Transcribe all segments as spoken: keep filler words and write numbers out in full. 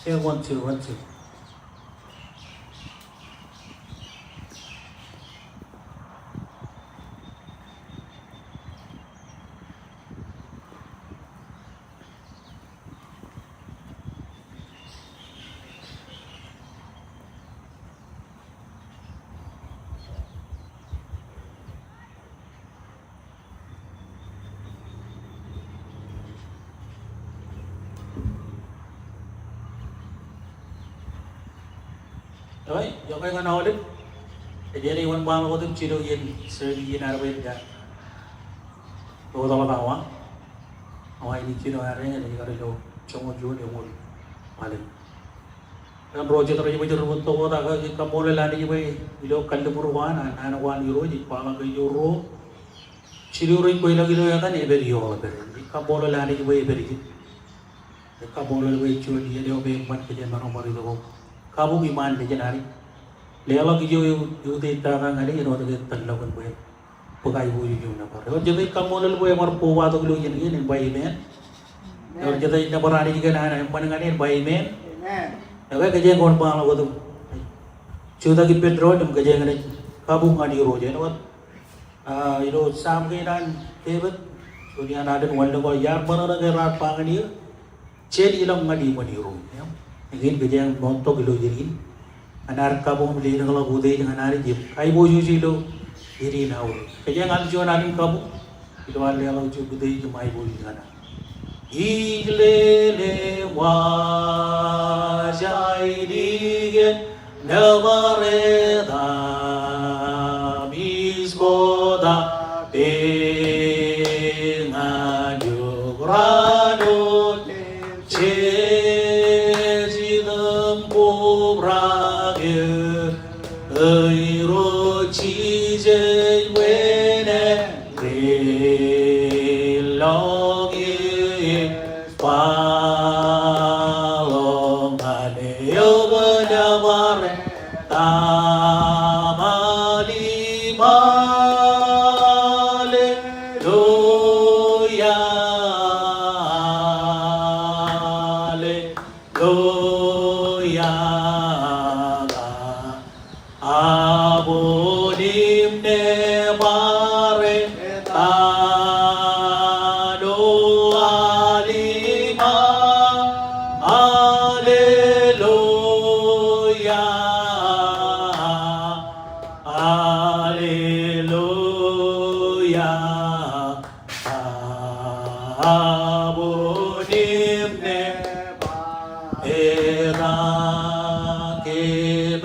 Yeah, one, two, one, two. Ekwe, iọkwe ñan aolep. Ej jenaaj wōnṃaanḷọk wōt im jilu iien, jilu iien ad bwe en ja ḷotak awa. Awa in jilu ad eñin ej kar ilo joñoul juon eñoul ṃalem. Im ro jet rej bōjrak tok wōt ak ij kaṃṃoolol Anij bwe ilo kalliṃur ko an, an naan ko an Irooj ej kwaḷọk kōj ro. Jilu rej kweilọk ilo etan epād ioḷ pād. Ij kaṃṃoolol Anij bwe epād ijin. Ij kaṃṃoolol bwe juon iien eo bwe eṃṃan kōj emaroñ bar itok kabuñ iṃaan mejān Anij. Leḷọk ijo eutiej, eutiej tata ñan e āinwōt ke tōllọkun bwe bōk aiboojoj im nōbar. Ewōr jet ej kaṃṃoolol bwe ebar kobatok ilo iien kein en ba amen. Ewōr jet ej nōbar Anij kōn an eṃṃan ñan e en ba amen. Amen. Ekwe kōjeañ kōn ba ḷọk wōt im jutak ippān doon im kōjeañ naaj kabuñ ñan Irooj āinwōt, ah, ilo Sam kein an Devid, juon iaan ad in wanlōñ ko, iar ṃōṇōṇō ke raar ba ñan eō, jen ilọk ñan iṃōn Irooj. Im kein kōjeañ ṃoottok ilo iien in. Ñan ad kabuñ im lelōñḷọk utiej ñan Anij im kaiboojoj ilo iien in aolep. Kōjeañ al juon al in kabuñ ilo ad leḷọk juon utiej im aiboojoj ñan Anij. Ij lelōñ waj ainikien nōbar etaṃ, ij bōktak peñañin raan otemjej, ij itok im kobrak eō, Irooj Jisōs, bwe en lelōñ eō Kwaḷọk ñan eok nōbar etaṃ, al im aleluia, aleluia. Abon im nōbar etaṃ, o al im, aleluia, aleluia. Abon im nōbar etaṃ,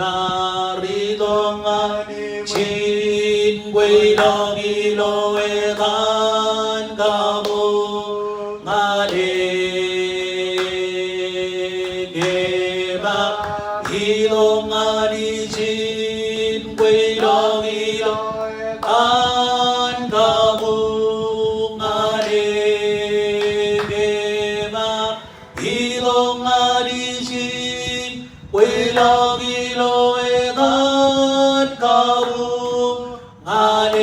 kōm ar itok ñan ijin kweilọk ilo etan kabuñ ñan e. Kōm ar itok ñan ijin kweilọk ilo etan kabuñ ñan e. Kōm ar itok ñan ijin kweilọk ilo etan kabuñ ñan e.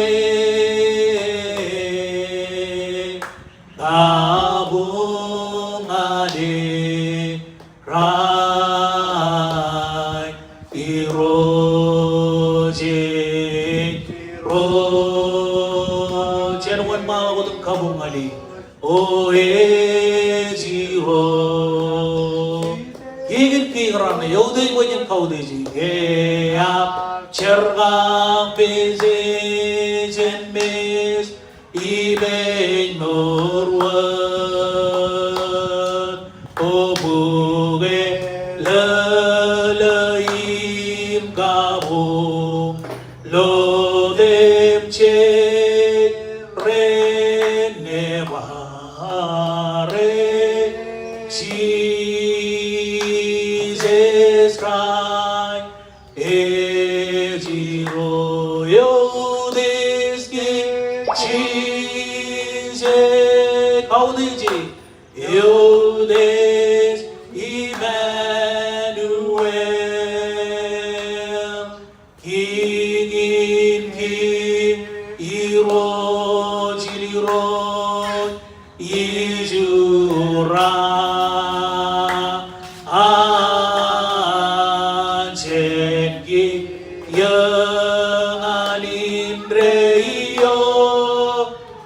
Kabuñ ñan e, Kraist Irooj, Irooj. Jen wōnṃaanḷọk wōt im kabuñ ñan e. O ej Irooj. Kiiō kōn kiiō raṇe, eutiej bwe jen kautiej e. Eab jerkakpeje jān mej, im ej mour wōt, o bukwe lōlō im kabuñ, lotemjej ren nōbar e. Jisōs Kraist ej Irooj. Eutiej Jisōs, kautiej. Eutiej Imanuel. Kiiñ in kiiñ, Irooj in irooj, Ijo ra. An jān kiiō ñan indeeo,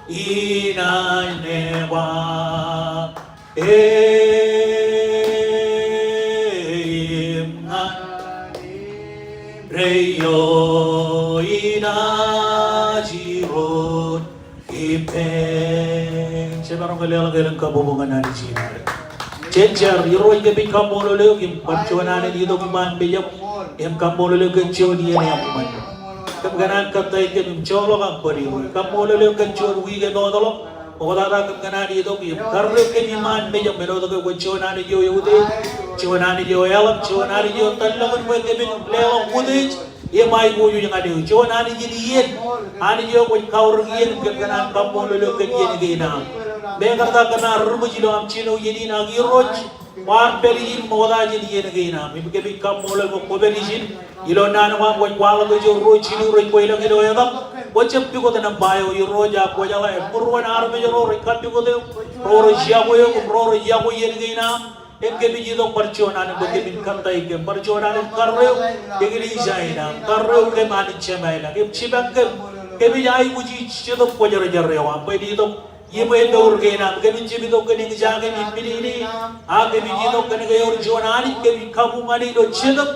inaaj nebar. Im ñan indeeo inaaj irooj ippān. Jemaroñ ke leḷọk elōñ kabbokbok ñan Anij in ad. Jen jar. Irooj, kōmij kaṃṃoolol eok im bar juon alen itok iṃaan mejaṃ im kaṃṃoolol eok kōn juon iien eṃṃan. Kōm kōṇaan kōttāik kōm im joḷọk aṃ bōd Irooj. Kaṃṃoolol eok kōn juon wiik eo ej wōtlọk. Ṃoktata kōm kōṇaan itok im karreoik kōm iṃaan mejaṃ men otemjej, kwōj juon Anij eo eutiej, juon Anij eo eḷap, juon Anij eo tōllọkin bwe kōmin leḷọk utiej im aiboojoj ñan eok. Juon Anij in iien, Anij eo kwōj kaurōk iien im kōm kōṇaan kaṃṃoolol eok kōn iien kein aṃ. Mekarta kōm ar ri-ṃōj ilo aṃ jino iien in ak Irooj, kwaar pād ijin ṃokta jān iien kein aṃ. Im kōmij kaṃṃoolol bwe kwōpād ijin ilo naan ko aṃ, kwōj kwaḷọk kōj ro jilu rej kweilọk ilo etaṃ. Kwōjab pukot nōṃba eo Irooj, ak kwōjeḷā eṃṃan ro armej ro rej kappukot eok, ro rej yokwe eok, ro rej yokwe iien kein aṃ. Im kōmij itok bar juon alen bwe kōmin kōttāik kōm, bar juon alen karreoik eklejia in aṃ, karreoik kōm Anij Jemem ilañ, im jipañ kōm. Kōmij aikuji Jetōb Kwōjarjar eo aṃ bwe en itok im emour kein aṃ. Kōmij jab itok kōn eñjake im minini, ak kōmij itok kōn ke ewōr juon Anij kōmij kabuñ ñan e ilo jetōb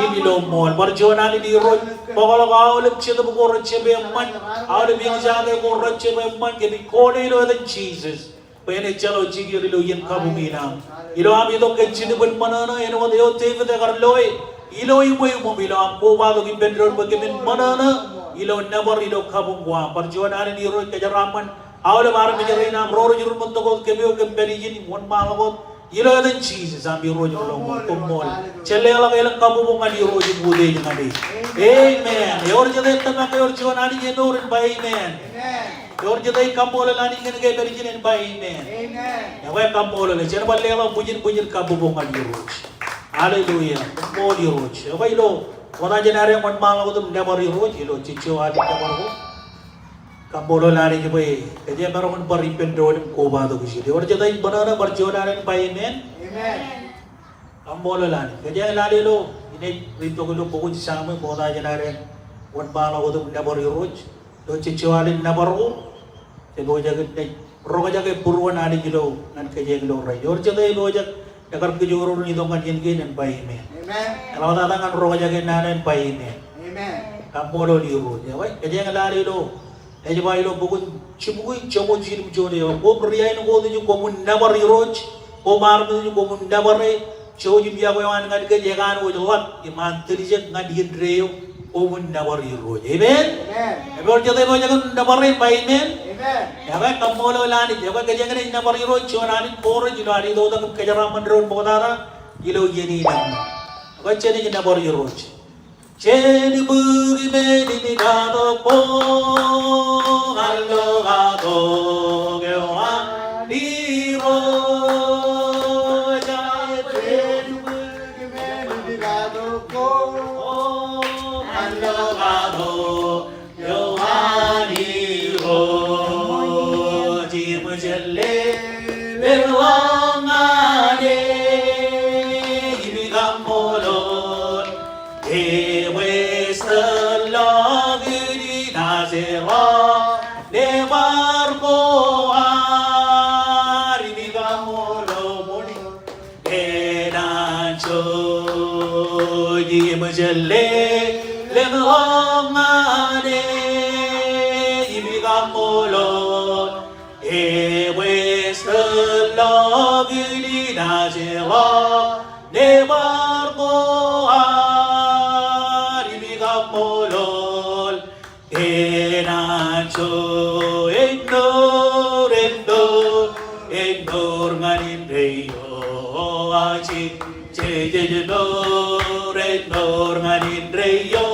im ilo ṃool. Bar juon Anij Irooj, bōkḷọk aolep jetōb ko rejjab eṃṃan, aolep eñjake ko rejjab eṃṃan, kōmij kone ilo etan Jisōs bwe en ejjeḷọk jikier ilo iien kabuñ in aṃ. Ilo am itok kōn jiljilimjuon ṃōṇōṇō, āinwōt eo Devid ekar loe, ilo iṃweiṃōm, ilo am kobatok ippān doon bwe kōmin ṃōṇōṇō ilo nōbar ilo kabuñ ko aṃ. Bar juon alen Irooj, kōjeraaṃṃan aolep armej rein aṃ ro rej ruṃwin tok wōt kōm eo kōm pād ijin im wōnṃaanḷọk wōt. Ilo etan Jisōs am Irooj ro ṃool, koṃṃool. Jen leḷọk elōñ kabbokbok ñan Irooj im utiej ñan e. Amen. Ewōr jet ej tōmak ke ewōr juon Anij emour en ba amen. Ewōr jet ej kaṃṃoolol Anij kōn ke epād ijin en ba amen. Ekwe kaṃṃoolol e. Jen bar leḷọk bwijin bwijin kabbokbok ñan Irooj. Hallelujah. Koṃṃool Irooj. Ekwe ilo ṃokta jān ad wōnṃaanḷọk wōt im nōbar Irooj ilo jejjo alin nōbar ko. Kaṃṃoolol Anij bwe kōjeañ maroñ in bar ippān doon im kobatok ijin. Ewōr jet ej ṃōṇōṇō, bar juon alen ba amen. Kaṃṃoolol Anij. Kōjeañ lale ilo, inaaj riit tok ilo bok in Sam ṃokta jān ad wōnṃaanḷọk wōt im nōbar Irooj ilo jejjo alin nōbar ko. Ej pojak in naaj roñjake būruon Anij ilo ñan kōjeañ ilo rainin. Ewōr jet ej pojak, ekar kijoor in itok ñan iien kein en ba amen. Eḷaptata ñan roñjake naan en ba amen. Kaṃṃoolol Irooj. Ekwe, kōjeañ lale ilo, ej ba ilo bok in Jibukwi joñoul jiljino juon eo, koṃ riain ko otemjej koṃwin nōbar Irooj, koṃ armej otemjej koṃwin nōbar e. Jouj im yokwe eo an ñan kōj ekanooj ḷap im an tiljek ñan indeeo, koṃwin nōbar Irooj. Amen. Ewōr jet ej pojak in nōbar e ba amen. Ekwe kaṃṃoolol Anij. Ekwe kōjeañ naaj nōbar Irooj juon Anij ko rej ilo ad itok im kōjeraaṃṃan doon ṃoktata ilo iien in. Ekwe jen naaj nōbar Irooj. Jen bōk men in katok bwe ñan lo katok eo an Irooj. Jen bōk men in katok bwe ñan lo katok eo an Irooj. Im jen lelōñḷọk ñan e im kaṃṃoolol. Ebwe ej tōllọk in inaaj eḷap nōbar ko ad im kaṃṃoolol. Enaaj jouj im jen lelōñḷọk ñan e im kaṃṃoolol. Ebwe ej tōllọk in inaaj eḷap nōbar ko ad im kaṃṃoolol. Enaaj jouj, ennor, ennor, ennor ñan indeeo, ajin, jej, jej, ennor, ennor ñan indeeo,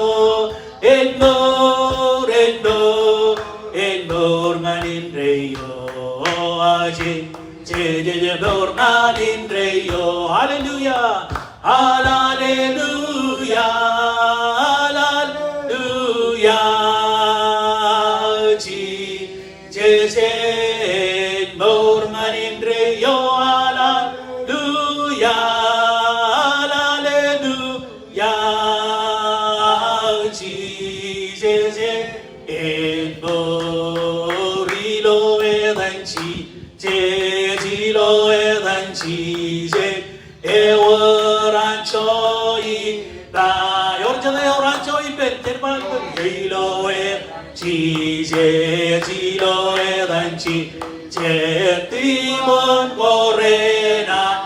ennor. Jejej mour ñan indeeo. Hallelujah. Hallelujah. Hallelujah. Jejej mour ñan indeeo. Hallelujah. Hallelujah. Jejej en mour ilo etan Jijej, ilo etan Jijej, ewōr anjọ ippān. Ewōr jete ewōr anjọ ippān, jen ba ippān. Ilo etan Jijej, ilo etan Jijej, tiṃoṇ ko renaaj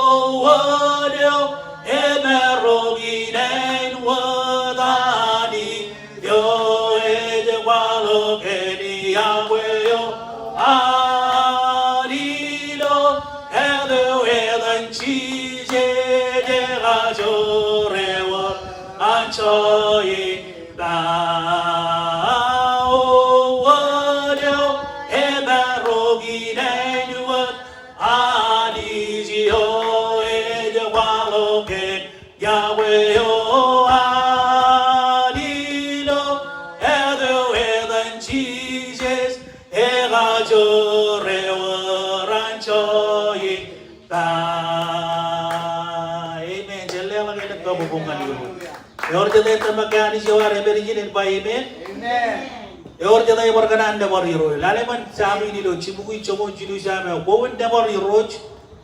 forward eo, emarok in āinwōt Anij eo ej kwaḷọk kōn yokwe eo an ilo etan Jijej ekajoor ewōr anjọ ippān. Wōt eo emarok in āinwōt Anij eo ej kwaḷọk kōn yokwe eo an ilo etan Jijej ekajoor ewōr anjọ ippān. Amen. Jen leḷọk elōñ kabbokbok ñan Irooj. Ewōr jete ej tōmak ke Anij eo ear epād ijin en ba amen. Amen. Ewōr jete ej bar kōṇaan nōbar Irooj. Lale ṃōn Sam in ilo jibukwi joñoul jilu Sam eo. Kwōn nōbar Irooj.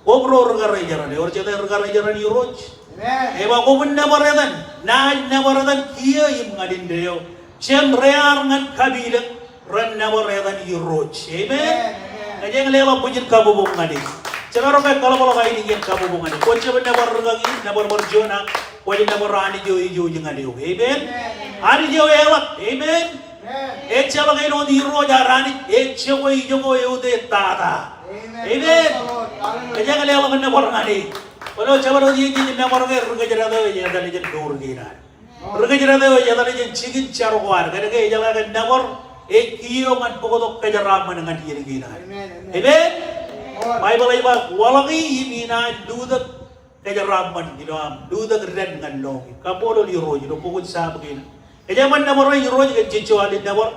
Kwōn ro ri karijeran, ewōr jete ri karijeran Irooj. Amen. Ej ba kwōn nōbar etan, naaj nōbar etan kiiō im ñan indeeo. Jān rear ñan kapilōk ren nōbar etan Irooj. Amen. Amen. Kōjeañ leḷọk bwijin kabbokbok ñan e. Jemaroñ ke kaḷapḷọk ainikien kabbokbok ñan e. Kwōn jab nōbar rūkaki, nōbar bar juon ak, kwōj nōbar Anij eo ej jouj ñan eok. Amen. Amen. Anij eo eḷap. Amen. Amen. Ejjeḷọk āinwōt Irooj ad Anij, ejjab ijoko eutiej tata. Amen. Amen. Praise the Lord. Hallelujah. Kōjeañ leḷọk nōbar ñan e. Kwōlo jabdewōt iien jej nōbar ke ri kōjdat eo ej etal jān mour kein ad. Ri kōjdat eo ej etal jān jikin jar ko ad. Kōnke ejeḷā ke nōbar ej kiiō ñan bōktok kōjeraaṃṃan ñan iien kein ad. Amen, amen. Amen. Lord. Baibōḷ ej ba, waḷọki im inaaj lutōk kōjeraaṃṃan ilo aṃ lutōk dān ñan lọñiṃ. Kaṃṃoolol Irooj ilo bok in Sam kein. Kōjeañ ṃōk nōbar eo Irooj kōn jejjo al in nōbar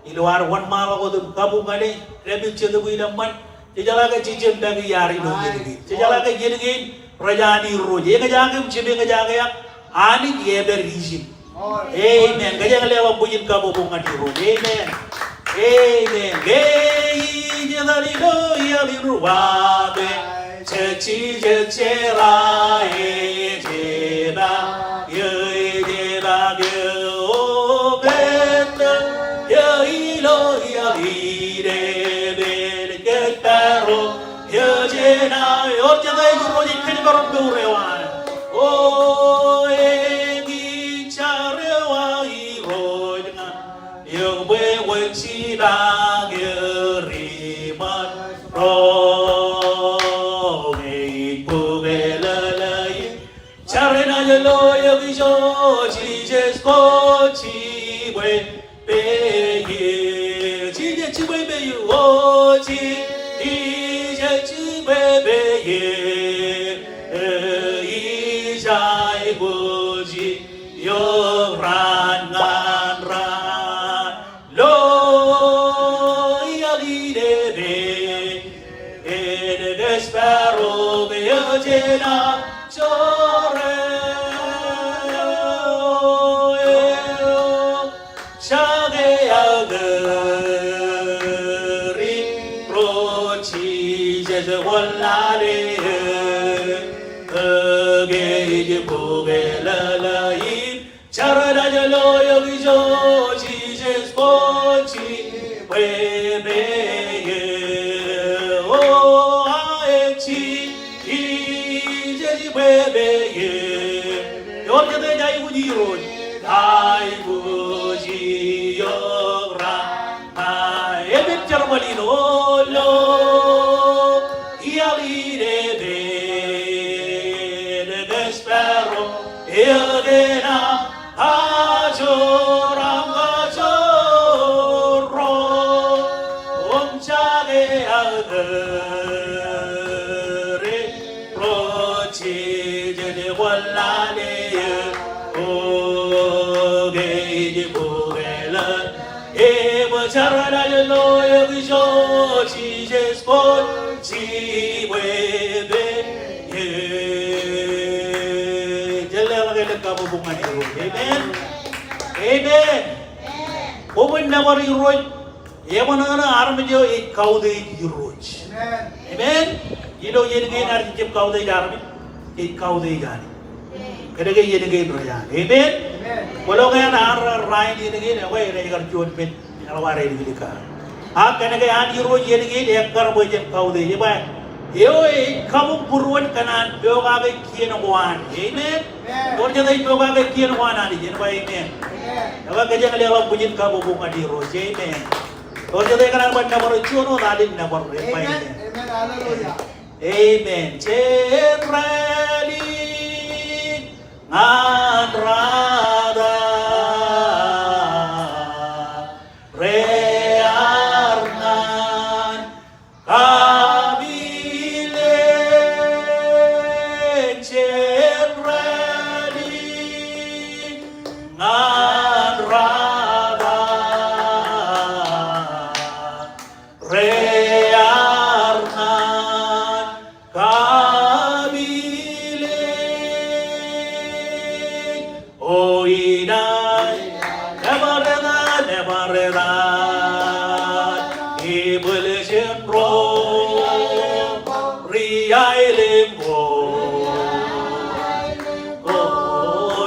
ilo ad wōnṃaanḷọk wōt im kabuñ ñan e, dāpij jetōb in eṃṃan. Jejeḷā ke jej jab make iaad ilo iien kein. Jejeḷā ke iien kein rej an Irooj. Eñjake im jab eñjake ak Anij ej pād ijin. Amen. Kōjeañ leḷọk bwijin kabbokbok ñan Irooj. Amen. Amen. Ke ij etal ilo iaḷ in ruwaamāeṃ, jej Jisōs jeraaṃṃan, ej jebak, ej jebak, eo pād ilo iaḷ in eṃṃan, kōjparok, eo jenaaj, ewōr jete ej Irooj ej kōjparok mour eo an. O, eñin jar eo aō Irooj ña eok bwe kwōn jibak eō ri ṃōn roñ ej bōk eḷḷāḷ in. Jar enaaj lo eok ijo Jisōs kwōj jibwe peiṃ. Jisōs jibwe peiṃ, o Jisōs jibwe peiṃ. Ij jibwe peiṃ. Iọkwe raan ñan raan lo iaḷ in epe, ej kōjparok eo jenaaj jorrāān. Jake aō kōri ro Jisōs, kwōn lale eō ke ij bōk eḷḷāḷ in. Jar enaaj lo eok ijo Jisōs kwōj jibwe peiṃ. O, a ej Jisōs jibwe peiṃ. Ewōr jete ej aikuj Irooj. Aikuj, iọkwe raan ñan raan. Epen jerbal in, o lo iaḷ in epe, ej kōjparok eo jenaaj kajoor aṃ kajoor roñ. Kōj bukōḷ, ej jar laḷ lo eok ijo, Jisōs Koṃ jibwe pein. Jen leḷọk elōñ kabbokbok ñan Irooj. Amen. Amen. Koṃwin nōbar Irooj. Eban ṇe armej eo ej kautiej Irooj. Amen. Ilo iien kein ear jejjab kautiej armej, ej kautiej Anij. Kōnke iien kein rej an. Amen. Kwōlo ke an ar rainin iien kein, ekwe enaaj kar juon men eḷap aer āliktata. Ak kōnke an Irooj iien kein ekkar bwe jen kautiej. Ej ba, eo ej kabuñ būruon kōn an pokake kien ko an. Amen. Ewōr jete ej pokake kien ko an Anij, en ba amen. Ekwe kōjeañ leḷọk bwijin kabbokbok ñan Irooj. Amen. Ewōr jete kōṇaan bar nōbar juon wōt, alen nōbar, en ba amen. Amen. Hallelujah. Amen. Jen rālik ñan raan rear ñan kapilen, jen rālik ñan raan rear ñan kapilen. O inaaj nōbar etan, nōbar etan, ibwiljin ro ri aelōñ ko. O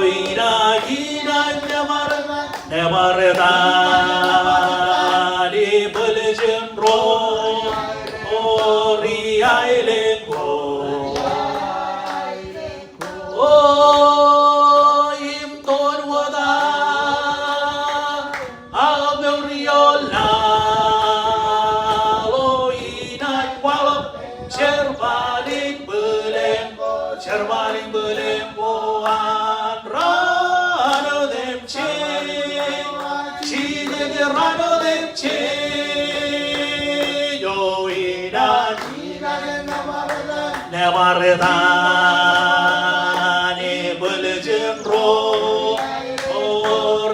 inaaj, inaaj nōbar etan, nōbar etan, ibwiljin ro ri aelōñ ko. O im toon wōt aō mour ioon laḷ, o inaaj kwaḷọk jerbal in bwilōñ, jerbal in bwilōñ ko an raan otemjej, Jisōs, raan otemjej, o inaaj nōbar etan, ibwiljin ro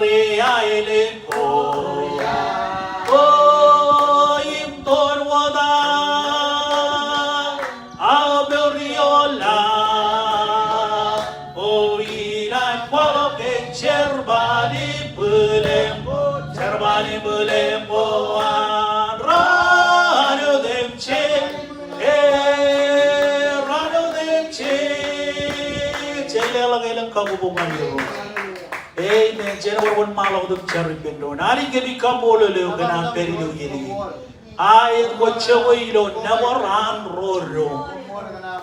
ri aelōñ ko. O im toon wōt aō mour ioon laḷ, o inaaj kwaḷọk jerbal in bwilōñ, jerbal in bwilōñ ko an raan otemjej. E, raan otemjej. Jen leḷọk elōñ kabbokbok ñan Irooj. Amen. Jen bar wōnṃaanḷọk tok jar ippān doon. Anij kōmij kaṃṃoolol eok kōn aṃ pād ilo iien kein. Aet kwōj jokwe ilo nōbar an ro doon.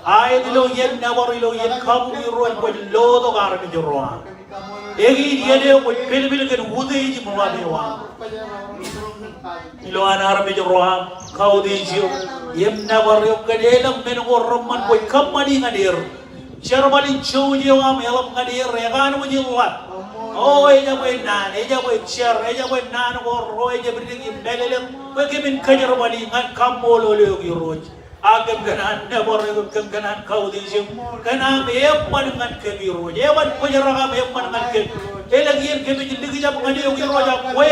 Aet ilo iien nōbar, ilo iien kabuñ Irooj kwōj lo tok armej ro aṃ. Eñin iien eo kwōj pelpel kōn utiej im ḷap eo aṃ ilo an armej ro aṃ, kautiej eo im nōbar eo kōn elōñ men ko reṃṃan kwōj kōṃṃani ñan er. Jerbal in jouj eo aṃ eḷap ñan er, ekanooj in ḷap. O ejabwe naan, ejabwe jar, ejabwe naan ko ro ejab dik im mālōtlōt, bwe kōmin kōjerbali ñan kaṃṃoolol eok Irooj. Ak kōm kōṇaan nōbar eok, kōm kōṇaan kautiej eok kōn aṃ eṃṃan ñan kōm Irooj. Eban bōjrak aṃ eṃṃan ñan kōm. Elōñ iien kōmij likjab ñan eok Irooj ak kwe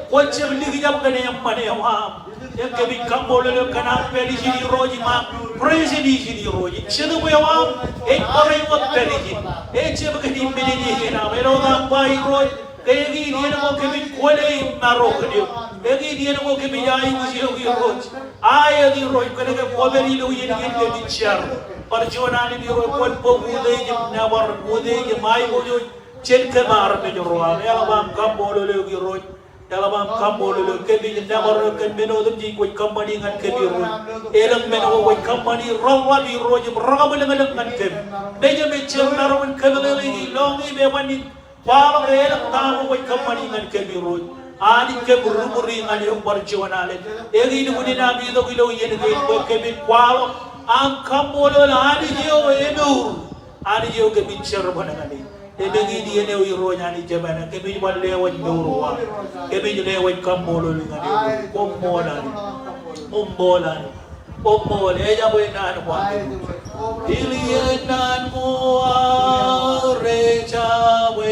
kwō jab likjab kōn eṃṃan eo aṃ. Im kōmij kaṃṃoolol eok kōn aṃ pād ijin Irooj im aṃ presence ijin Irooj. Im Jetōb eo aṃ ej bar wōt pād ijin. Ejab kōn immediate eo aṃ. Āinwōt aṃ ba Irooj, ke eñin iien ko kōmij kwōle im maro kōn eok. Eñin iien ko kōmij aikuj eok Irooj. Aet Irooj, kōnke kwō pād ilo iien kein kōmij jar. Bar juon Anij Irooj, kwōn bōk utiej im nōbar, utiej im aiboojoj jān kōm armej ro aṃ. Eḷap aṃ kaṃṃoolol eok Irooj. Eḷap aṃ kaṃṃoolol eok. Kōmij nōbar eok kōn men otemjej kwōj kōṃṃani ñan kōm Irooj. Elōñ men ko kwōj kōṃṃani reḷḷap Irooj im rekabwilōñlōñ ñan kōm. Mejaṃ ejjab maroñ in kōmeḷeḷeiki lọñiiṃ eban in kwaḷọk elōñ ta ko kwōj kōṃṃani ñan kōm Irooj. Anij kōm ri-ṃuri ñan eok bar juon alen. Eñin unin am itok ilo iien kein bwe kōmin kwaḷọk aṃ kaṃṃoolol Anij eo emour. Anij eo kōmij jerbal ñan e. Im eñin iien eo Irooj Anij Jemān, kōmij bar lewōj mour ko aṃ. Kōmij lewōj kaṃṃoolol ñan eok. Koṃṃool Anij. Koṃṃool Anij. Koṃṃool, ejabwe naan ko aṃ. Ilo iien naan ko aṃ rej jabwe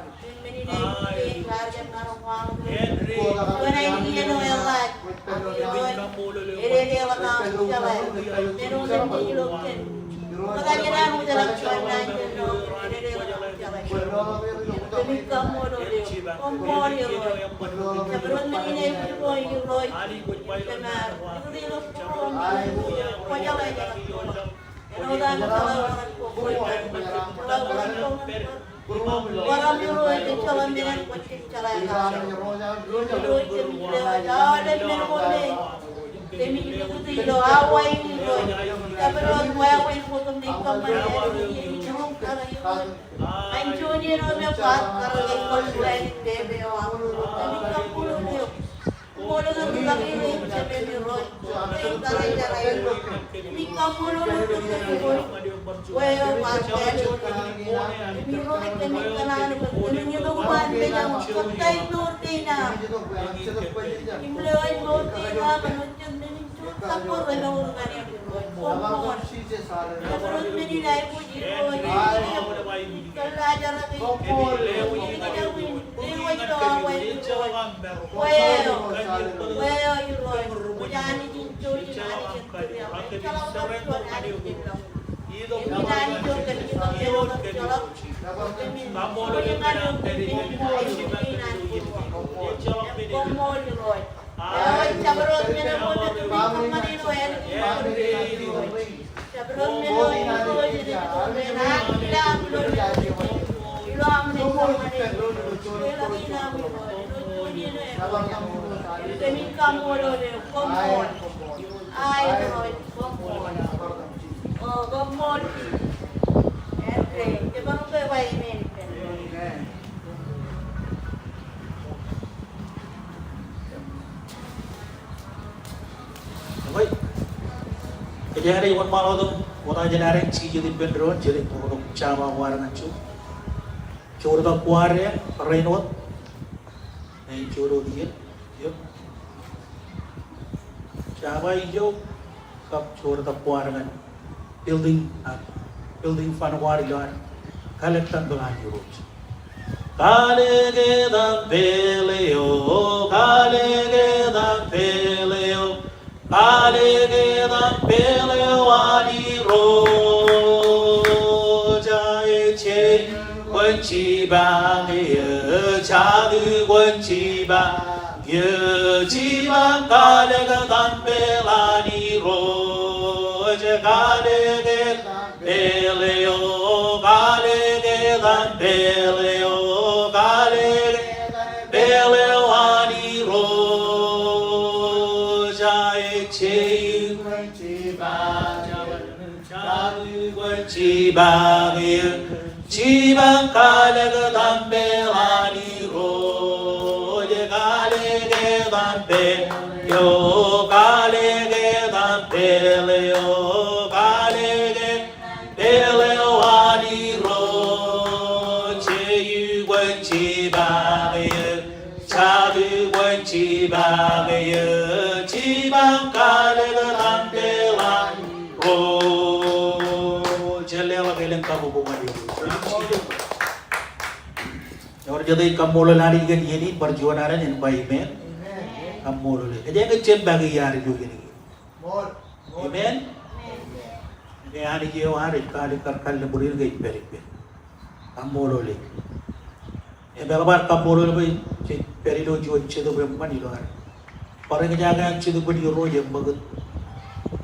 Men in aikuj eō, bar kōn ñan ṃaḷoeḷap. Juon aikuj eō eḷap. Amen, Lord. Ededeḷọk aṃ jeḷā. Men otemjej ilo kōn. Kōtaan jān an wōjrak juon naan jān ṇo. Ededeḷọk aṃ jeḷā. Kōmij kaṃṃoolol eok. Koṃṃool Irooj. Jabdewōt men in aikuj ko Irooj. Kōmij kaṃṃoolol eok. Kwōjeḷā jeḷā. Āinwōt aṃ jeḷā wōt ko kwōj. Bōran Irooj, ejjeḷọk men eo kwōj jeḷā. Irooj, kōmij lewōj aolep men ko me kōmij lukkuun ilo awa in Irooj. Jabdewōt wāween ko kōmij kōṃṃane, kōmij lukkuun kar Irooj. Ñan juon iien eo me kwaar kar ej kōṃṃane pepe eo aṃ. Kōmij kaṃṃoolol eok. Koṃṃool kōn ri-kaki rein, Jemem Irooj. Rein kar ej jera Irooj. Kōmij kaṃṃoolol eok kōn Irooj. Kwe eo kwaar pād ilo kōmij. Im Irooj, kōmij kōṇaan bwe kōmij itok iṃaan mejaṃ, kōttāik mour kein aṃ. Im lewōj mour kein aṃ, kōn wōt jet men in juon kappok remour ñan eok Irooj. Koṃṃool. Jabdewōt men in aikuj Irooj. Kōn laajrak in. Kwe eo, kwe eo Irooj. Kwōj Anij in jouj im Anij in kūr. Ejjeḷọk juon anij ilọk. Im in Anij eo kōn itok eo ejjeḷọk. Im in Anij in kūr. Koṃṃool Irooj. Eo, jabdewōt men eo me kōmij kōṃṃane ilo ālikin. Jabdewōt men eo Irooj, ilo aṃ naaj kōṃṃane. Ilo aṃ naaj kōṃṃane. Kōmij kaṃṃoolol eok, koṃṃool. Ae Irooj, koṃṃool. O, koṃṃool. Amen. Jabdewōt men eo. Amen. Ekwe, kōjeañ ej wōnṃaanḷọk im wōt aō jān ad eñ jijet ippān doon, jet ej bōktok jama ko ad ñan juon. Joortak ko ad eñ, rein wōt. Eñ, joortak iien. Yep. Jabōt eo kab jor ta kwaar ñan building, ah, building fund kwaar ilo ad kalōk tempel an Irooj. Kalōke tempel eo, kalōke tempel eo, kalōke tempel eo an Irooj. Ej jeiū kwōn jipañ eō, jatū kwōn jipañ eō, jipañ kalōk tempel an Irooj. Kalōke tempel eo, kalōke tempel eo, kalōke tempel eo an Irooj. Ej jeiū kwōn jipañ eō, jatū kwōn jipañ eō, jipañ kalōk tempel an Irooj. Kalōke tempel eo, kalōke tempel eo, kalōke tempel eo an Irooj. Jeiū kwōn jipañ eō, jatū kwōn jipañ eō, jipañ kalōk tempel an Irooj. Jen leḷọk elōñ kabuñbuñ ñan Irooj. Ewōr jet ej kaṃṃoolol Anij kōn iien in, bar juon alen en ba amen. Kaṃṃoolol e. Ej ñe jen make iaad ilo iien in. Amen. Ke Anij eo ad ej kaalikkar kalliṃur er ke ej pād ippān. Kaṃṃoolol e. Im eḷap ad kaṃṃoolol bwe jej pād ilo juon jetōb eṃṃan ilo ad bar eñjake an jetōb in Irooj im ṃakūt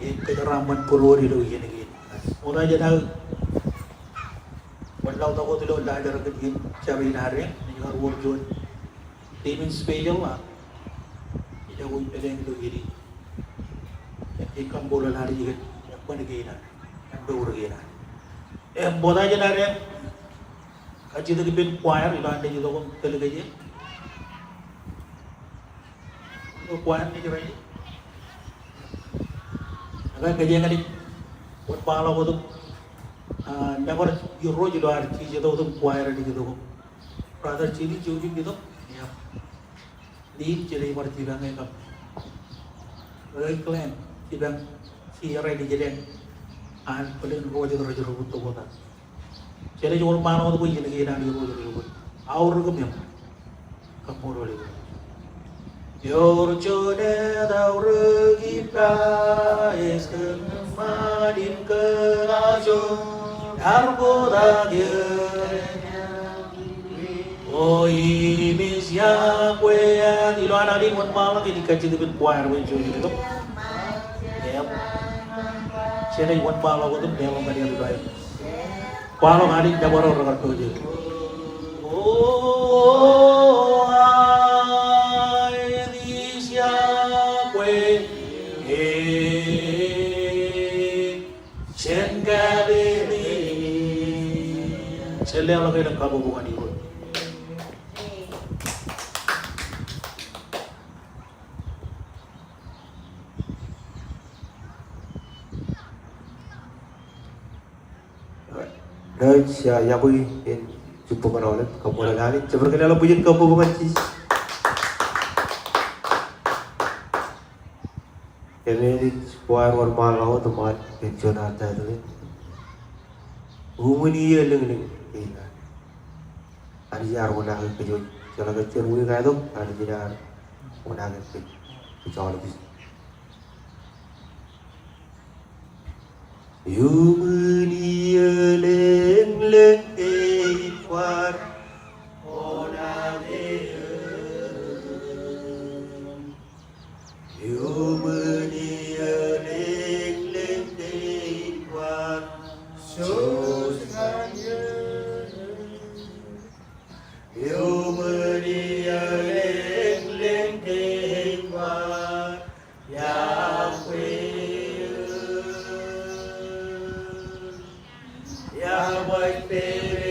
im kōjeraaṃṃan būruod ilo iien kein. Ṃokta jān aō wōnlaḷtak wōt ilo laajrak in iien jabōt in ad eñ, ej kar wōr juon team in special, ah, ilo aō pād eñ ilo iien in. Ij kaṃṃoolol Anij kōn eṃṃan kein ad, eṃṃan mour kein ad. Im ṃokta jān ad eñ, kajjitōk ippān choir ilo ad naaj itok im tōlkōj e. Ilo choir naaj rej. Ak kōjeañ naaj wōnṃaanḷọk wōt im, ah, nōbar Irooj ilo ad jijet wōt im choir naaj itok im Brother Jimmy, jouj im itok. Yep. Lead, jenaaj bar jipañ e kab Ray Glenn, jipañ, share e, lead e. An bōlen ro jet rej rūtto wōt ad. Jenaaj wōnṃaanḷọk wōt bwe iien kein an Irooj rej wōt aorōk im eṃṃan. Kaṃṃoolol Irooj. Ewōr juon aorōk ippa, ej kōṃṃan im kōkajoor, ear kotak eō O im ej iọkwe eō. Ilo an alen wōnṃaanḷọk, ij kajjitōk ippān choir bwe jouj im itok. Yep. Jenaaj wōnṃaanḷọk wōt im leḷọk ñan eō ilo aer. Kwaḷọk alen, nōbar ro rekar pojak. O, ij iọkwe eō. Jen kōtōpar. Jen leḷọk elōñ kabuñbuñ ñan Irooj. Ij iọkwe in jibboñ ñan aolep, kaṃṃoolol Anij. Jabdewōt ke leḷọk bwijin kabuñbuñ ñan Jisōs. Im ej kwaar wōnṃaanḷọk wōt im bar kōn juon ad title in. Uṃwin iiō lōñlōñ kein ad. Anij ear wōnṃaanḷọk kōj. Jeḷā ke jen wiik aetok, Anij ear wōnṃaanḷọk kōj. Kōj aolep. Uṃwin iiō lōñlōñ kein kwaar wōnṃaanḷọk eō. Uṃwin iiō lōñlōñ kein kwaar jouj ñan eō. Uṃwin iiō lōñlōñ kein kwaar iọkwe eō. Iọkwe eō.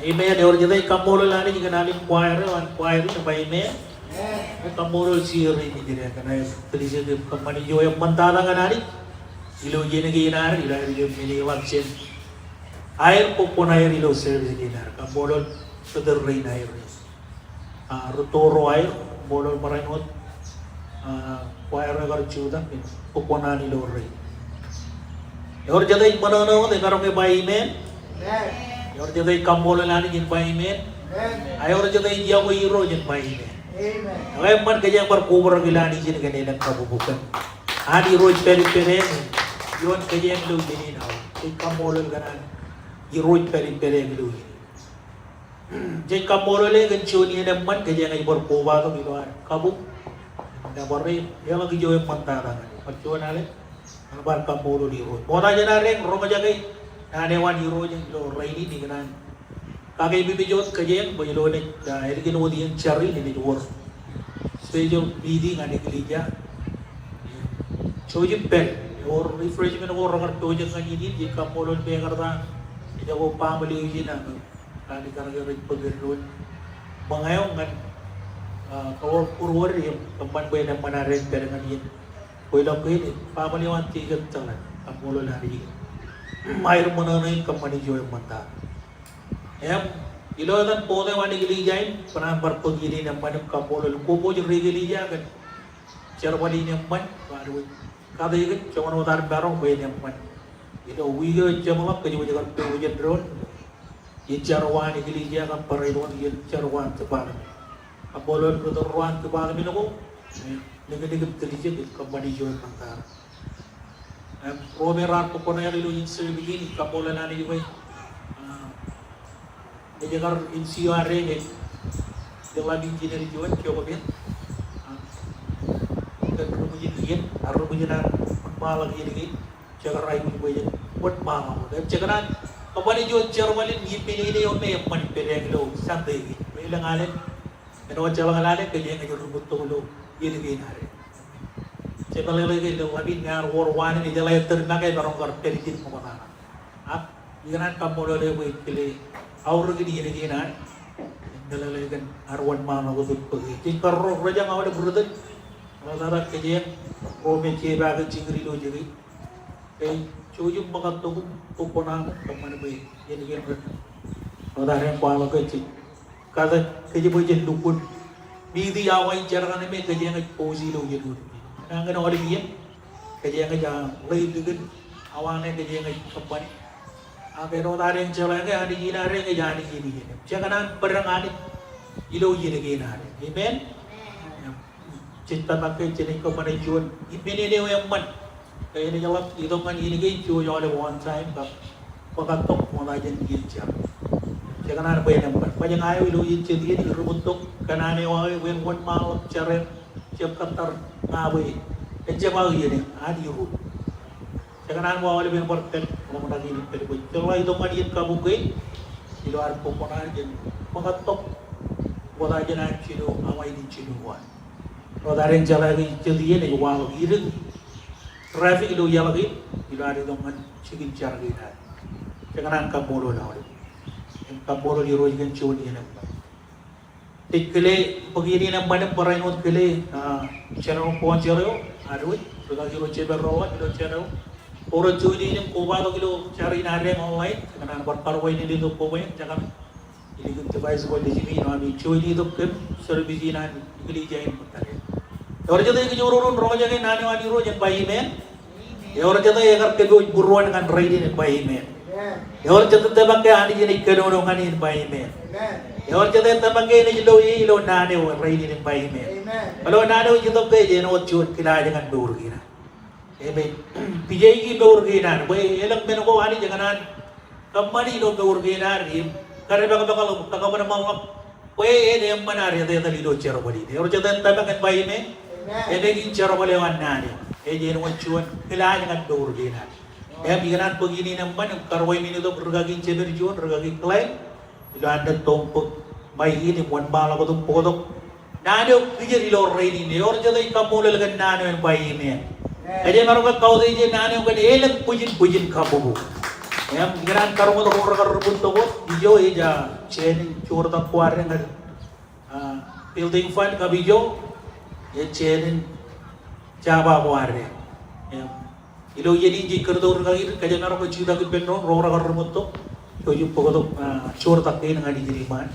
Amen. Ewōr jete ej kaṃṃoolol Anij kōn aolep choir eo an choir in ba amen. Ej kaṃṃoolol C R E in ijin kōn aer tiljek im kōṃṃani ijo eṃṃantata ñan Anij ilo iien kein ad ilo aer ijo men in ḷak jān aer kōkkuṇaer ilo service kein ad. Kaṃṃoolol ri tōl rein aer. A, ri tōl ro aer, kaṃṃoolol ṃōrāinwōt, a, choir eo kar jutak im kōkkuṇaan ilo rein. Ewōr jete ej ṃōṇōṇō wōt emaroñ in ba amen. Amen. Ewōr jete ej kaṃṃoolol Anij in ba amen. Amen. A ewōr jete ej yokwe Irooj in ba amen. Amen. Ak eṃṃan kōjeañ bar kobrak ilo an ijin kōn elōñ kabuñbūkōn an Irooj pād ippād eṇ ioon kōjeañ ilo iien in awa. Ej kaṃṃoolol kōn an Irooj pād ippād eṇ ilo iien in. Jej kaṃṃoolol e kōn juon iien eṃṃan kōjeañ ej bar kobatok ilo ad kabuñ. Im bar leḷọk ijo eṃṃantata ñan e. Bar juon alen, bar kaṃṃoolol Irooj. Ṃokta jān ad roñjake naan eo an Irooj ilo rainin ikōṇaan kakepipej wōt kōjeañ bwe ilo eṇ ej, a, ālikin wōt iien jar in enaaj wōr special meeting an eklejia. Jouj im pād, ewōr refreshment ko rekar pojak ñan iien in, jej kaṃṃoolol Pekar ta, ejako baaṃle eo ijin ak Kalikkar ke rej bōk eddoin ṃōñā eo ñan, a, kōḷapḷọk būruod im kōṃṃan bwe en eṃṃan ad pād ñan iien kweilọk kein, baaṃle eo an Jacob Jeḷā, kaṃṃoolol Anij kōn aer ṃōṇōṇō in kōṃṃani ijo eṃṃantata. Im ilo etan board eo an eklejia in, kōṇaan bar bōk iien in eṃṃan im kaṃṃoolol kobwōj ri eklejia kōn jerbal in eṃṃan, bar wōj kate kōn joñan wōt ad maroñ bwe en eṃṃan. Ilo wiik eo jeṃḷọk kōj wōj kar pojak doon iien jar eo an eklejia kab barāinwōt iien jar eo an department. Kaṃṃoolol ri tōl ro an department ko, niknik im tiljek im kōṃṃani ijo eṃṃantata. Im ro me raar kōkkuṇaer ilo iien service in, ij kaṃṃoolol Anij bwe, a, ej kar M C eo ad eñ, ej lab engineer eo an Jokōb eṇ. A, kōn ri ṃwijin iien, a, ri ṃwijin an wōnṃaanḷọk iien kein, jekar aikuj bwe jen wōnṃaanḷọk wōt. Im jekōṇaan kōṃṃani ijo jerbal in ippān eo me eṃṃan ippān ilo Sunday kein. Bwe elōñ alen, āinwōt jeḷā alen, kōjeañ ej ri ṃōttok ilo iien kein ad. Jemeḷeḷe ke ilo ḷap in ñe ear wōr waan in, ejeḷā ettōr make emaroñ kar pād ijin ṃoktata. Ak ikōṇaan kaṃṃoolol e bwe ej kile aorōkin iien kein ad im meḷeḷe kōn ad wōnṃaanḷọk wōt bōke. Jej kar ro, ro jañ aolep ri tōl, ro tata kōjeañ, ro me jepaake jikin ilo jeke. Ke jouj im ṃōkaj tok im kōkkuṇaṃ im kōṃṃan bwe iien kein rej, ro tata ren kwaḷọk ke jej kate kōj bwe jen lukkuun miti awa in jar kaṇ me kōjeañ ej post ilo iien wōt. Ñan kōn aolep iien, kōjeañ ej, ah, ḷe ilikin awa ṇe kōjeañ ej kōṃṃani. Ak āinwōt ad eñjeḷā ke Anij in ad eñin, Anij in iien. Jekōṇaan bōd ñan Anij ilo iien kein ad. Amen? Jej tōmak ke jenaaj kōṃṃane juon ippān eo eṃṃan. Ke enaaj ḷak itok ñan iien kein jej aolep on time kab bōktok ṃokta jān iien jar. Jekōṇaan bwe en eṃṃan. Bwe ña eo ilo iien jet iien ij ripot tok kōn naan eo aō bwe en wōnṃaanḷọk jar in jab kōttar ña bwe en jab aō iien eṇ an Irooj. Jekōṇaan bwe aolep en bar pād ḷōmṇak in pād bwe jeḷā itok ñan iien kabuñ kein ilo ad bōk koṇaad jān bōktok ṃokta jān an jino awa in jino ko an. Ro ad eñjeḷā ke jet iien ej waḷọk idik traffic ilo iaḷ kein ilo ad itok ñan jikin jar kein ad. Jekōṇaan kaṃṃoolol aolep. Im kaṃṃoolol Irooj kōn juon iien eṃṃan. Jej kile bōk iien in eṃṃan im barāinwōt kile, ah, General Council eo ad wōj, rūkaki ro jepel ro ḷọk ilo General. Ko rej join in im kobatok ilo jar in ad eṇ online, jekōṇaan bar karuwainene tok kobatok in, jekōṇaan ilikin device ko nejimi ilo ami join tok kōn service in an eklejia in ṃōttad. Ewōr jete ej kōjro roñjake naan eo an Irooj en ba amen. Ewōr jete ekar kōpooj būruon ñan rainin en ba amen. Ewōr jete tōmak ke Anij enaaj kōnono ñan e en ba amen. Ewōr jete tōmak ke enaaj lo e ilo naan eo rainin en ba amen. Ilo naan eo ej itok ke ej āinwōt juon kilaaj ñan mour kein ad. Amen. Pijaiki mour kein ad. Bwe elōñ men ko Anij ekōṇaan kōṃṃani ilo mour kein ad im kōdepakpakḷọk, kakōṃanṃanḷọk. Bwe en eṃṃan ad etetal ilo jerbal in. Ewōr jete tōmak en ba amen. Amen. Enaaj in jerbal eo an naan eo. Ej āinwōt juon kilaaj ñan mour kein ad. Im ikōṇaan bōk iien in eṃṃan im karuwainene tok rūkaki in jepel juon, rūkaki Glenn. Ilo an naaj tok bōk mic in im wōnṃaanḷọk tok bōktok naan eo kijer ilo rainin. Ewōr jete ej kaṃṃoolol kōn naan eo en ba amen. Kōjemaroñ ke kautiej naan eo kōn elōñ bwijin bwijin kabubu. Im ikōṇaan karoñ tok ro rekar ripot tok wōt, ijo ej, ah, jān in joortak ko ad eṇ ñan, ah, building fund kab ijo ej jān in jaba ko ad eṇ. Im ilo iien in jej kūrtok rūkaki in, kōjemaroñ ke jutak ippān doon ro rekar ripot tok, jouj im bōktok, ah, joortak kein ñan ijin iṃaan.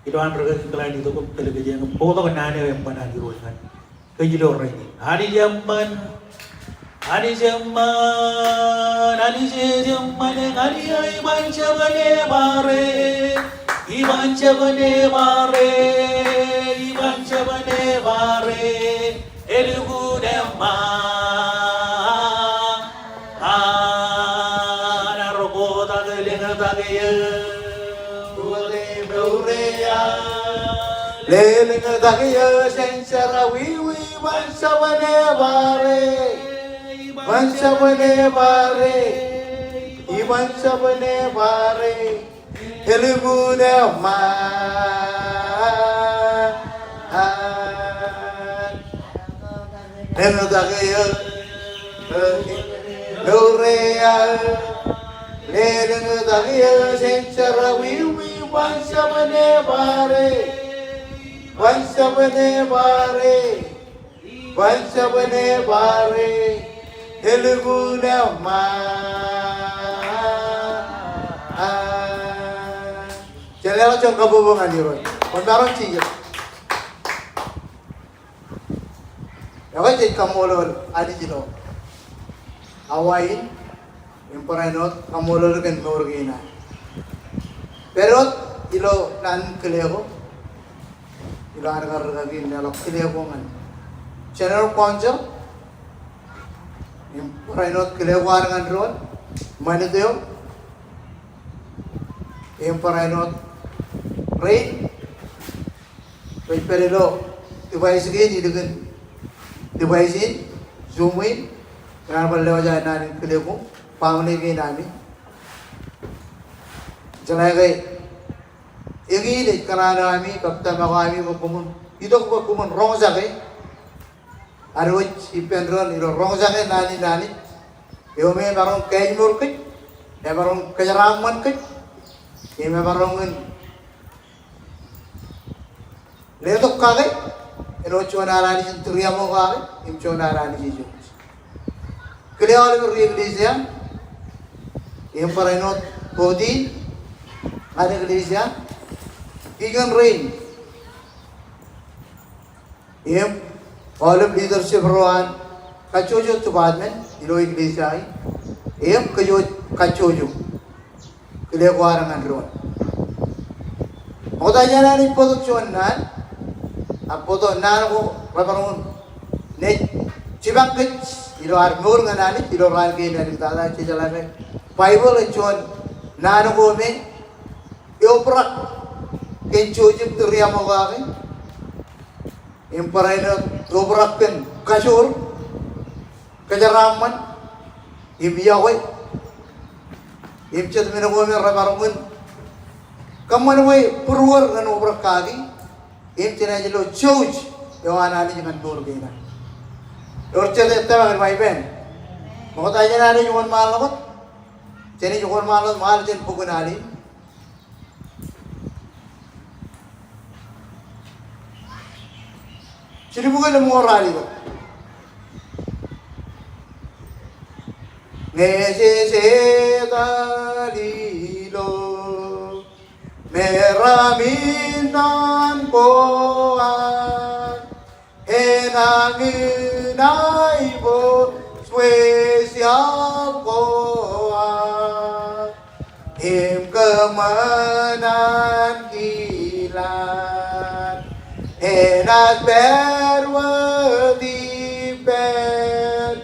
Ilo an rūkaki Glenn itok im kōlkōjeañ im bōktok naan eo eṃṃan an Irooj ñan kōj ilo rainin. Anij eṃṃan, Anij eṃṃan, Anij ej eṃṃan ñan eō, iban jabōn e bar e, iban jabōn e bar e, iban jabōn e bar e. Elukkuun eṃṃan, an ar kotak lōñtak eō. Kotak mour e ear lōñtak eō, jen jerọwiwi, iban jabōn e bar e, iban jabōn e bar e, iban jabōn e bar e. Elukkuun eṃṃan, lōñtak eō, mour e ear lōñtak eō, jen jerọwiwi, iban jabōn e bar e, iban jabōn e bar e. Iban jabōn e bar e, elukkuun eṃṃan. Jen leḷọk juon kabbokbok ñan Irooj. Wōnṃaanḷọk Jisōs. Ekwe jej kaṃṃoolol Anij ilo awa in. Im barāinwōt kaṃṃoolol kōn mour kein ad. Pād wōt ilo naan in kile ko. Ilo ad kar rūkaki in leḷọk kile ko ñan General Council. Im barāinwōt kile ko ad ñan doon ṃanit eo. Im barāinwōt rein rej pād ilo device kein, ilikin device in, Zoom in, ikōṇaan bar lewōj aō naan in kile ko, family kein ami. Jeḷā ke eñin ej kōṇaan eo ami, kab tōmak eo ami, bwe koṃwin itok bwe koṃwin roñjake. Ad wōj ippān doon ilo roñjake naan in Anij. Eo me emaroñ in kaejmour kōj, emaroñ in kōjeraaṃṃan kōj, im emaroñ in letok kake, āinwōt juon ad Anij in tūriaṃo kake, im juon ad Anij ej jouj. Kile aolepen ri eklejia, im barāinwōt bōti ñan eklejia, kien rein. Im aolep leadership ro an kajjojo department ilo eklejia in, im kajjojo, kajjojo kile ko ad ñan doon. Ṃokta jān Anij bōktok juon naan, ak bōktok naan ko rebar ñan naaj jipañ kōj ilo ad mour ñan Anij ilo raan kein āliktata. Jejeḷā ke Baibōḷ ej juon naan ko me eobrak kōn Joseph to riaṃokake, im barāinwōt eobrak kōn kajoor, kōjeraaṃṃan, im iọkwe, im jet men ko me rebar ñan kōṃṃan bwe būruōd ñan obrak kaki, im jenaaj lo jouj eo an Anij ñan mour kein ad. Ewōr jet ej tōmak in ba amen. Ṃokta jān Anij wōnṃaanḷọk wōt, jenaaj wōnṃaanḷọk wōt ṃaal jān bok in al in. Jilubukwi lemñoul ralitōk. Ñe jeje etal ilo meram in naan ko ad, enañin aiboojoj wōt iọkwe ko ad, im kōṃṃan ankilaan, enaaj pād wōt ippān,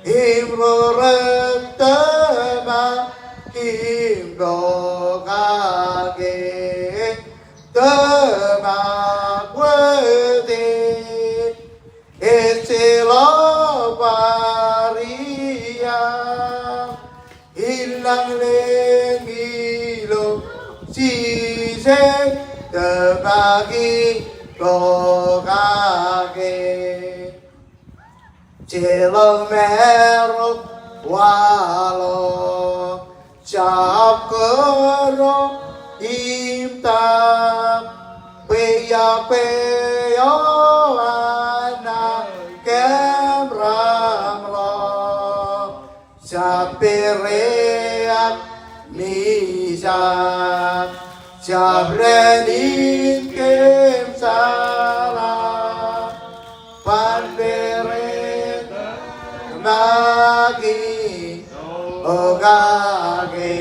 im ro rej tōmak im pokake, tōmak wōt e. Ejjeḷọk bar iaam, ilañ leñ ilo jijet tōmak im pokake. Jeḷọk marok waḷọk, jab kōrọọl im tōmak, bwe iọkwe eo an naan kōm raṃḷọk, jab pereak mijak, jab lān in kōm jeḷā ban pereak tōmak im pokake,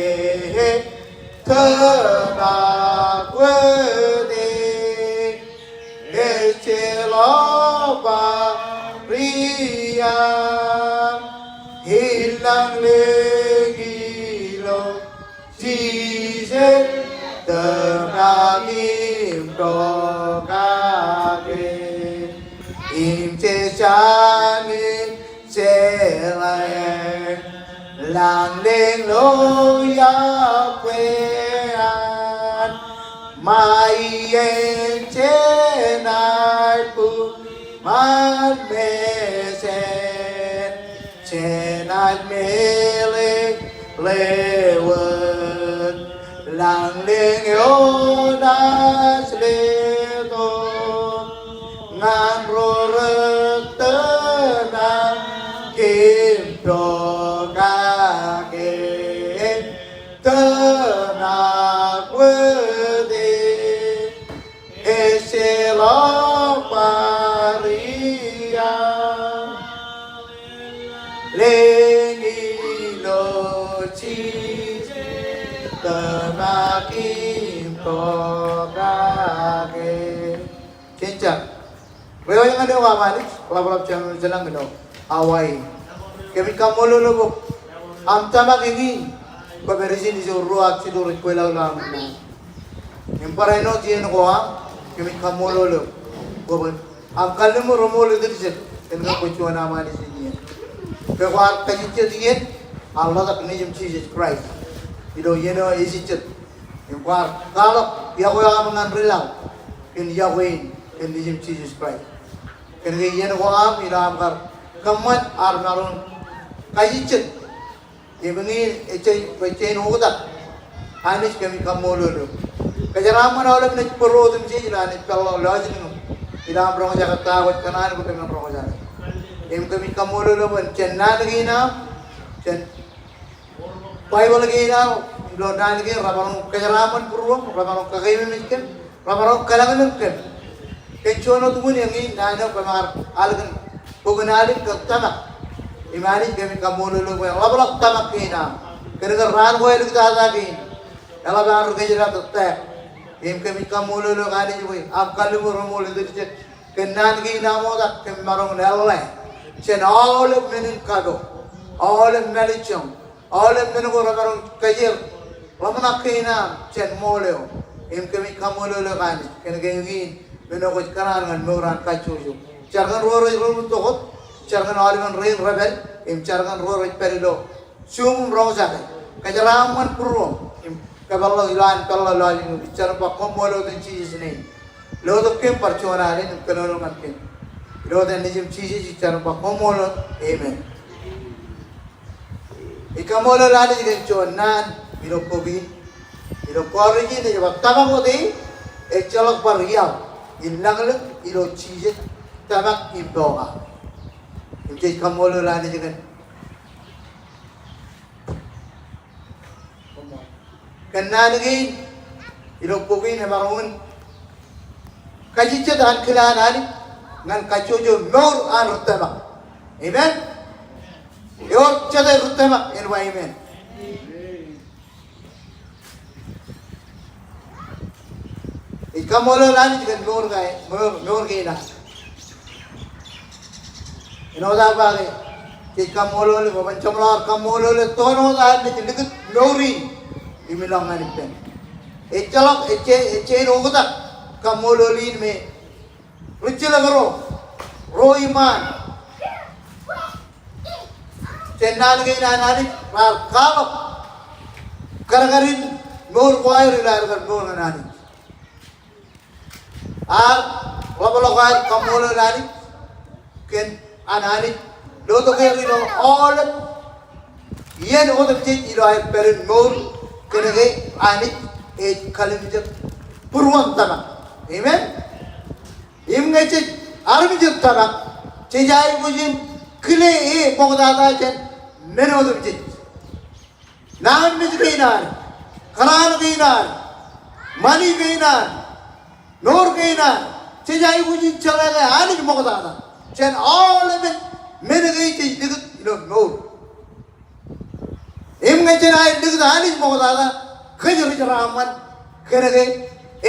tōmak wōt e. Ejjeḷọk bar iaam, ilañ leñ ilo jijet tōmak im pokake. Im jej jañin jeḷā lañ leñ ilo iọkwe an, ṃae ien jenaaj bōk ṃaan mejān, jenaaj meḷeḷe wōt lañ leñ eo naaj letok ñan ro rej tōmak im pokake, tōmak wōt e. Ejjeḷọk bar iaam, leñ ilo jijet tōmak im pokake. Jen jab wōj ñan eok am Anij, ḷapḷap jān wōt jeḷā ñan eok. Awa in. Kōmij kaṃṃoolol eok bwe aṃ tōmak eñin, bwe pād ijin ijo ruo ak jilu rej kweilọk ilo aṃ naan. Im barāinwōt iien ko aṃ, kōmij kaṃṃoolol eok bwe aṃ kalliṃur eṃool itiljek kōn ke kwōj juon aṃ Anij in iien. Ke kwaar kajejjet iien, ak ḷotak Nejiṃ Jisōs Kraist ilo iien eo ejejjet. Im kwaar kwaḷọk iọkwe eo aṃ ñan ri laḷ kōn iọkwe in kōn Nejiṃ Jisōs Kraist. Kōn ke iien ko aṃ ilo aṃ kar kōṃṃan ad maroñ kajejjet. Im eñin ej, ej, ej oktak. Anij kōmij kaṃṃoolol eok. Kōjeraaṃṃan aolep naaj bōro otemjej ilo Anij peḷḷọk lọjilñōṃ ilo aṃ roñjake ta kwōj kōṇaan bwe kōmin roñjake. Im kōmij kaṃṃoolol eok bwe jān naan kein aṃ, jān Baibōḷ kein aṃ, im ilo naan kein, remaroñ kōjeraaṃṃan būruōṃ, remaroñ kakeememej kōm, remaroñ kōḷañḷọñ kōm. Kōn juon wōt unin eñin naan eo kōm ar al kōn bok in al in kōn tōmak. Im Anij kōmij kaṃṃoolol eok bwe ḷapḷọk tōmak kein aṃ kōn ke raan ko elikjata kein eḷap an ri kōjdat tok. Im kōmij kaṃṃoolol eok Anij bwe aṃ kalliṃur eṃool etiljek kōn naan kein aṃ oktak kōm maroñ in eḷḷā jān aolep men in kapo, aolep mālejjoñ, aolep men ko remaroñ kōjeer ḷōmṇak kein aṃ jān ṃool eo. Im kōmij kaṃṃoolol eok Anij kōn ke eñin men eo kwōj kōṇaan ñan mour an kajjojo. Jar kōn ro rej rūtto wōt, jar kōn aolepen rein rej pād, im jar kōn ro rej pād ilo Zoom im roñjake. Kōjeraaṃṃan būruōṃ im kōpeḷḷọk ilowaan peḷḷọk lọjilñiṃ. Ij jar im ba koṃṃool wōt in Jesus' name. Lotok kōm bar juon alen im kōnono ñan kōm. Ilo etan Nejiṃ Jesus ij jar im ba koṃṃool wōt. Amen. Ij kaṃṃoolol Anij kōn juon naan ilo bok in. Ilo Kọrint in ej ba tōmak wōt e ejjeḷọk bar iaḷ in lañlōñ ilo Jisōs tōmak im pokake. Im jej kaṃṃoolol Anij kōn kōn naan kein ilo bok in emaroñ in kajejjet ankilaan Anij ñan kajjojo mour an ri tōmak. Amen. Ewōr jete ri tōmak en ba amen. Ij kaṃṃoolol Anij kōn mour kein, mour, mour kein aṃ. Āinwōt aō ba ke, jej kaṃṃoolol, bwe kwōn jeṃḷọk ad kaṃṃoolol etto āinwōt ad naaj likūt mour in im ilọk ñan ippān. Ejjeḷọk, ejje, ejje in oktak kaṃṃoolol in me ri jilkinḷọk ro, ro iṃaan jān naan kein an Anij raar kwaḷọk kadkadin mour ko aer ilo aer kar mour ñan Anij. Ear ḷapḷọk aer kaṃṃoolol Anij kōn an Anij lotok er ilo aolep iien otemjej ilo aer pād in mour kōn ke Anij ej kallimjek būruon tōmak. Amen. Im ñe jej armej in tōmak, jej aikuj in kile e ṃoktata jān men otemjej. Nañinmej kein ad, kōṇaan kein ad, ṃani kein ad, mour kein ad, jej aikuj in jeḷā ke Anij ṃoktata jān aolepen men ke jej likūt ilo mour. Im ñe jenaaj likūt Anij ṃoktata, kōj ri jeraaṃṃan kōn ke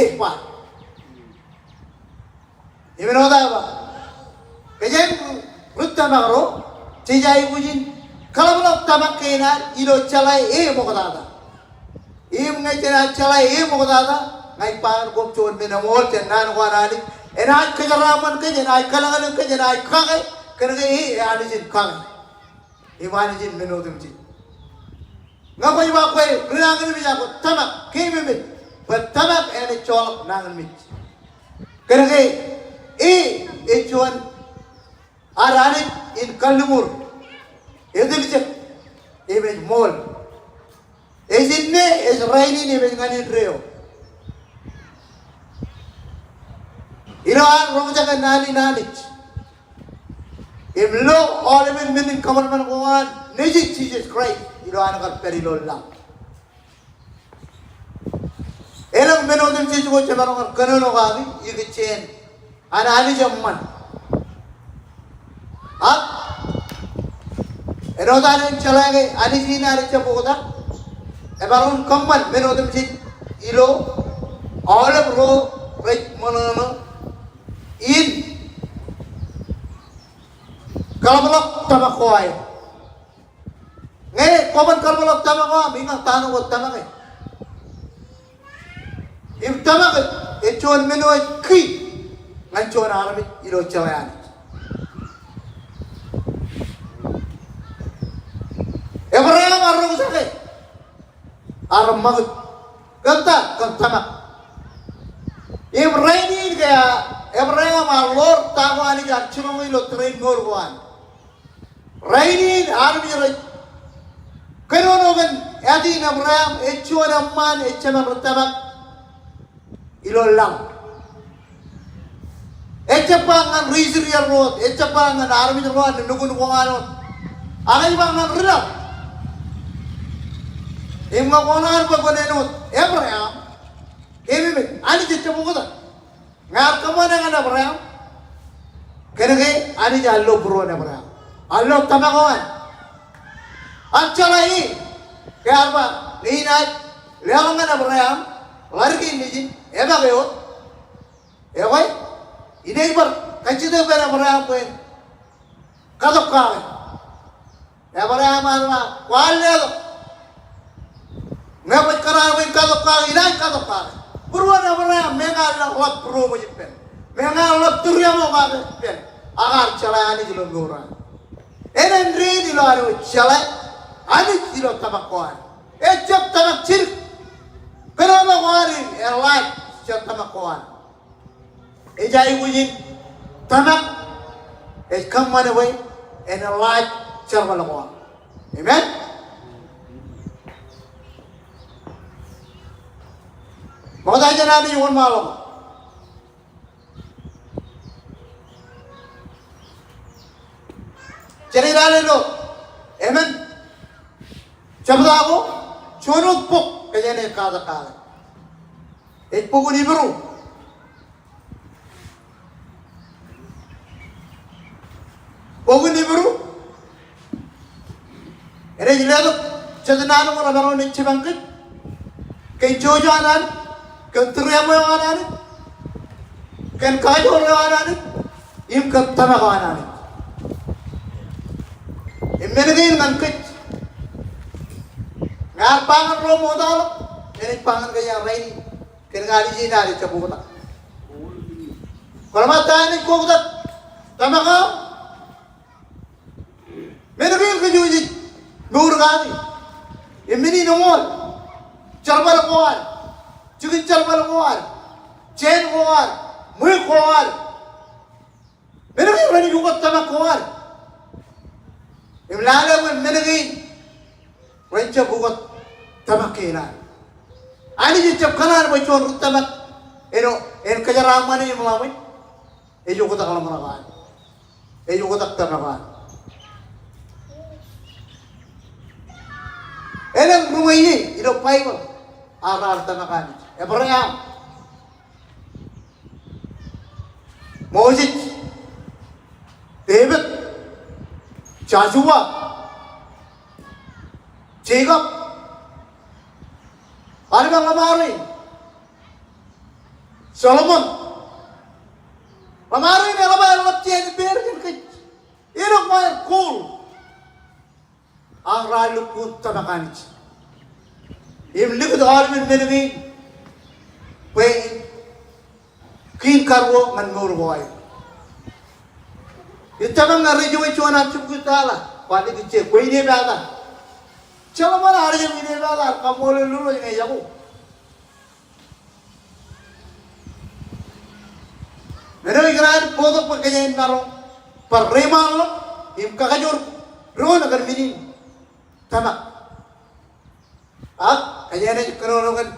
ej ba. Im āinwōt aō ba, kōjeañ ri tōmak ro, jej aikuj in kaḷapḷọk tōmak kein ad ilo jeḷā e ṃoktata. Im ñe jenaaj jeḷā e ṃoktata, ña ij ba ñan koṃ juon men eṃool jān naan ko an Anij. Enaaj kōjeraaṃṃan kōj, enaaj kalōñlōñ kōj, enaaj kake, kōn ke e Anij in kake. Im Anij in men otemjej. Ñe kwōj ba kwe ri nañinmej ak kwōj tōmak, keememej bwe tōmak enaaj joḷọk nañinmej. Kōn ke e ej juon ad Anij in kalliṃur, etiljek, im ej ṃool. Ej inne, ej rainin, im ej ñan indeeo. Ilo an roñjake naan in Anij im lo aolepen men in kōṃanṃan ko an Nejin Jisōs Kraist ilo an kar pād ilo laḷ. Elōñ men otemjej ko jemaroñ kar kōnono kaki ikijjeen an Anij eṃṃan. Ak āinwōt an en jeḷā ke Anij in ad ejjab oktak, emaroñ kōṃṃan men otemjej ilo aolep ro rej ṃōṇōṇō in kaḷapḷọk tōmak ko aer. Ñe kwōban kaḷapḷọk tōmak ko aṃ, ikōṇaan ta ṇe kwōj tōmake. Im tōmak ej juon men eo ej key ñan juon armej ilo jeḷā Anij. Ebream ear roñjake, ear ṃakūt. Kōn ta? Kōn tōmak. Im rainin ke Ebream ear ḷoor ta ko Anij ear jiroñ ilo tōre in mour ko an. Rainin armej rej kōnono kōn ātin Ebream, ej juon eṃṃaan, ej jemān ri tōmak ilo laḷ. Ejjab ba ñan ri Israel ro wōt, ejjab ba ñan armej ro an nukun ko ñan wōt. Ak ej ba ñan ri laḷ. Im ñe kwō kōṇaan bwe kwōn āinwōt Ebream, keememej, Anij ejjab oktak. Ñe ear kōṃṃane ñan Ebream, kōn ke Anij ear lo būruon Ebream. Ear lo tōmak eo an. Ear jeḷā e. Ke ear ba, ñe inaaj leḷọk ñan Ebream ḷadik in nejin, epaak eoon. Ekwe, inaaj bar kajjitōk ippān Ebream bwe en katok kake. Ebream ear ba, kwaar letok. Ñe kwōj kōṇaan bwe in katok kake, inaaj katok kake. Būruon Ebream, meñe ear ḷap būroṃōj ippān, meñe ear ḷap tūriaṃo kake ippān, ak ear jeḷā Anij ilo mour eo an. Āindein ilo ad jeḷā Anij ilo tōmak ko an. Ejjab tōmak jidik. Kōnono ko ad in eḷap jet tōmak ko an. Ej aikuj in tōmak ej kōṃṃan bwe en eḷap jerbal ko an. Amen. Ṃokta jān Anij wōnṃaanḷọk. Jen lale ilo emān jebta ko, juon wōt bok kōjeañ katak kake. Ej bok in Hibru. Bok in Hibru. Enaaj letok jet naan ko remaroñ in jipañ kōj kōn jouj eo an Anij, kōn tūriaṃo eo an Anij, kōn kajoor eo an Anij, im kōn tōmak eo an Anij. Im men kein ñan kōj, ñe ear ba ñan ro ṃoktaḷọk, enaaj ba ñan kōj rainin. Kōn ñe Anij in ad ejjab oktak. Kwōḷak ṃōttan Anij ko oktak. Tōmak eo. Men kein kōj ej mour kaki. Im men in eṃool. Jerbal ko ad. Jikin jerbal ko ad. Jān ko ad. Ṃweo ko ad. Men kein ren ej ukōt tōmak ko ad. Im lale bwe men kein ren jab ukōt tōmak kein ad. Anij ejjab kōṇaan bwe juon ri tōmak āinwōt en kōjeraaṃṃan im ḷaṃōj. Ej oktak ḷōmṇak eo an. Ej oktak tōmak eo an. Elōñ ri ṃweiie ilo Baibōḷ ak raar tōmak Anij. Ebream, Moses, Devid, Josua, Jekob, bar ḷōṃaro in Solomon. Ḷōṃaro in eḷap aer ḷap jān ippāer jān kōj. Elōñ ṃaer gold. Ak raar lukkuun tōmak Anij. Im likūt aolep men kein bwe in kiin karuo ñan mour ko aer. Ij tōmak ñe rej juon an jibukwi tala, kwaar likūt je, kwe inepata. Solomon ear jab inepata, ear kaṃṃoolol Irooj ñe yokwe. Men eo ikōṇaan bōktok bwe kōjeañ maroñ bar reiṃaanḷọk im kakajoor doon kōn men in tōmak. Ak kōjeañ ej kōnono kōn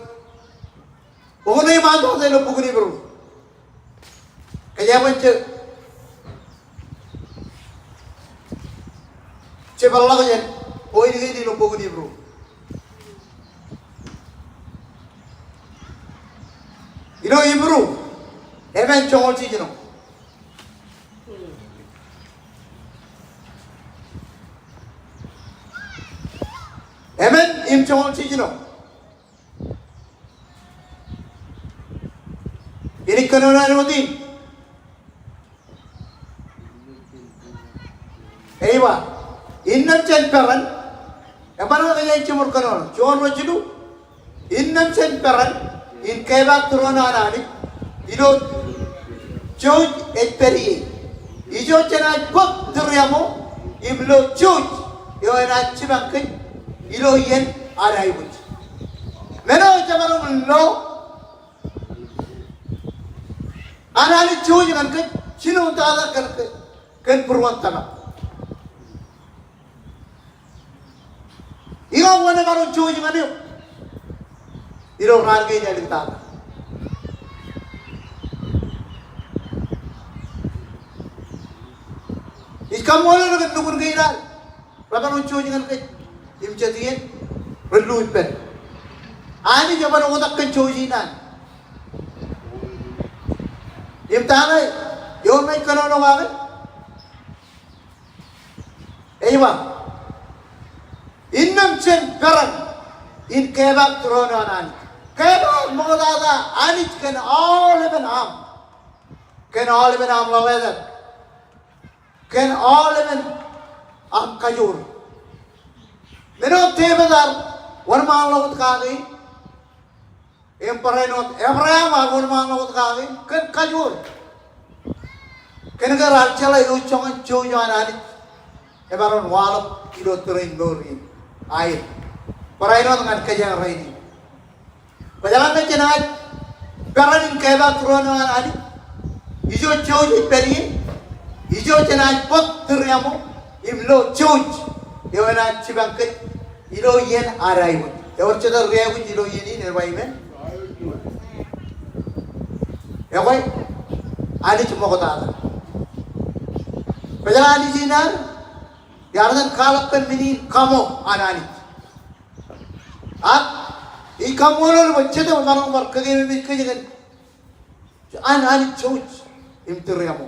bok ṇe iṃaan tokta ilo bok in Hibru. Kōjeañ bar je jepeḷḷọk jān point kein ilo bok in Hibru. Ilo Hibru emān joñoul jiljino. Emān im joñoul jiljino. Inaaj kōnono āinwōt in. Ej ba, innām jān peran, eṃṃan ke kōjeañ jiṃor kōnono, juon ro jilu, innām jān peran in kepaak tūroon an Anij ilo jouj ej pād ie. Ijo jenaaj bōk tūriaṃo im lo jouj eo enaaj jipañ kōj ilo iien ad aikuj. Men eo ejjab maroñ lo an Anij jouj ñan kōj, jinoin tata kōn kōj, kōn būruon tōmak. Ikōṇaan maroñ jouj ñan eok ilo raan kein āliktata. Ij kaṃṃoolol kōn nukun kein ad remaroñ jouj ñan kōj im jet iien relukkuun ippād. Anij eban oktak kōn jouj in an. Im ta ṇe eoon ṇe ij kōnono kake? Ej ba, innām jen peran in kepaak tūroon eo an Anij. Kepaak ṃoktata Anij kōn aolepen aṃ. Kōn aolepen aṃ ḷōḷātāt. Kōn aolepen aṃ kajoor. Men eo Devid ear wōnṃaanḷọk wōt kake, im barāinwōt Ebream ear wōnṃaanḷọk wōt kake kōn kajoor. Kōnke raar jeḷā eo joñan jouj eo an Anij emaroñ waḷọk ilo tōre in mour in aer. Barāinwōt ñan kōjeañ rainin. Kwōjeḷā ñe jenaaj peran in kepaak tūroon eo an Anij? Ijo jouj ej pād ie? Ijo jenaaj bōk tūriaṃo im lo jouj eo enaaj jipañ kōj ilo iien ad aikuj. Ewōr jet ri aikuj ilo iien in, ej ba amen? Ekwe, Anij ṃoktata. Kwōjeḷā Anij in ad, iar iten kwaḷọk kōn men in kaṃo an Anij. Ak ij kaṃṃoolol bwe jet emaroñ bar kōkeememej kōj kōn an Anij jouj im tūriaṃo.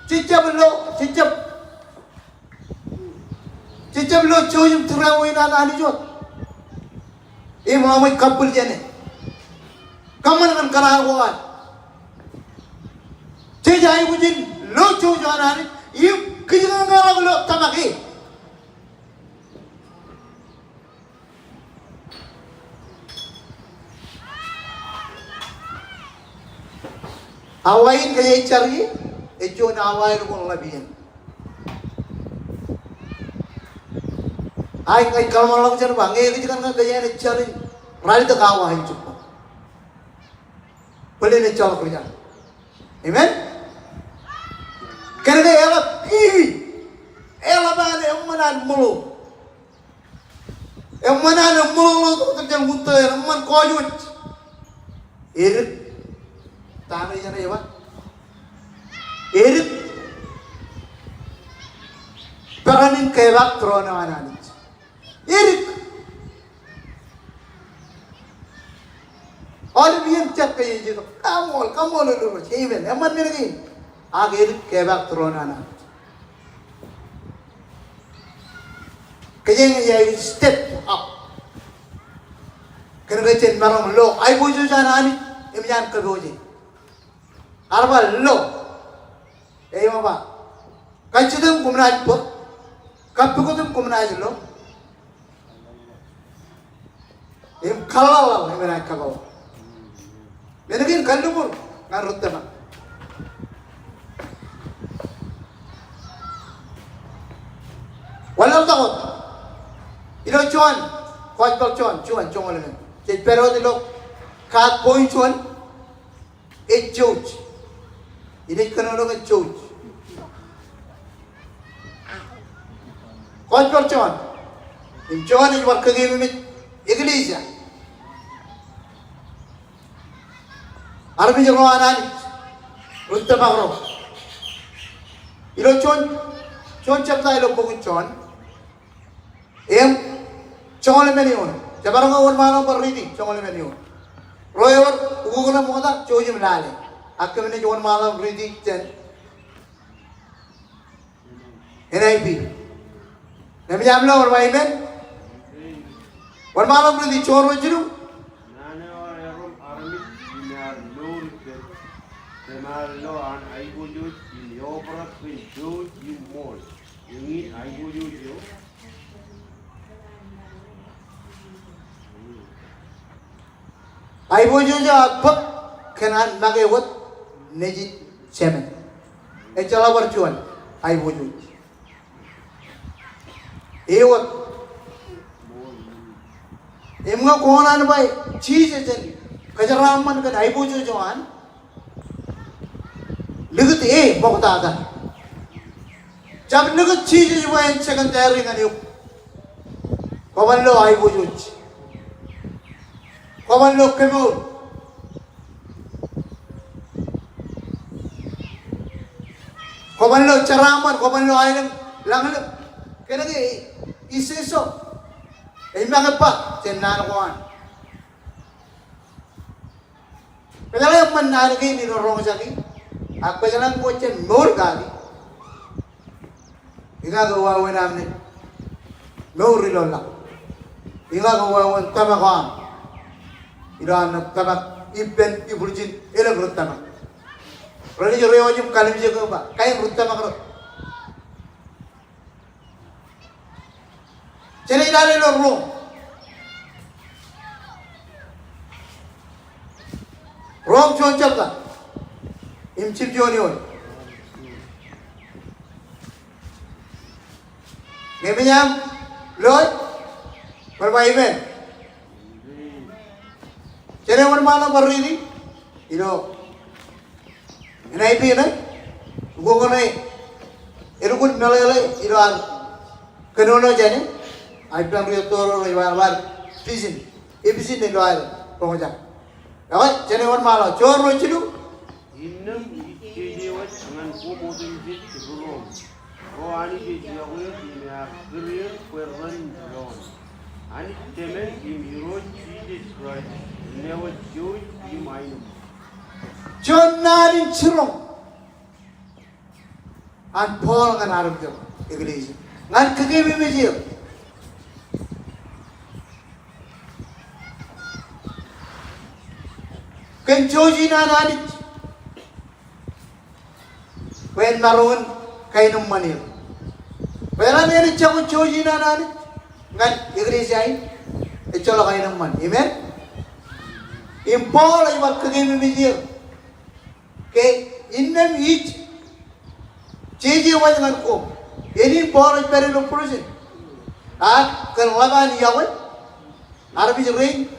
Jej jab lo, jej jab, jej jab lo jouj im tūriaṃo in an Anij wōt im ḷōmṇak kabbwil jāne. Kōṃṃan kōn kōṇaan ko ad. Jej aikuj in lo jouj eo an Anij im kijkañkeḷọk ilo tōmak e. Awa in kōj ej jar ie, ej juon awa in ko ḷap iien. Ak ña ij kōḷmānḷọkjeṇ ba ñe ekōjkan ñe kōj ej jar in ralitōk awa in jibboñ, bōlen ejjeḷọk ri jar. Amen. Kōnke eḷap iwi, eḷap an eṃṃan an ṃōḷo. Eṃṃan an ṃōḷo ḷọk tok jān wūntō, eṃṃan kōjwōj. Edik. Ta ṇe ijeṇe ej ba? Edik. Peran in kepaak tūroon eo an Anij. Edik. Aolep iien jet kōj ej itok. Kaṃṃool, kaṃṃoolol Irooj. Amen. Eṃṃan men kein. Ak edik kepaak tūroon eo an Anij. Kōjeañ ej aikuj step up. Kōnke jen maroñ lo aiboojoj an Anij im jān kōpooje. Ear ba lo. Ej ba, kajjitōñ koṃ naaj bōk, kappukot im koṃ naaj lo. Im kaḷḷaḷḷaḷ im enaaj kapeḷḷọk. Men kein kalliṃur ñan ri tōmak. Wanlaḷtak wōt ilo Jon, Gospel Jon, Jon, joñoul emān. Jej pād wōt ilo kaat point juon. Ej jouj. Inaaj kōnono kōn jouj. Gospel Jon. Im Jon ej bar kōkeememej eklejia. Armej ro an Anij, ri tōmak ro. Ilo Jon, Jon jebta ilo bok in Jon. Im joñoul emān eoon. Jemaroñ ke wōnṃaanḷọk bar riiti joñoul emān eoon. Ro ewōr ukok ṇe ṃokta, jouj im lale. Ak kōmij wōnṃaanḷọk riiti jān N I V. Im ij aṃ lo wōnṃaanḷọk, amen. Wōnṃaanḷọk riiti Jon ruo jilu. Naan eo erom armej im ear mour ippān, kōm ar lo an aiboojoj im eobrak kōn jouj im ṃool. Eñin aiboojoj eo. Aiboojoj eo ear bōk kōn an make wōt nejid Jemān. Ejjeḷọk bar juon aiboojoj. Ewōr. Im ñe kwō kōṇaan ba Jisōs en kōjeraaṃṃan kōn aiboojoj eo an, likūt e ṃoktata. Jab likūt Jisōs bwe en secondary ñan eok. Kwōban lo aiboojoj. Kwōban lo kemour. Kwōban lo jeraaṃṃan, kwōban lo aelōñ lañlōñ. Kōnke ij seso. Ej make ba jān naan ko an. Kwōjeḷā eṃṃan naan kein ilo roñjake, ak kwōjeḷā kwōj jān mour kaki. Ikake wāween am naaj mour ilo laḷ. Iñak wāween tōmak eo aṃ. Ilo an tōmak ippān ibwiljin elōñ ri tōmak. Renaaj reiwōj im kallimjek eō ba, kain ri tōmak ro. Jenaaj lale ilo Rom. Rom juon jebta im jiljilimjuon. Ñe mejaṃ loe, bar ba amen. Jenaaj wōnṃaanḷọk bar riiti ilo N I V ṇe, ukokōṇe, elukkuun meḷeḷe ilo ad kōnono jāne, a ippān ri etto ro rej ba bar pisin, episin ilo ad roñjake. Ekwe, jenaaj wōnṃaanḷọk, juon ruo jilu. Innām ij jeje wōj ñan koṃ otemjej ri Rom, ro Anij ej yokwe er im ear kūr er bwe ren doon. Anij Tōmān im Irooj Jisōs Kraist, lewōj jouj im aenōṃṃan. Juon naan in jiroñ an Paul ñan armej ro eklejia, ñan kōkeememej er kōn jouj in an Anij. Bwe en maroñ in kaenōṃṃan er. Bwe eḷaññe enaaj jako jouj in an Anij ñan eklejia in, ejjeḷọk aenōṃṃan. Amen. Im Paul ej bar kōkeememej er ke innām ij jeje wōj ñan koṃ. Eñin Paul ej pād ilo prison. Ak kōn ḷap an yokwe, armej rein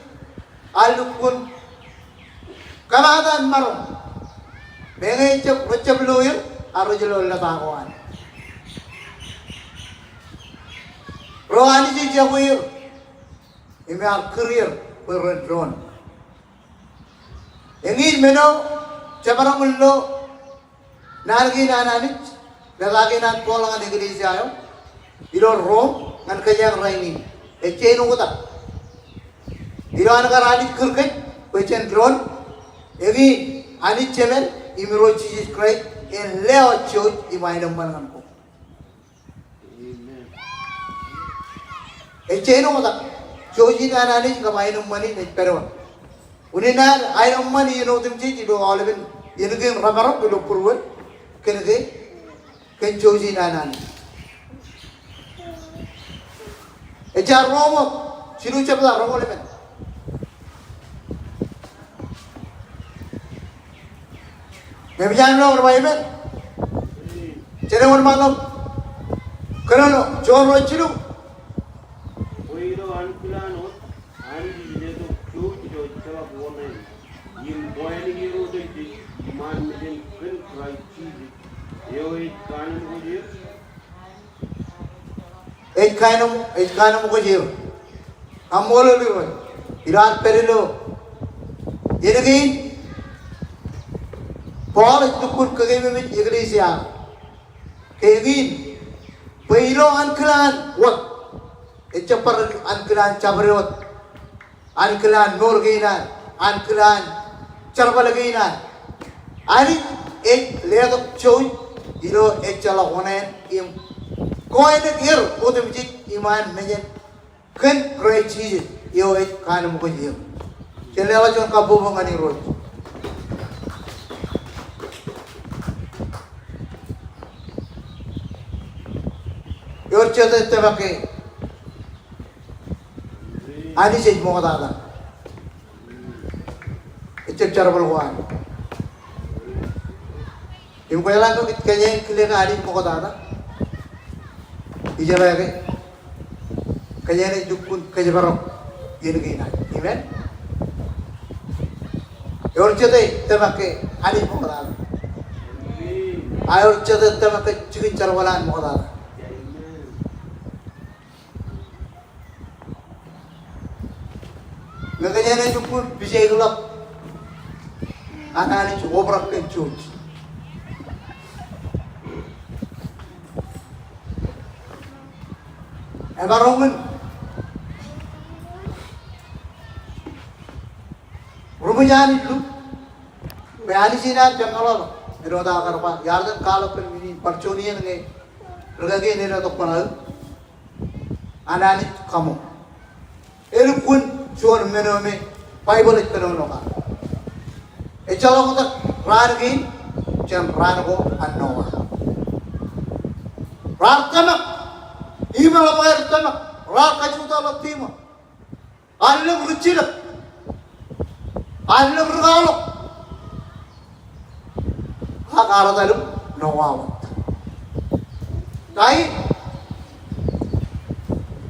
ear lukkuun kōmaat an maroñ. Meñe ejjab, rejjab lo er, ak rej lo letak ko an. Ro Anij ej yokwe er im ear kūr er bwe ren doon. Eñin men eo jemaroñ in lo naan kein an Anij, letak kein an Paul ñan eklejia eo ilo Rom ñan kōjeañ rainin, ej jañin oktak. Ilo an kar Anij kūr kōj bwe jen doon, eñin Anij Jemān im Irooj Jisōs Kraist en lewōj jouj im aenōṃṃan ñan koṃ. Ej jañin oktak. Jouj in an Anij kab aenōṃṃan in ej pād wōt. Unin an aenōṃṃan iien otemjej ilo aolepen iien kein remaroñ ilo būruod kōn ke, kōn jouj in an Anij. Ej jar Rom jilu jebta roñoul emān. Ñe mejaṃ ḷọk bar ba amen. Jenaaj wōnṃaanḷọk. Kōnono, juon ruo jilu. Bwe ilo ankilaan wōt, Anij ej letok jouj ilo ejjeḷọk oṇāān im bwe en er otemjej iṃaan mejān kōn Kraist Jisōs, eo ej kaanemkwōj er. Ej kaanem, ej kaanemkwōj er. Kaṃṃoolol Irooj. Ilo ad pād ilo iien kein, Paul ej lukkuun kōkeememej eklejia ke eñin, bwe ilo ankilaan wōt, ejjab bar ankilaan jabdewōt, ankilaan mour kein ad, ankilaan jerbal kein ad, Anij ej letok jouj ilo ejjeḷọk oṇāān im kōṇaan er otemjej iṃaan mejān kōn Kraist Jisōs eo ej kaanemkwōj er. Jen leḷọk juon kabbokbok ñan Irooj. Ewōr jete ej tōmak ke Anij ej ṃoktata. Ejjab jerbal ko an. Im kwōjeḷā ke kōjeañ kile ke Anij ṃoktata, ij ba ke kōjeañ ej lukkuun kōjparok iien kein ad. Amen. Ewōr jete ej tōmak ke Anij ṃoktata. A ewōr jete ej tōmak ke jikin jerbal an ṃoktata. Ñe kōjeañ ej lukkuun pijaik ḷọk an Anij obrak kōn jouj, emaroñ in ruṃwij Anij ilo bwe Anij in an jab meḷọkḷọk. Āinwōt aō kar ba, iar iten kwaḷọk kōn men in bar juon iien ñe rūkaki en letok bōṇaō. an Anij kaṃo. Elukkuun juon men eo me Baibōḷ ej kōnono kake. Ejjeḷọk tok raan kein jān raan ko an Noa. Raar tōmak, im eḷap aer tōmak, raar kajutak ḷọk tiṃa. Ar lōñ ri jilōk. Ar lōñ ri kwaḷọk. Ak ear etal im Noa wōt. Kain,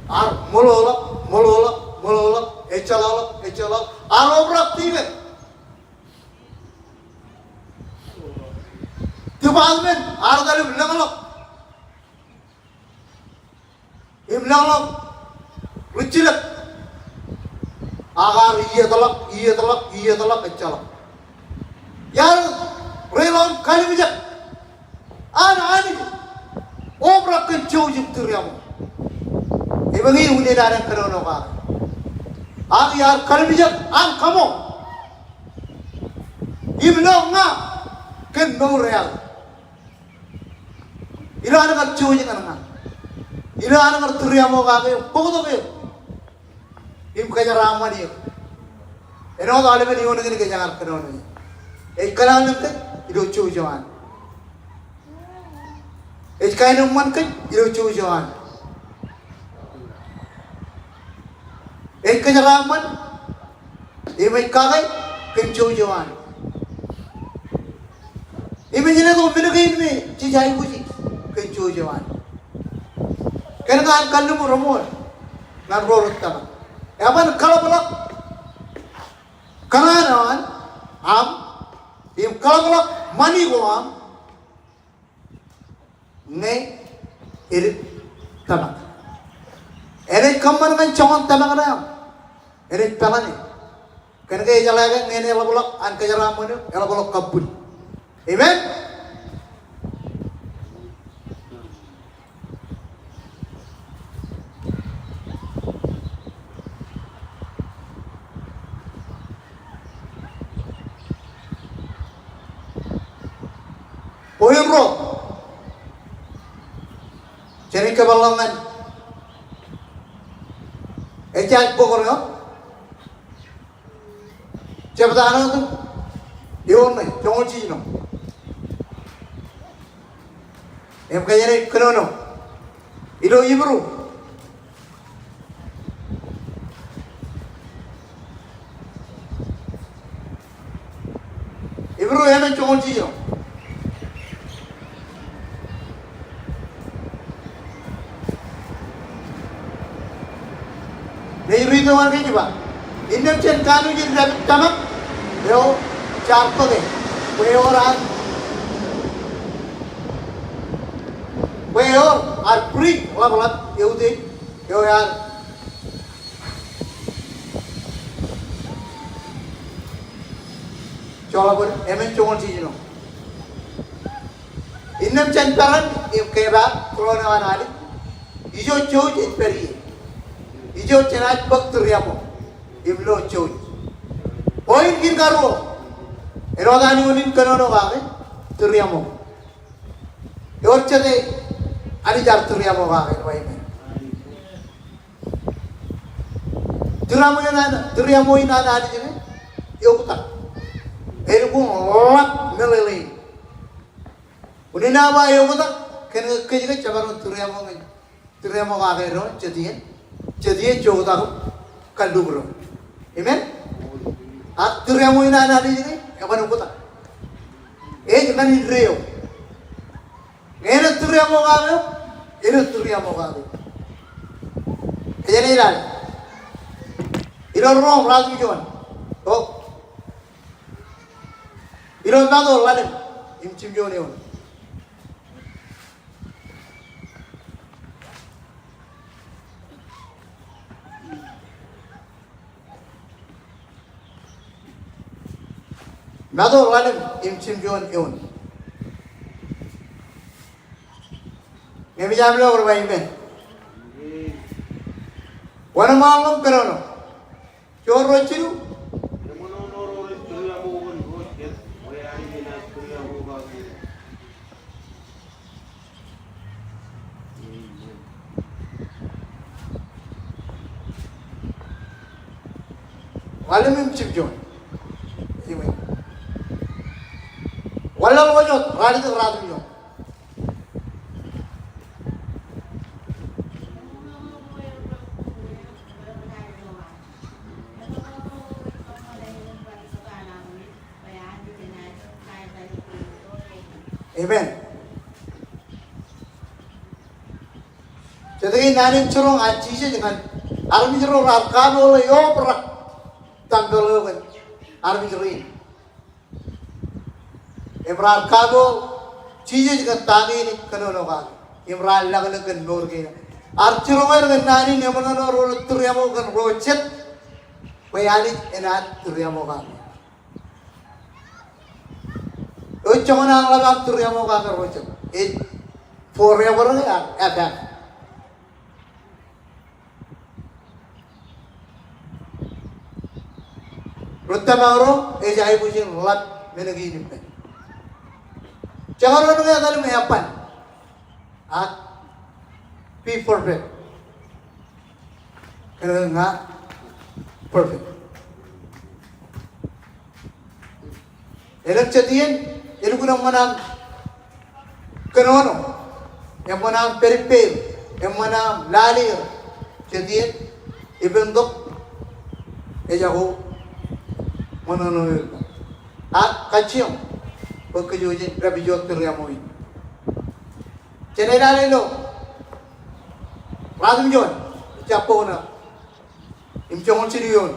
ar ṃōḷoḷọk, ṃōḷoḷọk, ṃōḷoḷọk, ejjeḷọkḷọk, ejjeḷọkḷọk, ar obrak tipe. Department, ar etal im lōñḷọk. Im lōñḷọk ri jilōk. Ak ear iietḷọk, iietḷọk, iietḷọk, ejjeḷọk. Iar reiḷọk im kalimjek an Anij obrak kōn jouj im tūriaṃo. Im eñin unin an kōnono kake. Ak iar kalimjek an kaṃo im lo ña kōn mour eo aō. Ilo an kar jouj ñan ña. Ilo an kar tūriaṃo kake eok, bōktok eok, im kōjeraaṃṃan eok. Āinwōt aolepen eoon kein kōj kar kōnono. Ej kōḷaanḷọk kōj ilo jouj eo an. Ej kaenōṃṃan kōj ilo jouj eo an. Ej kōjeraaṃṃan im ej kake kōn jouj eo an. Im ej letok men kein me jej aikuji kōn jouj eo an. Kōnke an kalliṃur eṃool ñan ro rej tōmak. Eban kaḷapḷọk kōṇaan eo an aṃ im kaḷapḷọk ṃani ko aṃ ñe edik tōmak. Enaaj kōṃṃan ñan joñan tōmak ṇe aṃ. Enaaj peḷan e. Kōnke ejeḷā ke ñe en eḷapḷọk an kōjeraaṃṃan eok, eḷapḷọk kabbwil. Amen? Point ruo. Jenaaj kōpeḷḷọk ñan ejjaaj bok eo. Jebta ṇe otem eoon ṇe, joñoul jiljino. Im kōjeañ kōnono ilo Hibru. Hibru emān joñoul jiljino. Ij riit eo an kōj ij ba, innām jen kanooj in dāpij tōmak eo jaar bōke, bwe ewōr ad, bwe ewōr ad bwij ḷapḷap eutiej eo ear joḷọk bōd. Emān joñoul jiljino. Innām jen peran im kepaak tūroon eo an Anij. Ijo jouj ej pād ie. Ijo jenaaj bōk tūriaṃo im lo jouj. Point kein karuo. Āinwōt an unin kōnono kake tūriaṃo. Ewōr jete Anij ear tūriaṃo kake ilo amen. Tūriaṃo in an, tūriaṃo in an Anij ke eoktak. Elukkuun ḷap meḷeḷein. Unin aō ba eoktak, kōn ke kōj ke jemaroñ tūriaṃo ñan, tūriaṃo kake doon, jet iien, jet iien joktak im kalluk doon. Amen? Ak tūriaṃo in an Anij ke eban oktak. Ej ñan indeeo. Ñe enaaj tūriaṃo kake eok, enaaj tūriaṃo kake eok. Kōjeañ lale. Ilo Rom ruatimjuon. O. Ilo Matu ḷalem im jimjuon eoon. Matu ḷalem im jimjuon eoon. Ñe emōj aṃ lo bar ba amen. Wōn ṃaanḷọk im kōnono. Juon, ruo, jilu. Ḷalem im jibjuon. Amen. Wanlaḷ wōt, ralitōk ratimjuon. Amen. Jet kein naan in jiroñ an Jisōs ñan armej ro raar kapoḷe ioobrak tempel eo kōn armej rein. Im raar kapoḷ Jisōs kōn ta kein ej kōnono kake. Im raar laklōk kōn mour kein. Ear jiroñ er kōn naan in eṃōṇōṇō ro rej tūriaṃo kōn ro jet. Bwe Anij enaaj tūriaṃo kake. Eo joñan an ḷap aṃ tūriaṃo kake ro jet. Ej forever ke ear epaak. Ri tōmak ro ej aikuj in ḷap men kein ippān. Jekdọọn ke etal im eban. Ak be perfect. Kōnke ña perfect. Elōñ jet iien, elukkuun eṃṃan aṃ kōnono, eṃṃan aṃ pād ippāer, eṃṃan aṃ lale er, jet iien, ippān tok, ejako ṃōṇōṇō er. Ak kajjioñ, bwe kōj wōj jen dāpij wōt tūriaṃo in. Jen lale ilo ratimjuon, jab bōk ṇe, im joñoul jilu eoon.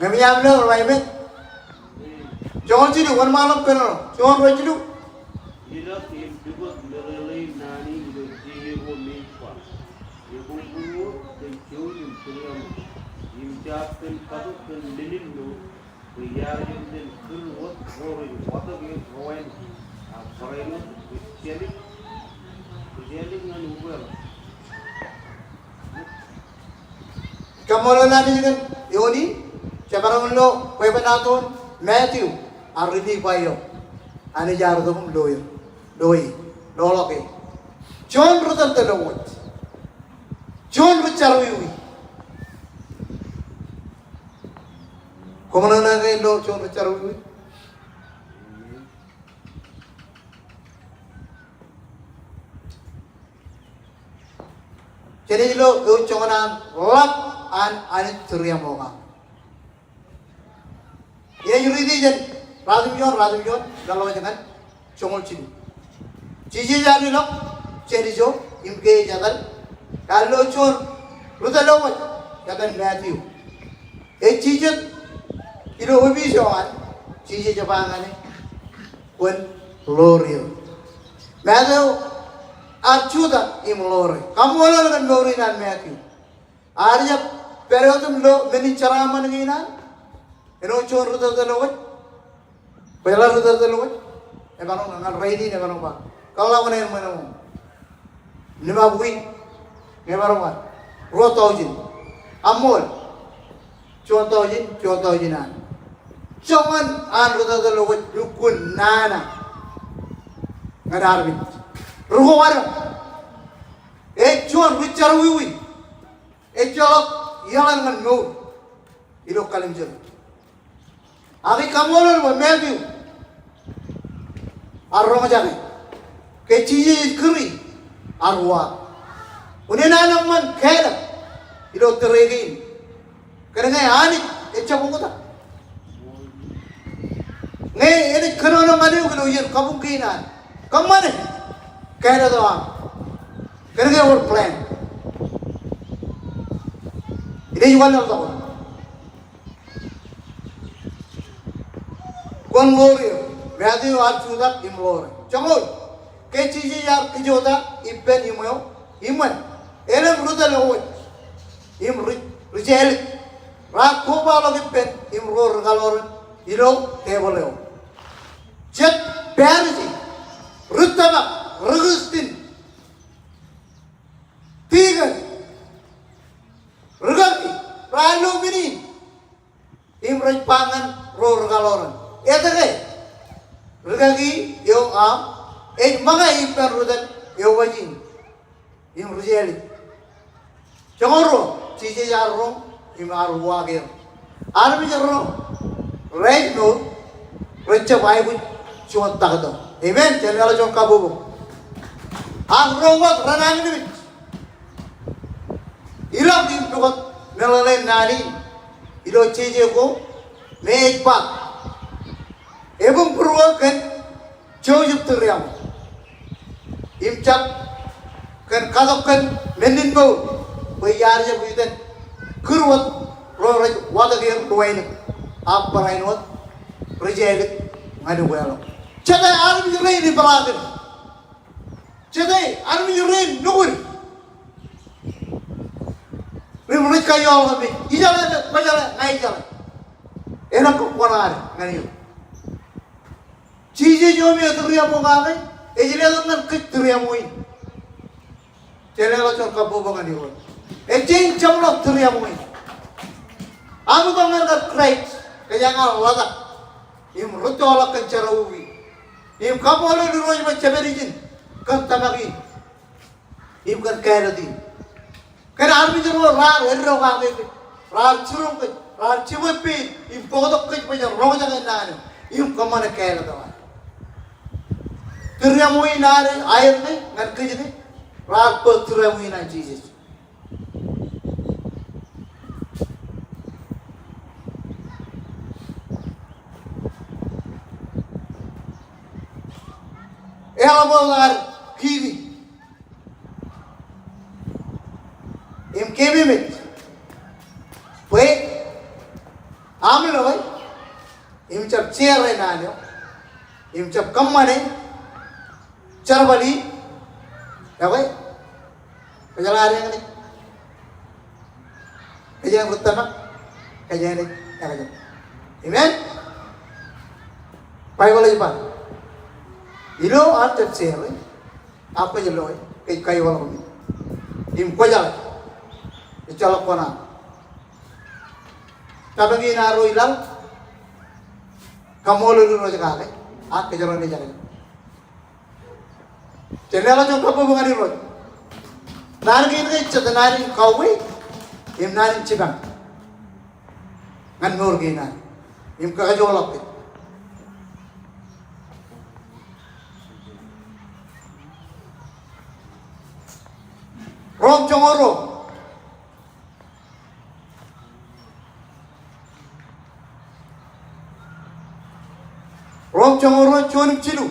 Ñe ṃōj aṃ lo, ḷwae men. Joñoul jilu, wōnṃaanḷọk kōnono. Joñoul ruo jilu. Ilọk im pukot meḷeḷein naan in ilo jeiū ko me ej ba, Ekobūruō kōn jouj im tūriaṃo, im jaak kōn katok kōn lelin mour, bwe iar jab iten kūr wōt ro rej watōk eok ro wānōk, ak barāinwōt ri jelik, ri jelik ñan ukeḷọk. Kaṃṃoolol Anij kōn eoon in, jemaroñ lo bwebwenato in Matthew, ear ri liiba eo. Anij ear itok im lo er, lo e, loḷọk e. Juon ri tōltōl owōj. Juon ri jerọwiwi. Koṃ ṇa ke ilo juon ri jerọwiwi? Jen ej lo eo joñan an ḷap an Anij tūriaṃo kake. Inaaj riiti jān ratimjuon, ratimjuon, iḷọk ñan joñoul jilu. Jisōs ear ilọk jān ijo im ke ej etal, ear lo juon ri tōl owōj, etan Matthew. Ej jijet ilo opiij eo an, Jisōs ej ba ñan e, kwōn ḷoor eō. Matthew ear jutak im ḷoor e. Kaṃṃoolol kōn mour in an Matthew. Ear jab pād wōt im lo men in jeraaṃṃan kein an. Āinwōt juon ri tōltōl owōj. Bwe eḷap ri tōltōl owōj, emaroñ ñan rainin emaroñ ba, kōḷḷā wōṇāān ṃweo eo. Limabukwi, ñe emaroñ ba, ruo taujin. Aṃ ṃool, juon taujin, juon taujin an. Joñan an ri tōltōl owōj lukkuun nana ñan armej. Ri ko ad, ej juon ri jerọwiwi. Ejjeḷọk iaḷan ñan mour ilo kallimjek. Ak ij kaṃṃoolol bwe Matthew ear roñjake ke Jisōs ej kūri, ear uwaak. Unin an eṃṃan kāālōt ilo tōre kein. Kōnke Anij ejjab oktak. Ñe enaaj kōnono ñan eok ilo iien kabuñ kein an, kōṃṃane kāālōt eo aṃ. Kōnke ewōr plan. Inaaj wanlaḷtak wōt. Kwōn ḷoor eō. Matthew ear jutak im ḷoor e. Joñoul, ke Jisōs ear kajjioñ ippān iṃweo, iṃōn elōñ ri tōl owōj im ri, ri jelik raar kobaḷọk ippān im ro ri kaḷoran ilo tebōḷ eo. Jet Parisi, ri tōmak, ri Kristian, tikōn, Eo aṃ, ej ṃōñā ippān ri-tōl eo waj in im ri-jeḷā. Joñoul ruo, Jisōs ear roñ im ear uwaak er. Armej ro rej mour, rej jab aikuj juon taktō. Amen. Jen leḷọk juon kabbokbok. Ak ro wōt renañinmej ilọk im pukot meḷeḷein naan in ilo jeje ko me ej ba, ebuñbūruō kōn Joseph Tūriaṃo im jab kōn katok kōn men in mour bwe iar jab iten kūr wōt ro rej watōk er duwainōk ak barāinwōt ri-jeḷā ñan ukeḷọk. Jete armej rein ipeḷaakin? Jete armej rein nukud? Ri rej kajoḷọk me ijeḷā, kwōjeḷā, ña ijeḷā. Elōñ kōṃṃan ad ñan eok. Jisōs eo me Tūriaṃo kake ej letok ñan kōj Tūriaṃo in. Jen leḷọk juon kabbokbok ñan Irooj. Ej jañin jeṃḷọk Tūriaṃo in. Aṃ itok ñan kar Kraist, kōjeañ ar ḷotak im rūttoḷọk kōn jerọwiwi im kaṃṃoolol Irooj bwe jepād ijin kōn tōmak in im kōn kāālōt in. Kōn armej ro raar eddo kake kōj, raar jiroñ kōj, raar jibwe pein im bōktok kōj bwe jen roñjake naan eo im kōṃṃane kāālōt eo aer. Tūriaṃo in ad, aer ke ñan kōj ke, raar bōk Tūriaṃo in an Jisōs. Eḷap wōt ad kiki im keememej bwe aṃ loe im jab share naan eo im jab kōṃṃane jerbal in. Ekwe, kwōjeḷā ad eñin, kōjeañ ri tōmak, kōjeañ ri ekjab. Amen. Baibōḷ ej ba, ilo aṃ jab share, ak kwōj loe, kōj kajoḷọk me im kwōjeḷā, ejjeḷọk kōṇaan. Tōmak in arro ilaḷ, kaṃṃoolol Irooj kake, ak kōjro nejak. Jen leḷọk juon kabbokbok ñan Irooj. Naan kein ke ej jete naan in kauwe im naan in jipañ ñan mour kein ad im kakajoḷọk kōj. Rom joñoul ruo. Rom joñoul ruo, juon im jilu.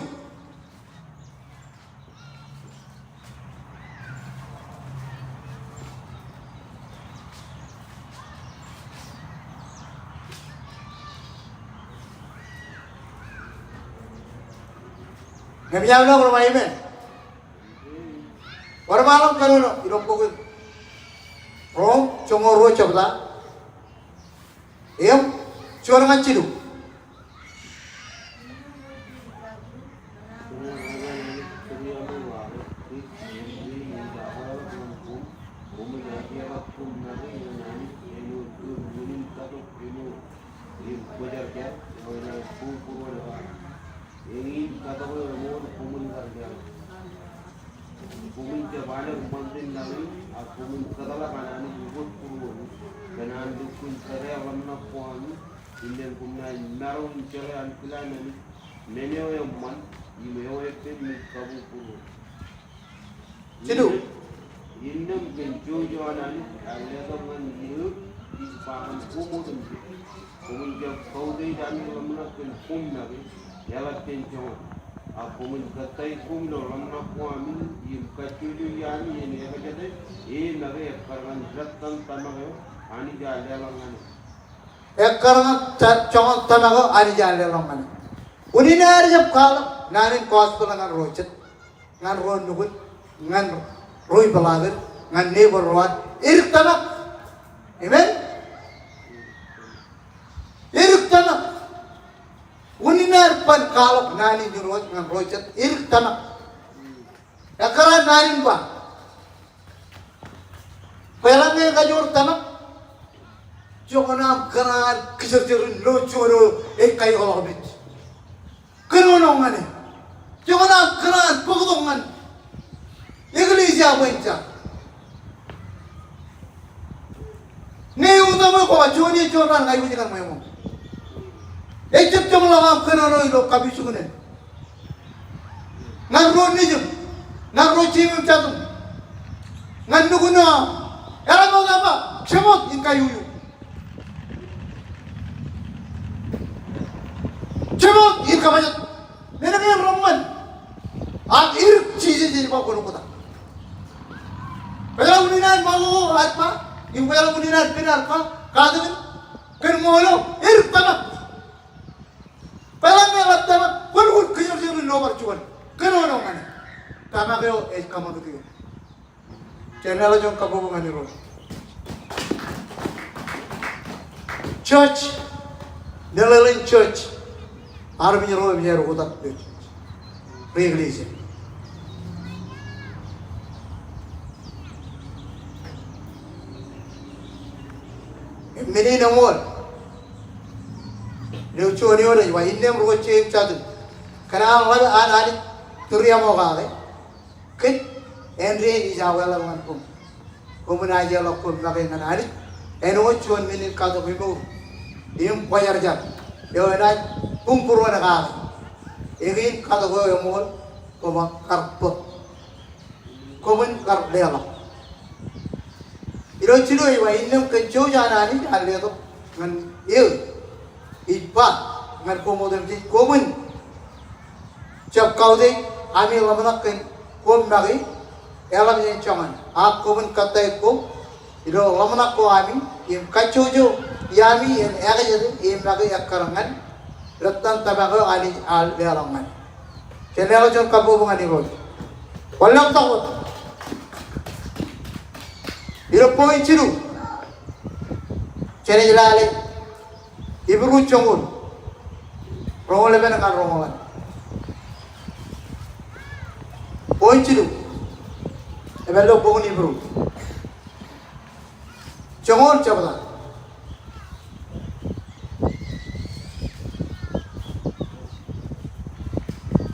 Ñe ej aolep ro ba amen. Bar ba ḷọk kōnono ilo bok in Rom joñoul ruo jebta im juon ñan jilu. Koṃwin jab aner ṃōṇōṇō in, ak koṃwin kōtḷọk an Anij ukot būruon kōn an lukkuun tōre ḷōmṇak ko ami, innām koṃ naaj maroñ in jeḷā ankilaan Anij men eo eṃṃan im eo eppān naaj kabubūruon. Jilu. Innām kōn jouj eo an Anij ear letok ñan eō ij ba ñan koṃ otemjej, koṃwin jab kautiej ami ḷōmṇak kōn koṃ make, eḷap jān joñan. Ak koṃwin kōttāik koṃ ilo ḷōmṇak ko ami im kajjojo iaan ami en ekjete, e make ekkar ñan jattan tōmak eo Anij ear leḷọk ñan e. Ekkar ñan ta-, joñan tōmak eo Anij ear leḷọk ñan e. Unin aer jab kwaḷọk naan in gospel ñan ro jet, ñan ro nukud, ñan ro ipeḷaakin, ñan neighbor ro ad, edik tōmak. Amen? Edik tōmak. Unin aer ban kwaḷọk naan in Irooj ñan ro jet, edik tōmak. Ekkar an naan in ba, bwe eḷaññe ekajoor tōmak, joñan aṃ kōṇaan kijerjer in lo juon eo ej kajoḷọk mej. Kōnono ñan e. Eo bwe en jar. Ñe eutiej ṃōj, kwō ba juon iiō juon raan ña ij bwe jen kar ṃweo. Ejjab jeṃḷọk aṃ kōnono ilo kapijuknen. Ñan ro nejūṃ, ñan ro jeiṃ im jatūṃ, ñan nukun eo aṃ. Eḷap eo ej ba, jeṃḷọk in kaiuiu. Jeṃḷọk in kōṃṃan. Men kein reṃṃan. Ak edik Jisōs ej ba kwōn kōtak. Kwōjeḷā unin an ṃakoko ej ba, im kwōjeḷā unin an pin ej ba, katakin, kōn ṃool eo, edik tōmak. Bwe eḷaññe eḷap tōmak, kwōn wōr kōjorjor ilo bar juon. Kōnono ñan e. Tōmak eo ej kōṃakūt eok. Jen leḷọk juon kabbokbok ñan Irooj. Church, meḷeḷein church, armej ro im ej kōtak ilo church. Ri eklejia. Im men in eṃool. Ilo juon eoon ej ba, innām ri-kōj jeiṃ jatūṃ, kōn an ḷap an Anij tūriaṃo kake, kōj āindein ij aō eḷap ñan koṃ. Koṃwin ajeḷọk koṃ make ñan Anij. Āinwōt juon men in katok emour im kwōjarjar eo enaaj buñbūruon kake. Eñin katok eo eṃool, koṃ kar bōk. Koṃwin kar leḷọk. Ilo jilu ej ba, innām kōn jouj an Anij ear letok ñan eō, ij ba ñan koṃ otemjej, koṃwin jab kautiej ami ḷōmṇak kōn koṃ make eḷap jān joñan, ak koṃwin kōttāik koṃ ilo ḷōmṇak ko ami im kajjojo iaami en ekajet im make ekkar ñan rettan tōmak eo Anij ear leḷọk ñan e. Jen leḷọk juon kabbokbok ñan Irooj. Kwōn leḷọk wōt. Ilo point jilu, jenaaj lale Hibru joñoul roñoul emān ñan roñoul ḷalem. Point jilu, epād ilo bok in Hibru. Joñoul jebta.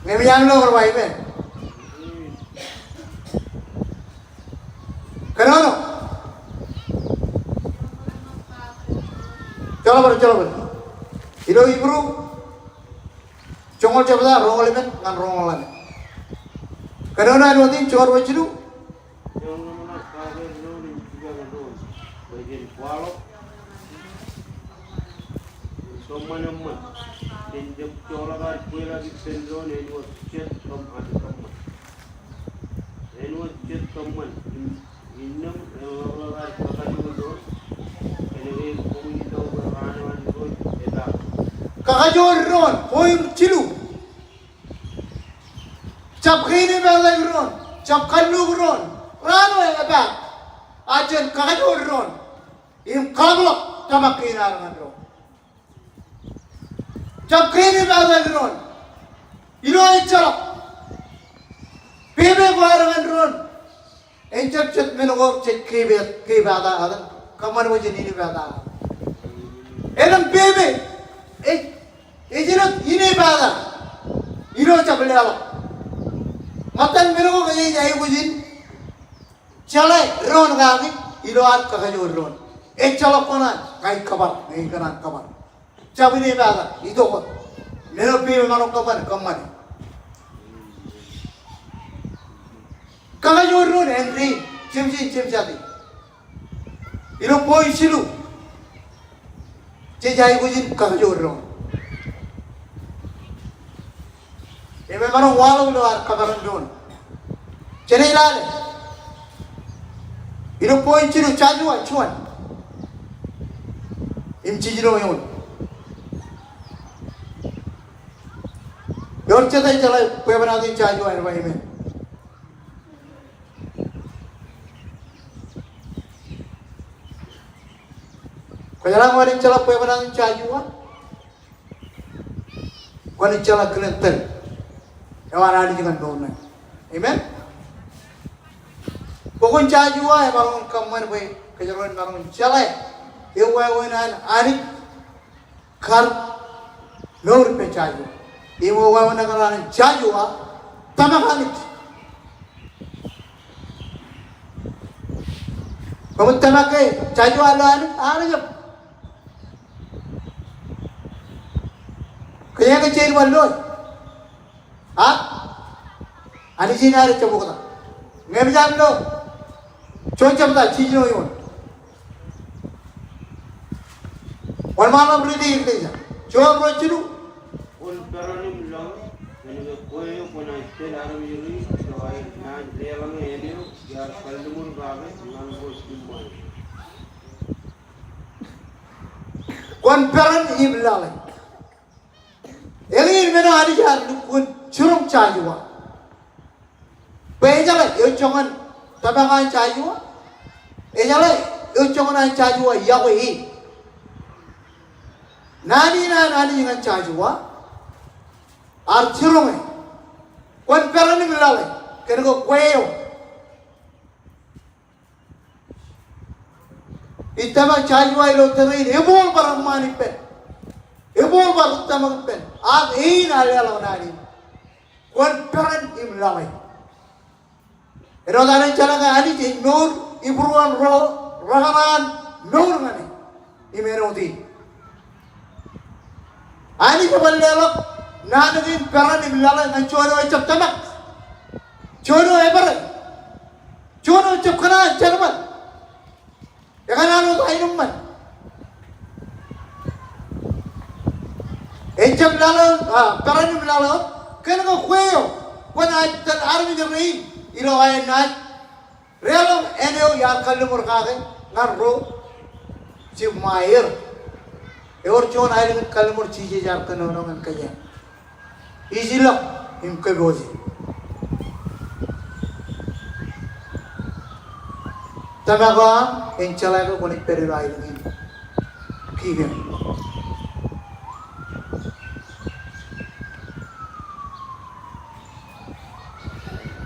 Ñe eṃōj aṃ lo kar ba amen. Kōnono. Joḷọk bōd, joḷọk bōd. Ilo Hibru joñoul jebta, roñoul emān ñan roñoul ḷalem. Kōnono āinwōt in, joor bwe jilu. Jen ḷōmṇak kake doon im jipañ doon bwe jen kwaḷọk im kōṃṃan eṃṃan. Jen jab joḷọk ad kweilọk ippān doon āinwōt jet kōṃ, ad kōṃṃan. Āinwōt jet kōṃṃan im innām en ḷapḷap ad kakajoor doon. Kōnke koṃij itok bwe raan eo an Irooj epaak. Kakajoor doon, point jilu. Jab kein epād ḷọk doon, jab kallook doon, raan eo epaak, ak jen kakajoor doon im kaḷapḷọk tōmak kein ad ñan doon. Jab kein epād ḷọk doon, ilo ejjeḷọk pepe ko ad ñan doon. Ejjab jet men ko jej kepaak, kepaakta alen, kōṃṃan bwe jen inepata. Elōñ pepe ej, ej jet inepata ilo jab leḷọk. Ṃōttan men ko kōj jej aikuj in jeḷā doon kaki ilo ad kakajoor doon. Ejjeḷọk kōṇaan, ña ij kōbar, ña ikōṇaan kōbar. Jab inepata, itok wōt. Men eo pepe ṃōṇōṇō kōṃṃane, kōṃṃane. Kakajoor doon āindein, jemjein jemjatū. Ilo point jilu, jej aikuj in kakajoor doon. Im emaroñ waḷọk ilo ad kōperan doon. Jenaaj lale ilo point jilu, Joshua juon im jiljino eoon. Ewōr jete ejeḷā bwebwenato in Joshua, ej ba amen. Kwōjeḷā ñe kwōnaaj jeḷā bwebwenato in Joshua, kwōnaaj jeḷā kile in tōl eo an Anij ñan mour ṇe. Amen. Bok in Joshua emaroñ in kōṃṃan bwe kōjro en maroñ in jeḷā ewāween an Anij kar mour ippān Joshua. Im ewāween an Joshua, tōmak Anij. Koṃwin tōmak ke Joshua lo Anij, ear jab. Kōjeañ ke jerbal lo. Ak Anij in ear jab oktak. Ñe eṃōj aṃ lo Jon jebta jiljino eoon. Wōnṃaanḷọk ri Eklejia. Jon ruo jilu. Kwōn peran im laḷ, kōnke kwe eo kwōnaaj tōl armej rein ilo aer naaj deḷọñe āne eo iar kalliṃur kake ñan ro jiṃṃaer. Kwōn peran im laḷ. Eñin men eo Anij ear lukkuun jiroñ Joshua. Bwe ejeḷā eo joñan tōmak an Joshua. Ejeḷā eo joñan an Joshua yokwe e. Naan in an Anij ñan Joshua ear jiroñ e. Kwōn peran im laḷ, kōnke kwe eo ij tōmak Joshua ilo tōre in, ebooḷ bar eṃṃaan ippān. Ebooḷ bar ri tōmak ippān. Ak ein ear leḷọk naan in. Kwōn peran im laḷ. Āinwōt an jeḷā ke Anij ej mour, ibūruon ro rekōṇaan mour ñan e im āinwōt in. Anij eban leḷọk naan kein peran im laḷ ñan juon eo ejjab tōmak. Juon eo ebōd. Juon eo ejjab kōṇaan jerbal. Ekōṇaan wōt aenōṃṃan. Ejjab laḷ, a, peran im laḷ, kōnke kwe eo kwōnaaj tōl armej rein ilo aer naaj deḷọñ āne eo iar kalliṃur kake ñan ro jiṃṃaer. Ewōr juon aelōñ in kalliṃur Jisōs ear kōnono ñan kōjeañ. Ij ilọk im kōpooje. Tōmak eo aṃ en jeḷā ke kwōnaaj pād ilo aelōñ in. Kikōn.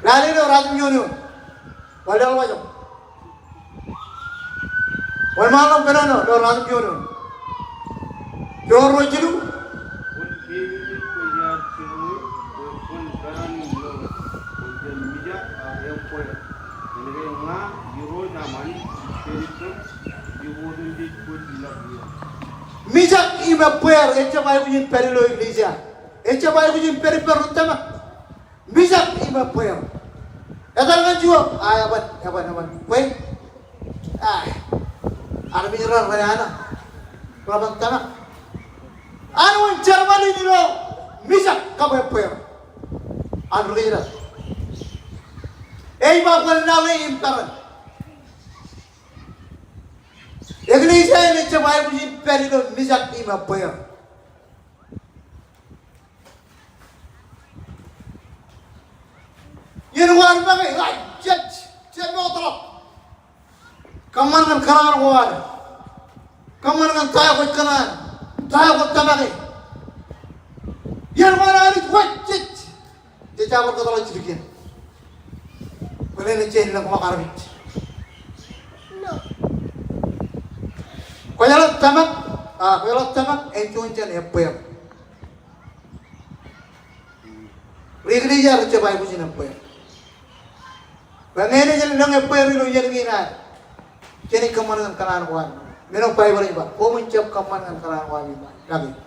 Lale ilo Rajab juon eoon. Wōnṃaanḷọk, wōnṃaanḷọk pād ilo Rajab juon eoon. Juon ruo jilu. Mijak im ebbeer, ejjab aikuj in pād ilo eklejia. Ejjab aikuj in pād ippān ri tōmak. Mijak im ebbeer. Etal ñan juon, a, eban, eban, eban. Bwe, a, armej ro renana, ro ban tōmak. An wōn jerbal in ilo mijak kab ebbeer? An ri kōjdat. Ej ba kwōn laḷe im peran. Eklejia in ejjab aikuj in pād ilo mijak im ebbeer. Iien ko ad make, ij, ij, ij mootḷọk. Kōṃṃan ñan kōṇaan ko ad. Kōṃṃan ñan ta eo kwōj kōṇaan, ta eo kwōj tōmake. Iien ko ad, ij, ij, jej jab bar kōtḷọk jidik iien. Kwōle jen lōñḷọk armej. Kwōjeḷā tōmak, a, kwōjeḷā tōmak en juon jān ebbeer. Ri eklejia rej jab aikuj in ebbeer. Bwe ñe enaaj lōñ ebbeer ilo iien kein ad, jenaaj kōṃṃan ñan kōṇaan ko ad. Men eo Baibōḷ ej ba, koṃwin jab kōṃṃan ñan kōṇaan ko ad im make.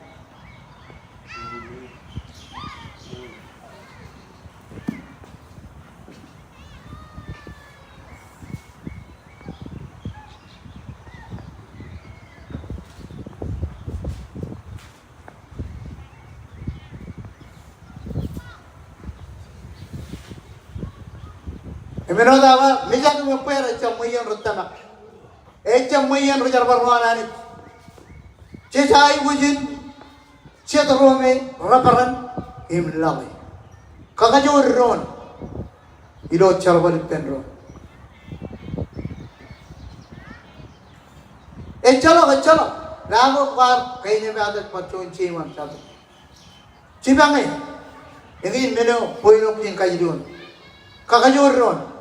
Im āinwōt aō ba, mijak im ebbeer ejjab ṃweiien ri tōmak. Ejjab ṃweiien ri jerbal ro an Anij. Jej aikuj in jet ro me reperan im laḷe. Kakajoor doon ilo jerbal ippān doon. Ejjeḷọk, ejjeḷọk. Lale eo kwaar kainepata bar juon jeiṃaṃ jatū. Jipañ e. Eñin men eo point eo kein kajilu eoon. Kakajoor doon.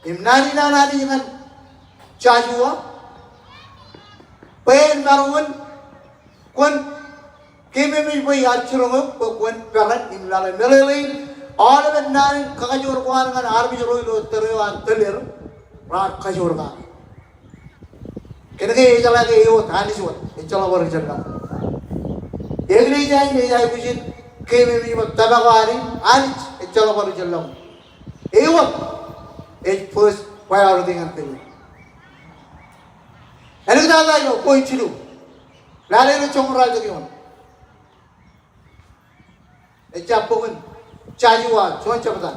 Im naan in an Anij ñan Joshua, bwe en maroñ in, kwōn keememej bwe iar jiroñ eok bwe kwōn peran im laḷe. Meḷeḷein, aolepen naan in kakajoor ko an ñan armej ro ilo tōre eo an tōl er, raar kajoor kake. Kōnke ejeḷā ke ewōt Anij wōt, ejjeḷọk bar ijellọkuṃ. Eklejia in ej aikuj in keememej bwe tōmak eo an in, Anij ejjeḷọk bar ijellọkuṃ. Ewōt, ej first priority ñan kōj. Āliktata ilo point jilu. Lale ilo joñoul ralitōk eoon. Ejjab bok in Joshua, juon jebta.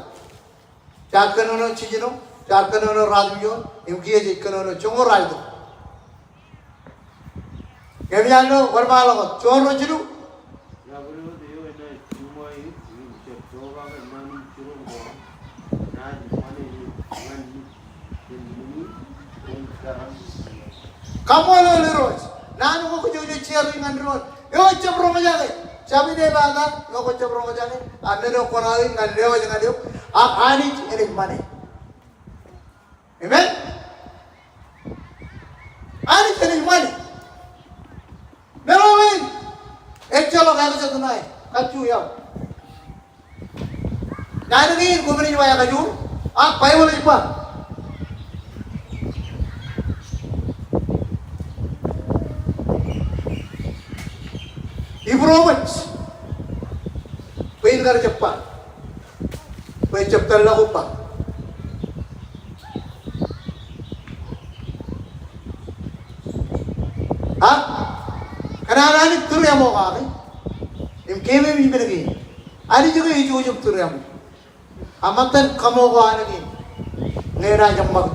Jaar kōnono jiljino, jaar kōnono ruatimjuon, im kiiō jej kōnono joñoul ralitōk. Ñe eṃōj an lo wōnṃaanḷọk wōt, juon ro jilu. Kaṃṃoolol Irooj. Naan ko kōjwōj jeor ñan doon. Eo ejjab roñjake. Jab inepata, eo kwōjjab roñjake. A men eo kwōnaaj ñan lewōj ñan eok. Ak Anij enaaj ṃane. Amen. Anij enaaj ṃane. Meḷeḷe in. Ejjeḷọk ekajet ṇae. Kajju eo. Naan kein koṃ naaj ba ekajoor, ak Baibōḷ ej ba. Hibru eṃōj, bwe in kar jab ba, bwe jab tōl ḷọk eo ba. Ak kōn an Anij tūriaṃo kake im keememej men kein. Anij eo ej jutak im tūriaṃo. A ṃōttan kaṃṃoolol Anij ñe enaaj eṃṃakūt.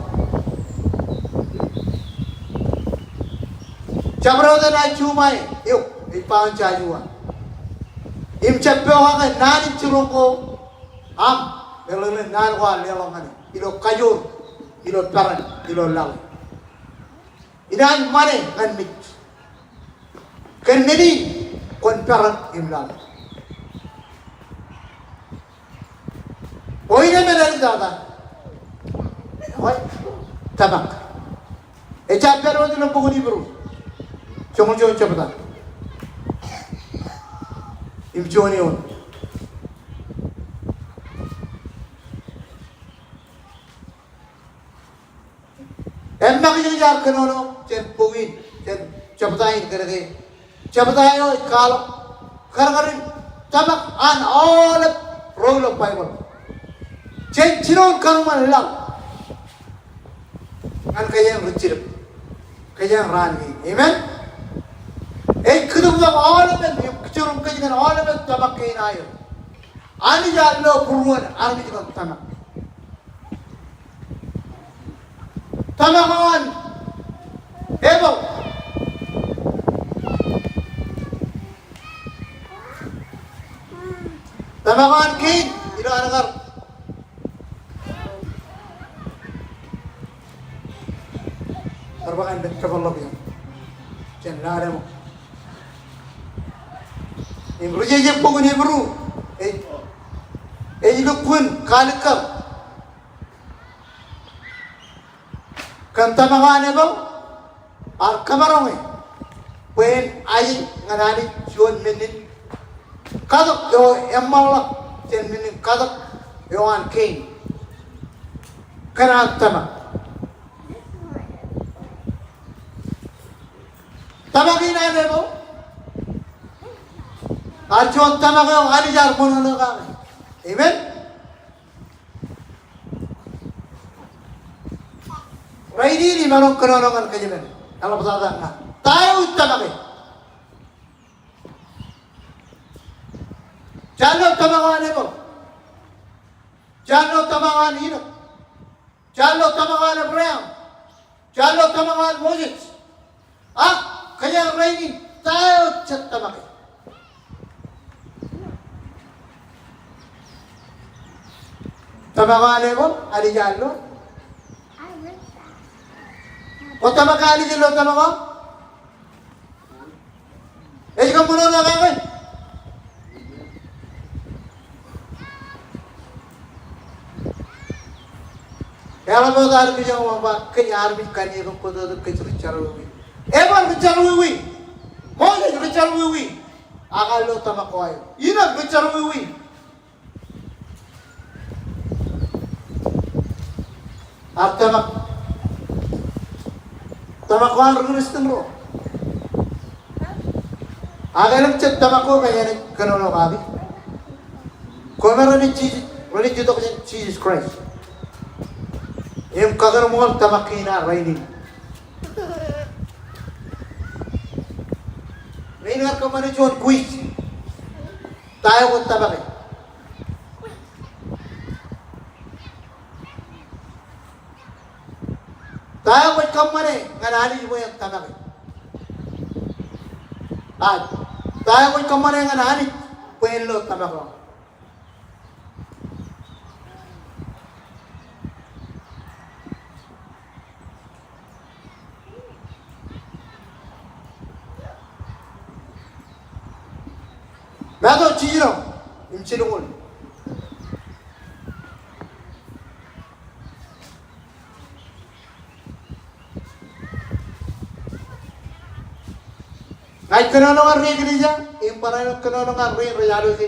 Jabdewōt enaaj juṃae eok, ej ba an Joshua. Im jab pokake naan in jiroñ ko aṃ, meḷeḷe in naan ko an leḷọk ñan e. Ilo kajoor, ilo peran, ilo laḷ. Inaaj ṃane ñan mej. Kōn men in kwōn peran im laḷ. O ine men āliktata. Eo, tōmak. Ejjab pād wōt ilo bok in Hibru. Joñoul juon jebta. Im juon eoon. Eṃṃakūt eo jaar kōnono jān bok in, jān jebta in kōnke jebta eo ej kwaḷọk kadkadin tōmak an aolep ro ilo Baibōḷ. Jān jinoin kōṃṃan laḷ ñan kōjeañ ri jilep, kōjeañ raan kein. Amen. Ej kūtōptok aolepen, ej kūtōptok kōj ñan aolepen tōmak kein aer. Anij ear lo būruon armej kōn tōmak. Tōmak eo an Ebel. Tōmak eo an Kein, ilo an kar. Kar ba ñan develop eṇ. Jān lale ṃōk. Im ri jeje bok in Hibru ej, ej lukkuun kalikkar kōn tōmak eo an Ebel, ear kōmaroñ e bwe en aje ñan Anij juon men in katak eo eṃṃanḷọk jān men in katak eo an Kein kōn an tōmak. Tōmak in an Ebel ear juon tōmak eo Anij ear ṃōṇōṇō kake. Amen. Rainin imaroñ kōnono ñan kōj men. Eḷaptata ña. Ta eo ej tōmak e? Jaar lo tōmak eo an Ebel. Jaar lo tōmak eo an Inok. Jaar lo tōmak eo an Ebream. Jaar lo tōmak eo an Moses. Ak kōjeañ rainin, ta eo ej tōmak e? Tōmak eo an Ebel, Anij ear lo. Kwō tōmak ke Anij ej lo tōmak eo? Ej kōṃṃan ṇe kake? Eḷap wōt armej eo eṃṃan ba, kōj armej kaṇe kōn kōtōtōb kōj ri jerọwiwi. Ebel ri jerọwiwi. Moses ri jerọwiwi. Ak ear lo tōmak ko aer. Inok ri jerọwiwi. Ear tōmak. Tōmak ko an ri Kristian ro. Ak elōñ jet tōmak ko ñe enaaj kōnono kaki. Koṃ renaaj Jisōs, renaaj itok jān Jisōs Kraist im kakōṃṃan tōmak kein ad rainin. Rein kar kōṃṃane juon quiz. Ta eo kwōj tōmake? Ta eo kwōj kōṃṃane ñan Anij bwe en tōmake? Ak ta eo kwōj kōṃṃane ñan Anij bwe en lo tōmak eo? Matu jiljino im jilñuul. Ña ij kōnono ñan ri eklejia im barāinwōt kōnono ñan ri rej aloje.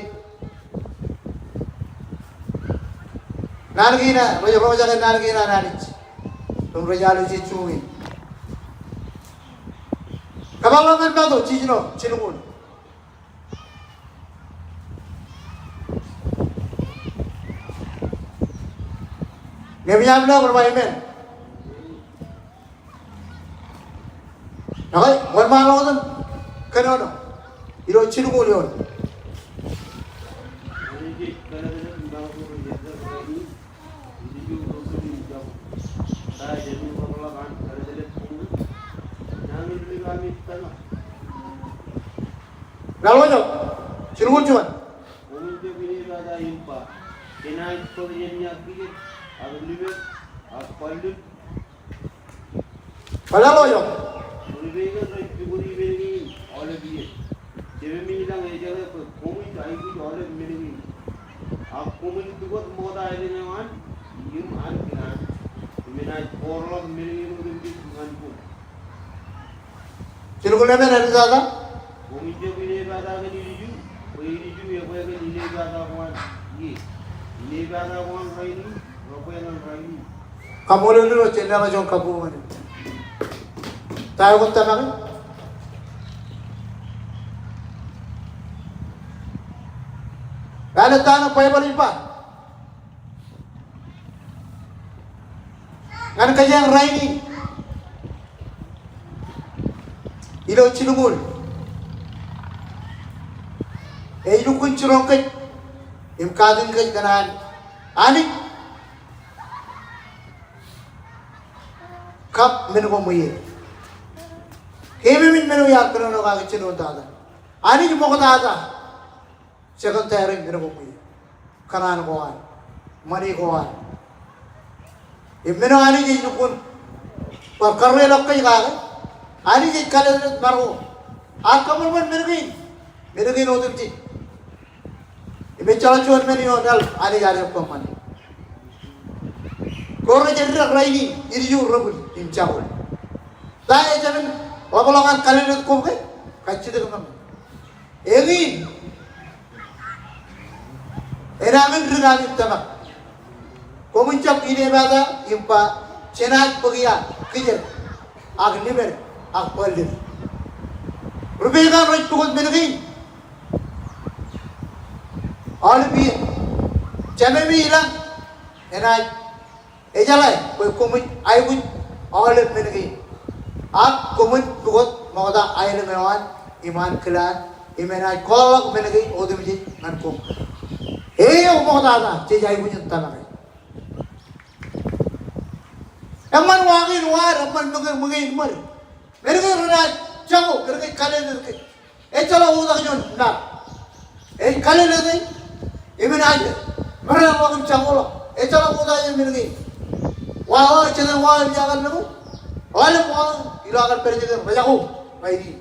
Naan kein, rej roñjake naan kein an Anij im rej aloje juon in. Kōpeḷḷọk ñan Matu jiljino jilñuul. Ñe eṃōj aṃ lo, bar ba amen. Okay, wōnṃaanḷọk otem kōnono ilo jilñuul eoon. Laḷḷọk, jilñuul juon. Kwōjeḷā ḷọk. Ri Pegan rej pukot men kein aolep iien. Jemem in ilañ ejeḷā bwe koṃij aikuj aolep men kein. Ak koṃwin pukot ṃokta aelōñ eo an, im an kilaan, im enaaj kọọrḷọk men kein otemjej ñan koṃ. Jilñuul emān ej tata? Koṃwin jab inepata kōn ilju, bwe ilju ebwe kōn inepata ko an ie. Inepata ko an rainin, rej bwe ñan rainin. Kaṃṃoolol Irooj, jen leḷọk juon kabbokbok ñan e. Ta eo kwōj tōmake? Āinwōt ta ṇe Baibōḷ ej ba ñan kōjeañ rainin ilo jilñuul? Ej lukkuun jiroñ kōj im katin kōj kōn an Anij kab men ko ṃwiin. Keememej men eo iar kōnono kake jinoin tata. Anij ṃoktata secretary men ko ṃwiin, kōṇaan ko an, ṃani ko an. Im men eo Anij ej lukkuun bar karreoḷọk kōj kake, Anij ej kalōtlōt ṃaro. Ak kōṃanṃan men kein, men kein otemjej. Im ejjeḷọk juon men eo eḷap Anij ear kōṃṃan. Ko rej eddek rainin, ilju, rebwil im jako. Ta eo ejāmin ḷapḷọk an kalōtlōt koṃ ke? Kajjitōk ṃōṃ. Eñin, enañin ri kami tōmak. Koṃwin jab inepata im ba, jenaaj bōk ia kijer, ak liper, ak bōllel. Ri Pegan rej pukot men kein aolep iien. Jememi ilañ enaaj ejeḷā bwe koṃij aikuj aolep men kein. Ak koṃwin pukot ṃokta aelōñ eo an, im an kilaan, im enaaj kọọrḷọk men kein otemjej ñan koṃ. Eo ṃoktata jej aikuj in tōmake. Eṃṃan wa kein wa ad, eṃṃan ṃōk, ṃōk kein ṃōd. Men kein renaaj jako kōn ke rej kalōtlōt kōj. Ejjeḷọk oktak juon ṇa ej kalōtlōt e, im enaaj mereḷọk im jakoḷọk. Ejjeḷọk oktak juon men kein. Wa eo, jete wa eo ej iakar lōñ, aolep wa eo ilo aer pād ijin rej jako ṇa in.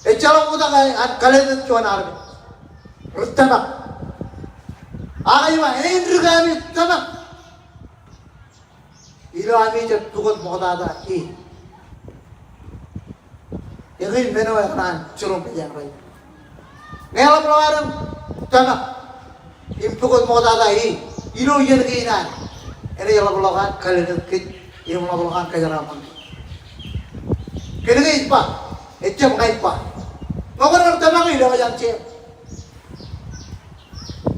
Ejjeḷọk oktak an kalōtlōt juon armej. Ri tōmak. Ak ej ba, eñin ri kami tōmak ilo ami jab pukot ṃoktata e. Eñin men eo ekōṇaan jiroñ kōjeañ rainin. Ñe eḷapḷọk aer tōmak im pukot ṃoktata e ilo iien kein an, enaaj ḷapḷọk an kalōtlōt kōj Im ḷapḷọk an kōjeraaṃṃan. Kōnke ej ba, ejjab ña ij ba. Ñe kwōn kar tōmak e, ilo ej an jeiṃ.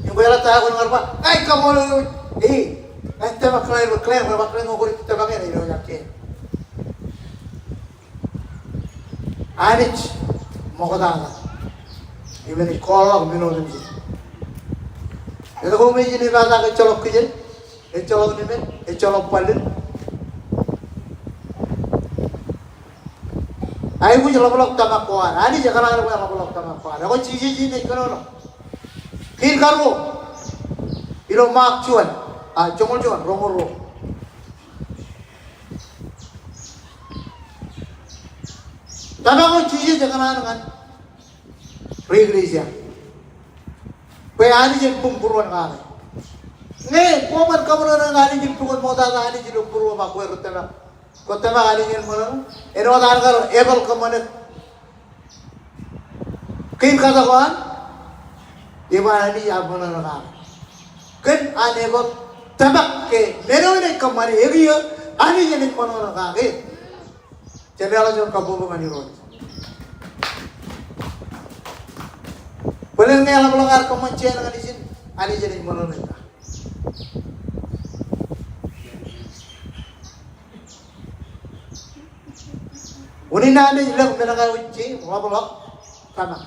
Im kwōjeḷā ta eo kwōn kar ba, ña ij kaṃṃoolol eok. E, ña ij tōmak kōn aer, kōn aer, ñe kwōn tōmak e, ilo ej an jeiṃ. Anij ṃoktata im enaaj kọọḷọk men otemjej. Etke koṃij in epaak ejjeḷọk kijen, ejjeḷọk nimet, ejjeḷọk ballin? Aikuj ḷapḷọk tōmak ko ad. Anij ekōṇaan bwe ḷapḷọk tōmak ko ad. Ekwe Jisōs in ej kōnono. Kein karuo ilo Ṃaak juon, a, joñoul juon, roñoul ruo. Tōmak eo Jisōs ekōṇaan ñan ri eklejia bwe Anij en bōk būruon kake. Ñe koṃ kōṃṃan kōṃṃan ñan Anij im pukot ṃoktata Anij ilo būruōṃ im kwe ri tōmak, kwōj tōmak Anij en ṃōṇōṇō? Āinwōt an kar epāl kōṃṃane kein kata ko an, im Anij ear ṃōṇōṇō kake. Kōn an epāl tōmak ke men eo enaaj kōṃṃane ekiiō Anij enaaj ṃōṇōṇō kake. Jen leḷọk juon kabbokbok ñan Irooj. Bōlen ñe eḷapḷọk ad kōṃṃan jān ñan ijin, Anij enaaj ṃōṇōṇō kake. Unin an ej lōñ men ko ej jeiṃ, ḷapḷọk tōmak.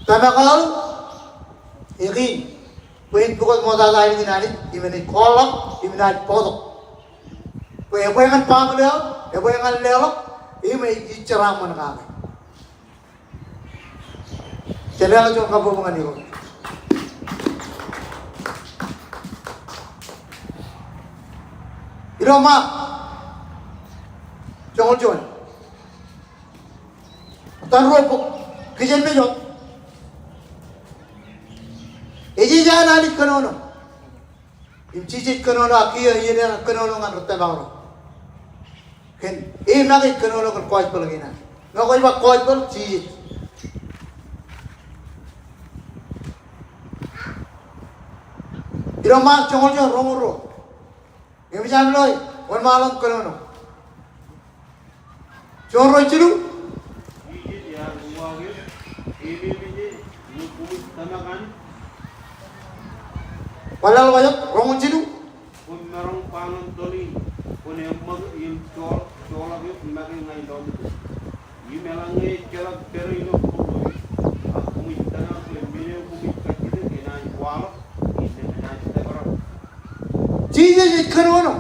Tōmak eo ekein bwe en pukot ṃoktata ālikin Anij im enaaj kọọḷọk im enaaj bōktok. Bwe ebwe ñan baaṃle eo, ebwe ñan leḷọk, im ej jeraaṃṃan kake. Jen leḷọk juon kabbokbok ñan Irooj. Ilo Ṃaak joñoul juon, etan ruo bok, kijenmej wōt. Ej ej an Anij kōnono. Im Jisōs ej kōnono, ak kiiō iien eo an kōnono ñan ri tōmak ro. Kōn e make ej kōnono kōn gospel kein an. Ñe kwōj ba gospel, Jisōs. Ilo Ṃaak joñoul juon, roñoul ruo. Im ejjab lo e, wōnṃaanḷọk im kōnono. Juon, ruo, jilu. Jisōs ear uwaak eō, Keememej e, ñe koṃij tōmak Anij? Wanlaḷ wōt, roñoul jilu. Kwōn maroñ ba ñan tōl in, kwōn eṃṃakūt im joḷọk, joḷọk eok make ña ilọmọtōk. Im eḷaññe ejjeḷọk pere ilo būruōmi, ak koṃij tōmak bwe men eo koṃij kajjitōk enaaj waḷọk, innām enaaj tōprak. Jisōs ej kōnono.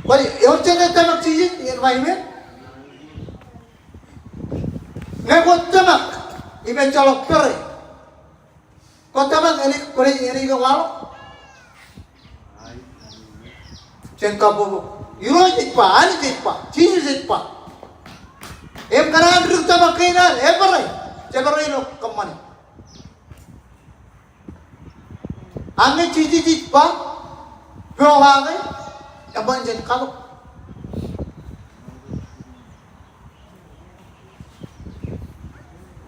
Bwe ewōr jān ej tōmak Jisōs, ej ba imen. Ñe kwōj tōmak im ejjeḷọk pere, kwōj tōmak enaaj, kwōnaaj, enaaj ke waḷọk? Jen kabbokbok. Irooj ej ba, Anij ej ba, Jisōs ej ba. Im kōṇaan ri tōmak kein an, epere, jepere ilo kōṃṃane. Ak ñe Jisōs ej ba, pokake, eṃṃan jān katok.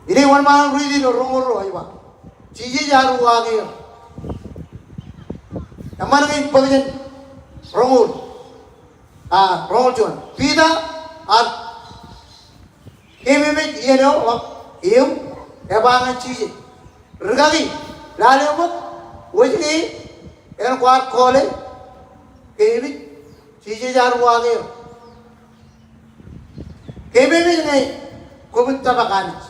Ij wōnṃaanḷọk riiti ilo roñoul ruo ej ba, Jisōs ear uwaak eō. Eṃṃan ke ej bōk jān roñoul, a, roñoul juon. Piter ear keememej iien eo ḷọk im eba ñan Jisōs, Rikaki, lale ṃōk, wōjke, en kwaar kọọle. Keememej, Jisōs ear uwaak eō. Keememej ñe koṃij tōmak Anij,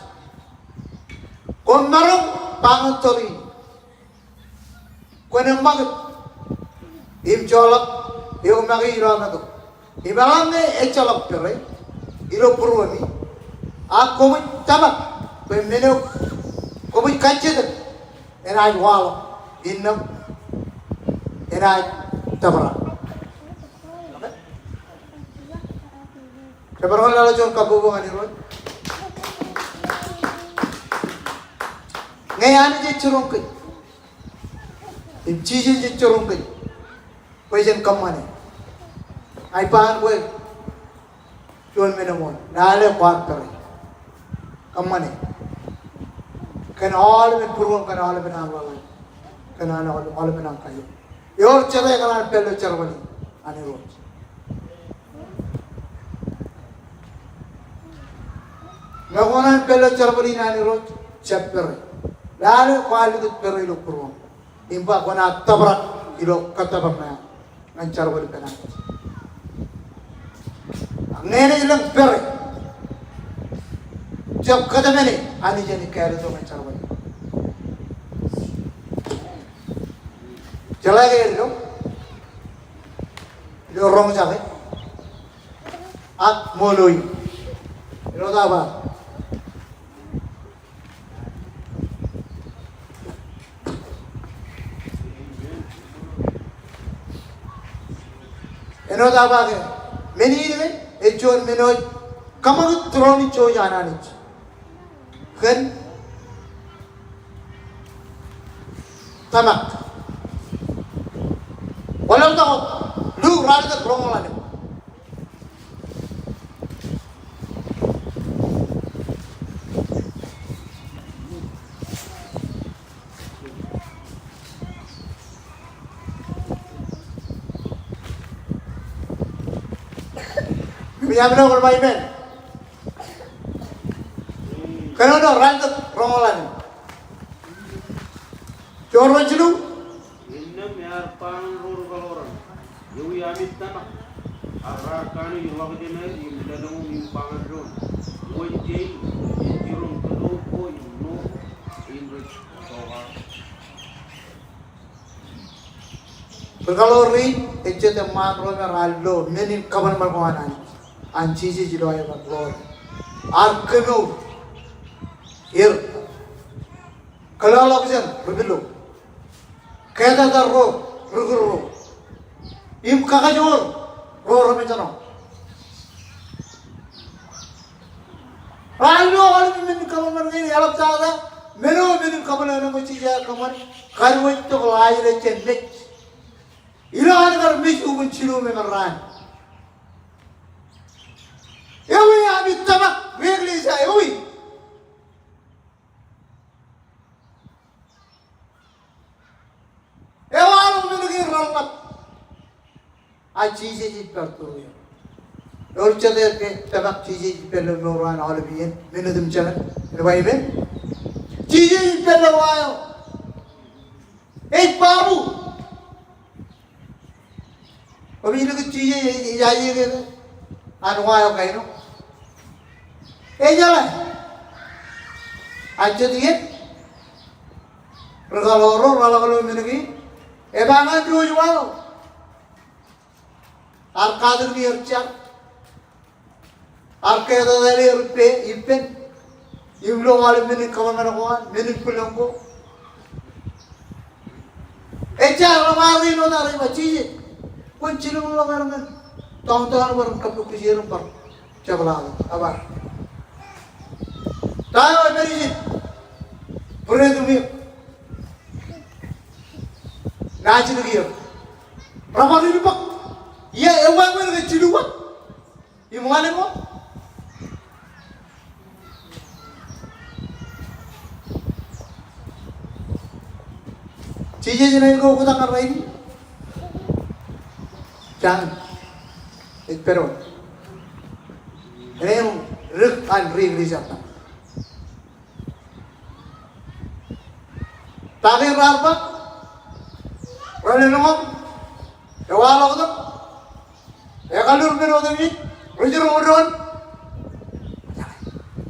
koṃ maroñ ba ñan tōl in, kwōn eṃṃakūt im joḷọk eok make ilọmọtōk. Im eḷaññe ejjeḷọk pere ilo būruōmi, ak koṃij tōmak bwe men eo koṃij kajjitōk enaaj waḷọk, innām enaaj tōprak. Jemaroñ in leḷọk juon kabbokbok ñan Irooj. Ñe Anij ej jiroñ kōj, im Jisōs ej jiroñ kōj bwe jen kōṃṃane. Ij ba ñan kwe juon men eṃṃan, lale kwaar pere. Kōṃṃane. Kōn aolepen būruōṃ, kōn aolepen aṃ ḷōḷ, kōn aolepen aṃ kajoor. Ewōr jete ekōṇaan pād ilo jerbal in an Irooj. Ñe kwō kōṇaan pād ilo jerbal in an Irooj, jab pere. Lale kwaar likūt pere ilo būruōṃ. Im ba kwōnaaj tōprak ilo kōttōpar ṇe ñan jerbal ippān Anij. Ñe enaaj lōñ pere, jab kōtmāne Anij en kāālōt eok ñan jerbal. Jeḷā ke ilo, ilo roñjake ak ṃool eo im āinwōt aō ba, āinwōt aō ba ke men in ke ej juon men eo ej kōṃakūt tūroon in jouj an Anij kōn tōmak. Wanlaḷtak wōt, Luk ralitōk roñoul ḷalem. Im iar lo kōn ba amen. Kōnono ralitōk roñoul ḷalem. Joorro jilu. Innām ear ba ñan ro rūkaḷoran, ewi ami tōmak? Ak raar kanooj ḷọk jān aer im lōḷñọñ im ba ñan doon, wōn jein ej jiroñ kōto ko im ṇo im rej tokar? Rūkaḷoor rein ejjet eṃṃaan ro me raar lo men in kōṃanṃan ko an Anij, an Jisōs ilo aer ḷoor. Ear kōmour er, kōḷọkḷọk jān ri pilo, kōtata ro ri kūr ro, im kakajoor ro remenjeṇ eo. Raar lo aolepen men in kōṃanṃan kein, eḷaptata men eo men in kōṃanṃan ko Jisōs ear kōṃṃane, kadiwōjtok ḷọk ajri jān mej. Ilo an kar mej ukōn jilu me eṃōj raan. Ewi ami tōmak, ri eklejia, ewi? Ewaḷọk men kein reḷap. A Jisōs ej pād tōre eō. Ewōr jete ke tōmak Jisōs ej pād ilo mour eo an aolep iien men otemjekdọọn? Āinwōt amen. Jisōs ej pād ilo wa eo. Ej babu. Kwōj likūt Jisōs ej, ej aje ke an wa eo kain eo? Ejeḷā. Ak jet iien rūkaḷoor ro reḷak ilo men kein, epañ an diwōj wa eo. Ear katakin er jar. Ear kōtata er ippān, ippān. Im lo aolep men in kōṃanṃan ko an, men in bwilōñ ko. Ejja ḷōṃaro āinwōt ear ba, Jisōs, kwōn jilkinḷọk er ñan downtown bar kappok kōj er im bar jepḷaakḷọk. Ebar. Ta eo ej pād ijin? Bread im eok. Naaj likūt er. Rebar ilbōk. Ia, ewi men ke jilu wōt im ḷalem wōt? Jisōs enaaj oktak ñan rainin. Jan. Ej pād wōt. Enaaj dik an ri eklejia. Ta ke raar ba? Relōñḷọk, ewaḷọktok, ekalur men otemjej, ri jiroñ doon.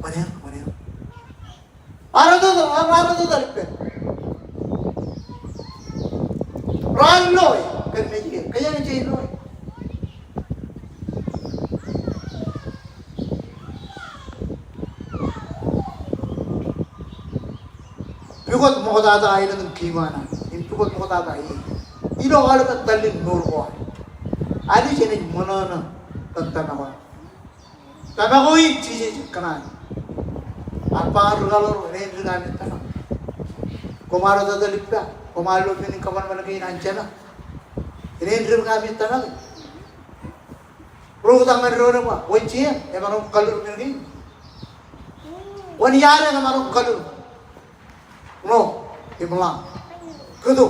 Wōn er, wōn er. Raar tōtōl, raar tōtōl ippān. Raar loe kōn mej kein, kōjeañ ej loe. Pukot ṃoktata aelōñ in kiiō an Anij, im pukot ṃoktata e. Ilo aolepen tōl in mour ko an, Anij enaaj ṃōṇōṇō kōn tōmak eo. Tōmak eo in Jisōs ej kōṇaan. Ak ba ñan rūkaḷoor ro, enaaj dik ami tōmak. Koṃ ar tōtōl ippa, koṃ ar lo men in kōṃanṃan kein an jemak. Enaaj dik ami tōmak. Ro oktak ñan doon im ba, wōn jeañ emaroñ kalur men kein? Wōn iadeañ emaroñ kalur ṇo im ḷañ? Kōto.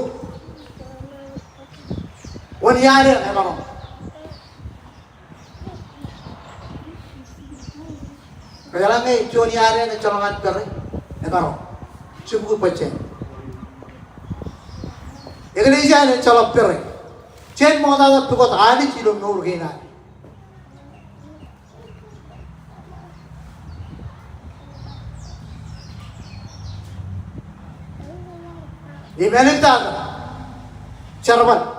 Juon iaad eṇ emaroñ. Kōjeañ ñe juon iaad eṇ ejjeḷọk an pere, emaroñ. Jibukwi bōjjāān. Eklejia eṇ ejjeḷọk pere. Jen ṃoktata pukot Anij ilo mour kein ad. Im āliktata jerbal.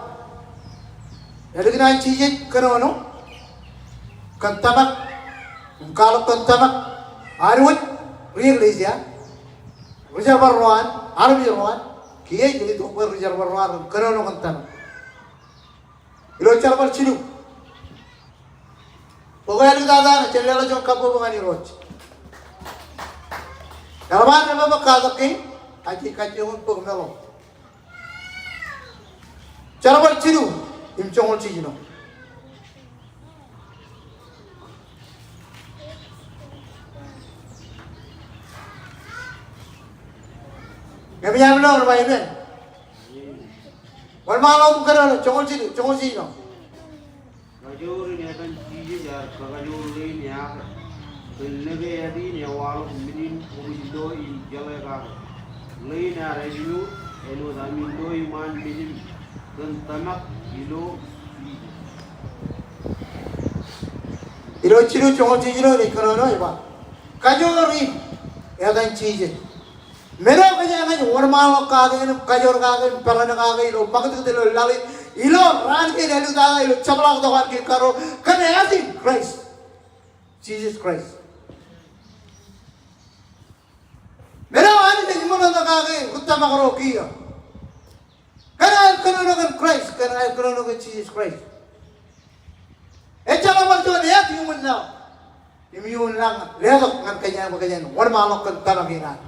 Ālikin an Jisōs kōnono kōn tōmak im kwaḷọk kōn tōmak ad wōj ri eklejia, ri jerbal ro an, armej ro an, kiiō ej itok bwe ri jerbal ro an kōnono kōn tōmak. Ilo jerbal jilu. Bwe kwōj āliktata, jen leḷọk juon kabbokbok ñan Irooj. Eḷap an eṃṃakūt katak kein, ak ij kajjioñ bōk meḷọkḷọk. Jerbal jilu im joñoul jiljino. Ñe ej aṃ lo rej ba amen. Wōnṃaanḷọk im kōnono, joñoul jilu, joñoul jiljino. Kajoor in etan Jisōs ear kakajoor ḷein eaake kōn lōke āt in ewaḷọk men in kwōj lo im jeḷā kake. Ḷein ear ājmour, āinwōt ami lo iṃaan mejeṃ kōn tōmak ilo Jisōs. Ilo jilu joñoul jiljino ej kōnono ej ba, kajoor in etan Jisōs. Men eo kōjeañ ej wōnṃaanḷọk kake eṇ im kajoor kake im peran kake ilo ṃakūtkūt ilo laḷ in, ilo raan kein āliktata ilo jepḷaaktok an kein karuo kōn āt in Kraist. Jisōs Kraist. Men eo Anij ej ṃōṇōṇō kake ri tōmak ro kiiō. Kōn aer kōnono kōn Kraist, kōn aer kōnono kōn Jisōs Kraist. Ejjeḷọk bar juon āt iuṃwin laḷ im iuṃwin lañ letok ñan kōjeañ bwe kōjeañ wōnṃaanḷọk kōn tōmak in ad.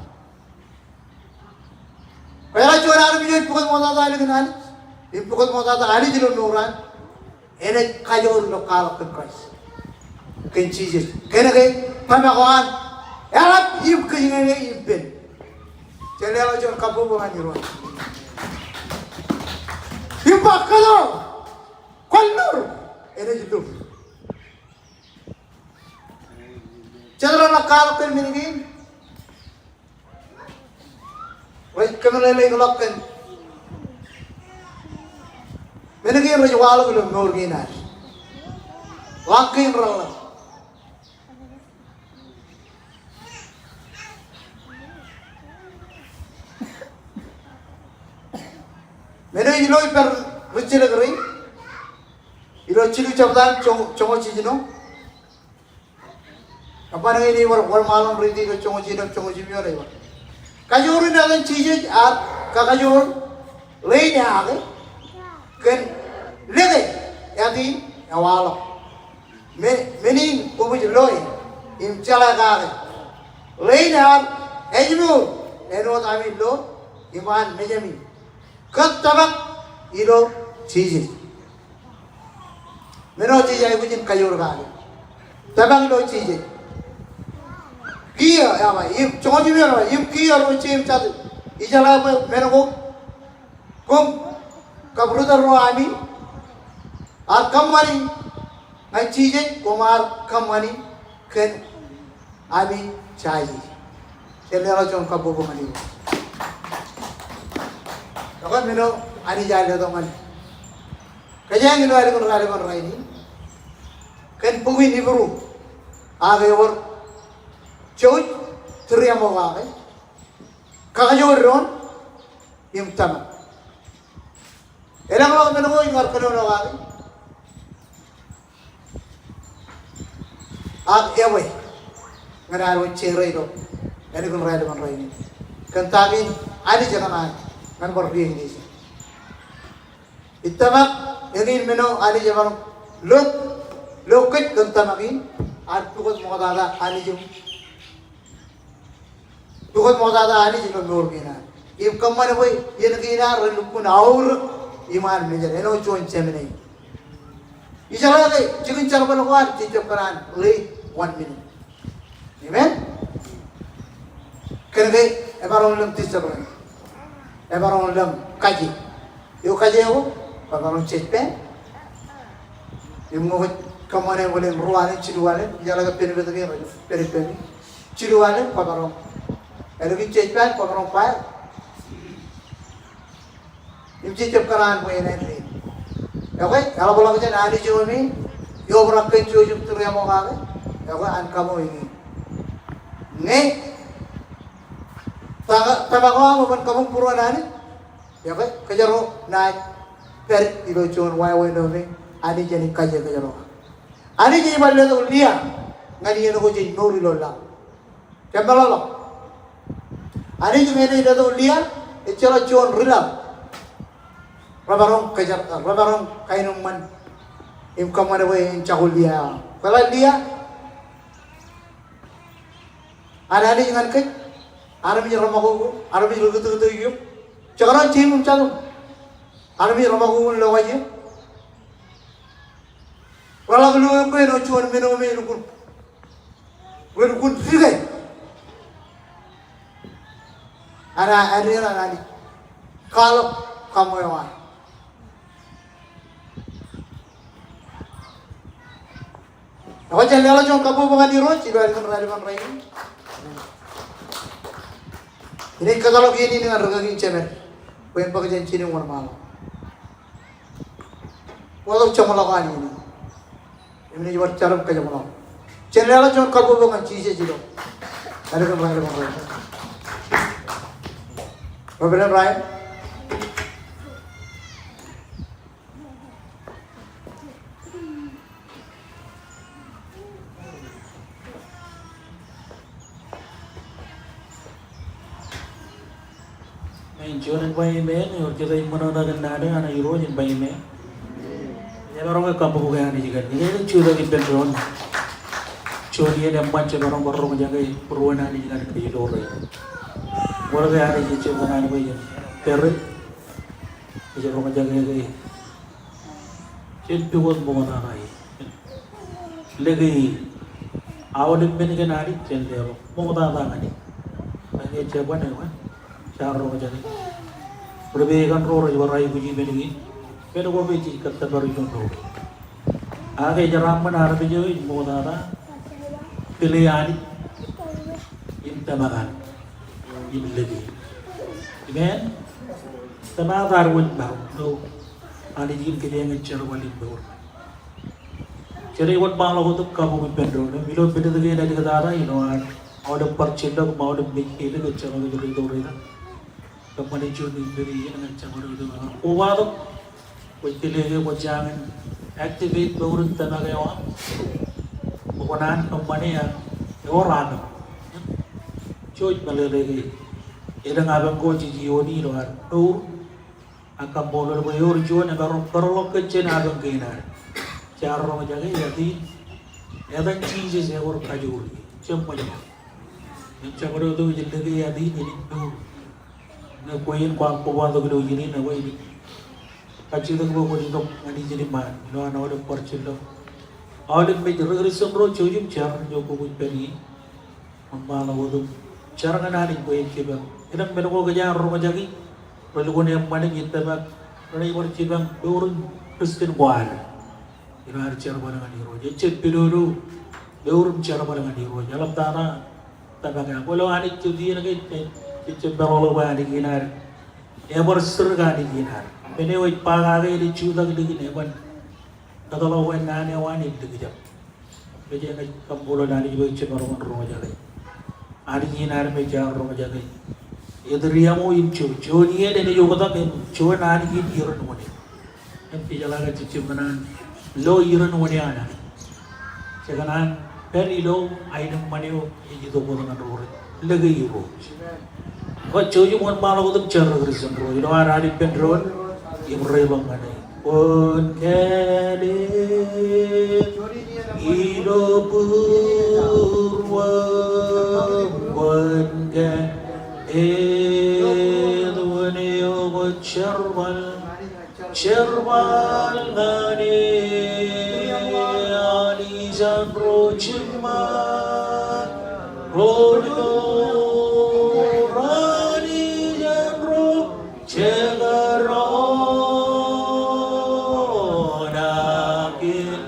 Kwōjeḷā juon armej eo ej pukot ṃoktata ālikin Anij im pukot ṃoktata Anij ilo mour an, enaaj kajoor ilo kwaḷọk kōn Kraist, kōn Jisōs. Kōnke tōmak eo an eḷap im kōjñāṇe im pen. Jen leḷọk juon kabbokbok ñan Irooj. Im ba kōto, kwōn lur, enaaj lur. Jen leḷọk kwaḷọk kōn men kein. Rej kōmeḷeḷeikḷọk kōn men kein rej waḷọk ilo mour kein ad. Ḷak kein reḷḷap. Men eo ilo ippān rijjilōk rein, ilo jilu jebta joñoul, joñoul jiljino. Eban kein ej bar wōnṃaanḷọk im riiti ilo joñoul jiljino, joñoul jiljino ej bar. Kajoor in etan Jisōs ear kakajoor ḷein eaake kōn lōke āt in ewaḷọk. Men, men in kwōj lo e im jeḷā kake. Ḷein ear ājmour āinwōt ami lo iṃaan mejeṃ in kōn tōmak ilo Jisōs. Men eo jej aikuj in kajoor kake. Tōmak ilo Jisōs. Kiiō, eba, im, joñoul jiljino eba, im kiiō ro jeiū im jatū. Ijeḷā bwe men ko koṃ kab ri tōl ro ami ear kōṃṃani ñan Jisōs, koṃ ar kōṃṃani kōn ami jaje. Jen leḷọk juon kabbokbok ñan Irooj. Ekwe men eo Anij ear letok ñan kōjeañ ilo ālikin raelep in rainin, kōn bok in Hibru, ak ewōr jouj tūriaṃo kake, kakajoor doon im tōmak. Elōñḷọk men ko iñar kōnono kake. Ak ewi ñan ad wōj jere ilo ālikin raelep in rainin kōn ta kein Anij ekōṇaan ñan bar ri eklejia. Ij tōmak eñin men eo Anij emaroñ lo, lo kōj kōn tōmak in, ad pukot ṃoktata Anij im pukot ṃoktata Anij ilo mour kein ad. Im kōṃṃan bwe iien kein ad relukkuun aorōk iṃaan mejād āinwōt juon jemān eo. Ijeḷā ke jikin jerbal ko ad jej jab kōṇaan ḷe one minute. Amen. Kōnke emaroñ lōñ discipline. Emaroñ lōñ kaje. Eo kaje ko, emaroñ jejpān. Im ñe kwōj kōṃṃane bōlen ruo alen, jilu alen, ijeḷā ke benefit kein rej pād ippemi. Jilu alen kwōmaroñ, ālikin judge eo kwōmaroñ fire. Im jej jab kōṇaan bwe en āindein. Ekwe, eḷapḷọk jān Anij eo me eobrak kōn jouj im tūriaṃo kake. Ekwe, an kaṃo eñin. Ñe tōmak eo aṃ eban kabuñ būruon Anij, ekwe, kōjro naaj pād ilo juon wāween eo me Anij enaaj kaje kōjro. Anij ej bar letok Lia ñan iien ko jej mour ilo laḷ. Jab meḷọkḷọk. Anij ñe enaaj letok Lia, ejjeḷọk juon ri laḷ remaroñ kōjerkakḷọk, remaroñ kaenōṃṃan im kōṃṃan bwe en jako Lia eo. Kwōjeḷā Lia? An Anij ñan kōj, armej reṃakoko, armej rekūtkūt eok. Jekdọọn jeim im jatūṃ, armej reṃakoko in lokaj eok. Reḷak lo eok ke āinwōt juon men eo me elukkuun, elukkuun dike. An, an, an Anij kwaḷọk kaṃo eo an. Ekwe, jen leḷọk juon kabbokbok ñan Irooj ilo ālikin raelepen rainin. Inaaj kōtḷọk iien in ñan rikaki in jemed bwe en bōk jān jinen wōnṃaanḷọk. Bōktok jeṃḷọk an iien in im inaaj bar jar im kōjeṃḷọk. Jen leḷọk juon kabbokbok ñan Jisōs ilo ālikin raelepen rainin. Reverend Ryan. Āinjuon en ba amen, ewōr jet ej ṃōṇōṇō kōn naan eo an Irooj en ba amen. Emaroñ ke kabbokbok Anij kōn, ñe ej jutak ippān doon. Juon iien eṃṃan jemaroñ bar roñjake būruon Anij ñan kōj ilo rein. Wōr ke Anij ej jab kōṇaan bwe jen pād Ej roñjake ke jen pukot ṃoktata e. Lōke e. Aolep men kōn Anij jen leḷọk ṃoktata ñan e. Ñe ejjab ban eo, jaar roñjake. Ri peikan ro rej bar aikuji men kein. Men ko me jej kōttōpar ilo mour. Ak ej jeraaṃṃan armej eo ej ṃoktata, pile Anij im tōmak an, im lōke e. Amen. Tōmak ad wōj maroñ, ilo Anij im kōjeañ in jerbal im mour. Jen wōnṃaanḷọk wōt im kabuñ ippān doon im ilo minit kein āliktata ilo ad aolep bar jillọk im aolep mej kein ej jab kōjro ri tōre ta. Kōṃṃane juon ippān iien ñan jabdewōt eo an kobatok. Kwōj tōre ke kwōj jañin activate mour in tōmak eo aṃ. Kwō kōṇaan kōṃṃane ak ewōr apañ. Jej meḷeḷe ke elōñ apañ ko jej iiooni ilo ad mour. Ak kaṃṃoolol bwe ewōr juon emaroñ kōtḷọk kōj jān apañ kein ad. Jaar roñjake, etan, etan Jisōs ewōr kajoor ie. Jab ṃōjṇọ. Im jabdewōt eo ej lōke etan in mour. Ñe kwe in kwaar kobatok ilo iien in, ekwe inaaj kajjitōk bwe kwōj itok ñan ijin iṃaan ilo an aolep bar jillọk. Aolep mej ri Kristian ro jouj im jar ilo kwōj pād ie. Wōnṃaanḷọk wōt im jar ñan Anij bwe en jipañ. Elōñ men ko kōjeañ roñjake, rej lukkuun eṃṃan im tōmak, renaaj bar jipañ mour in Kristian ko ad. Ilo ad jerbal ñan Irooj. Ejjab pilolo, mour im jerbal ñan Irooj. Eḷaptata tōmak eo. Kwōlo Anij jet iien ke, ejjab meḷọkḷọk bwe Anij in ad, ebar sūrik Anij in ad. Men eo ej ba kake enaaj jutak likin eban kōtḷọk bwe naan eo an en likjab. Ej, ej kaṃṃoolol Anij bwe ejjab maroñ in roñjake. Anij in ad me jaar roñjake. Ej tūriaṃo im jouj. Juon iien enaaj oktak im juon Anij in iroñ wōṇāān. Im ij jeḷā ke jej jab kōṇaan lo iroñ wōṇāān. Jej kōṇaan pād ilo aenōṃṃan eo ej itok wōt ñan ro rej lōke Irooj. Kwōj jouj im wōnṃaanḷọk wōt im jar ri Kristian ro ilo ad ippān doon im reiḷọk ñan e. Kwōn kāālōt ilo būruō, kwōn kāālōt wōn eo kwōj jerbal, jerbal ñan e. Anij en ro jiṃṃaad, ro lolorōk, Anij en ro jekdọọn, ak in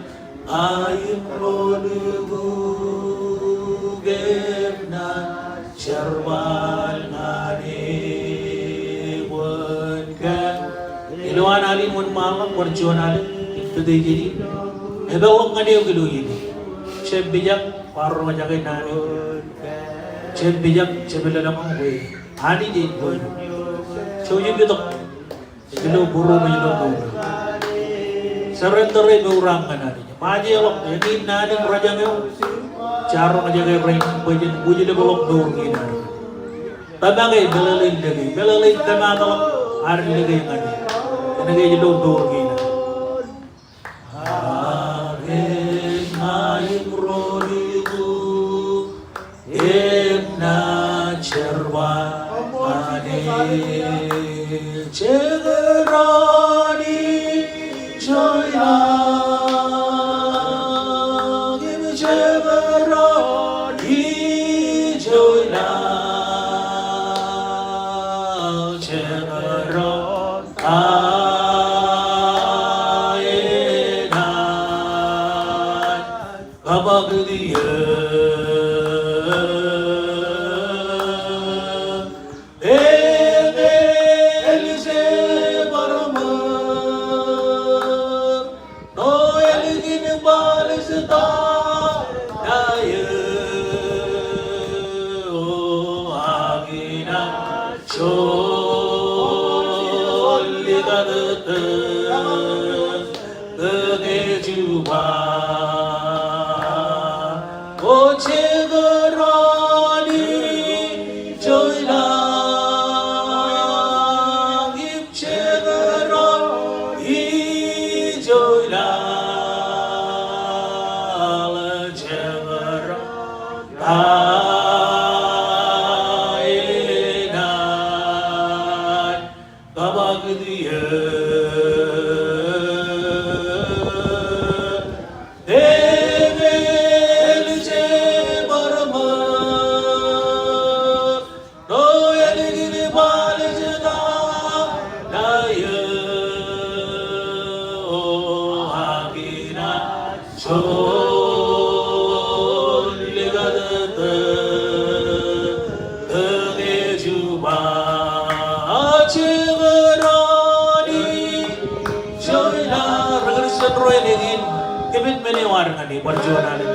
Ilo an alin wōnṃaanḷọk bar juon alin, im pād ijin, epeḷḷọk ñan eok ilo iien in. Jepijak, bar roñjake naan eo. Jepijak, jepelōñḷọk bwe Anij ej bōk. Jouj im itok ilo būruōṃ, ilo mour. Surrender e mour eo aṃ ñan Anij. Ṃajeḷọk, eñin naan in rōjañ eo. Jaar roñjake rainin bwe jen wūjlepḷọk mour kein Anij. Tōmak e meḷeḷein lōke, meḷeḷein kōmaatḷọk ad lōke ñan e. Kōnke ej lo mour kein ad. Ak ña im ro likū, im naaj jerbal ñan e. Jekdọọn ijo ilaḷ, im jekdọọn ijo ilaḷ, jekdọọn aenaan. Kōṃakūt eō. Eñel jebadmōr, ṇo elkin ṃaḷōt ta eo, ak inaaj joḷọk likatōttō kōn e jubwañ. O jekdọọn ijo ilaḷ, im jekdọọn ijo ilaḷ, jekdọọn aenaan. Kōṃakūt eō. Eñel jebadmōr, ṇo elkin ṃaḷōt ta eo, ak inaaj joḷọk likatōttō kōn e jubwañ. Jekdọọn ijo ilaḷ. Ri Kūrjin ro elōñ in, kōmmitment eo ad ñan e bar juon alen.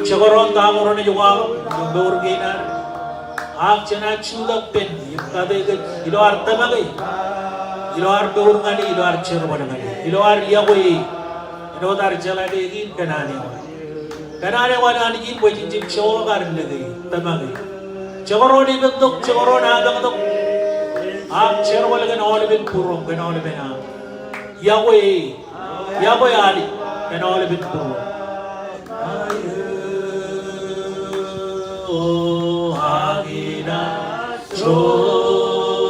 Jekdọọn ta ko renaaj waḷọk ilo mour kein ad. Ak jenaaj jutak pen im kate kōj ilo ad tōmak e, ilo ad mour ñan e, ilo ad jerbal ñan e, ilo ad yokwe e. Āinwōt ad jeḷā ke eñin kōṇaan eo an. Kōṇaan eo an Anij in bwe jen jab joḷọk ad lōke e, tōmak e. Jekdọọn ippān tok, jekdọọn apañ tok. Ak jerbal kōn aolepen būruōṃ, kōn aolepen aṃ. Yokwe e. Yokwe Anij kōn aolepen būruōṃ. Ak inaaj joḷọk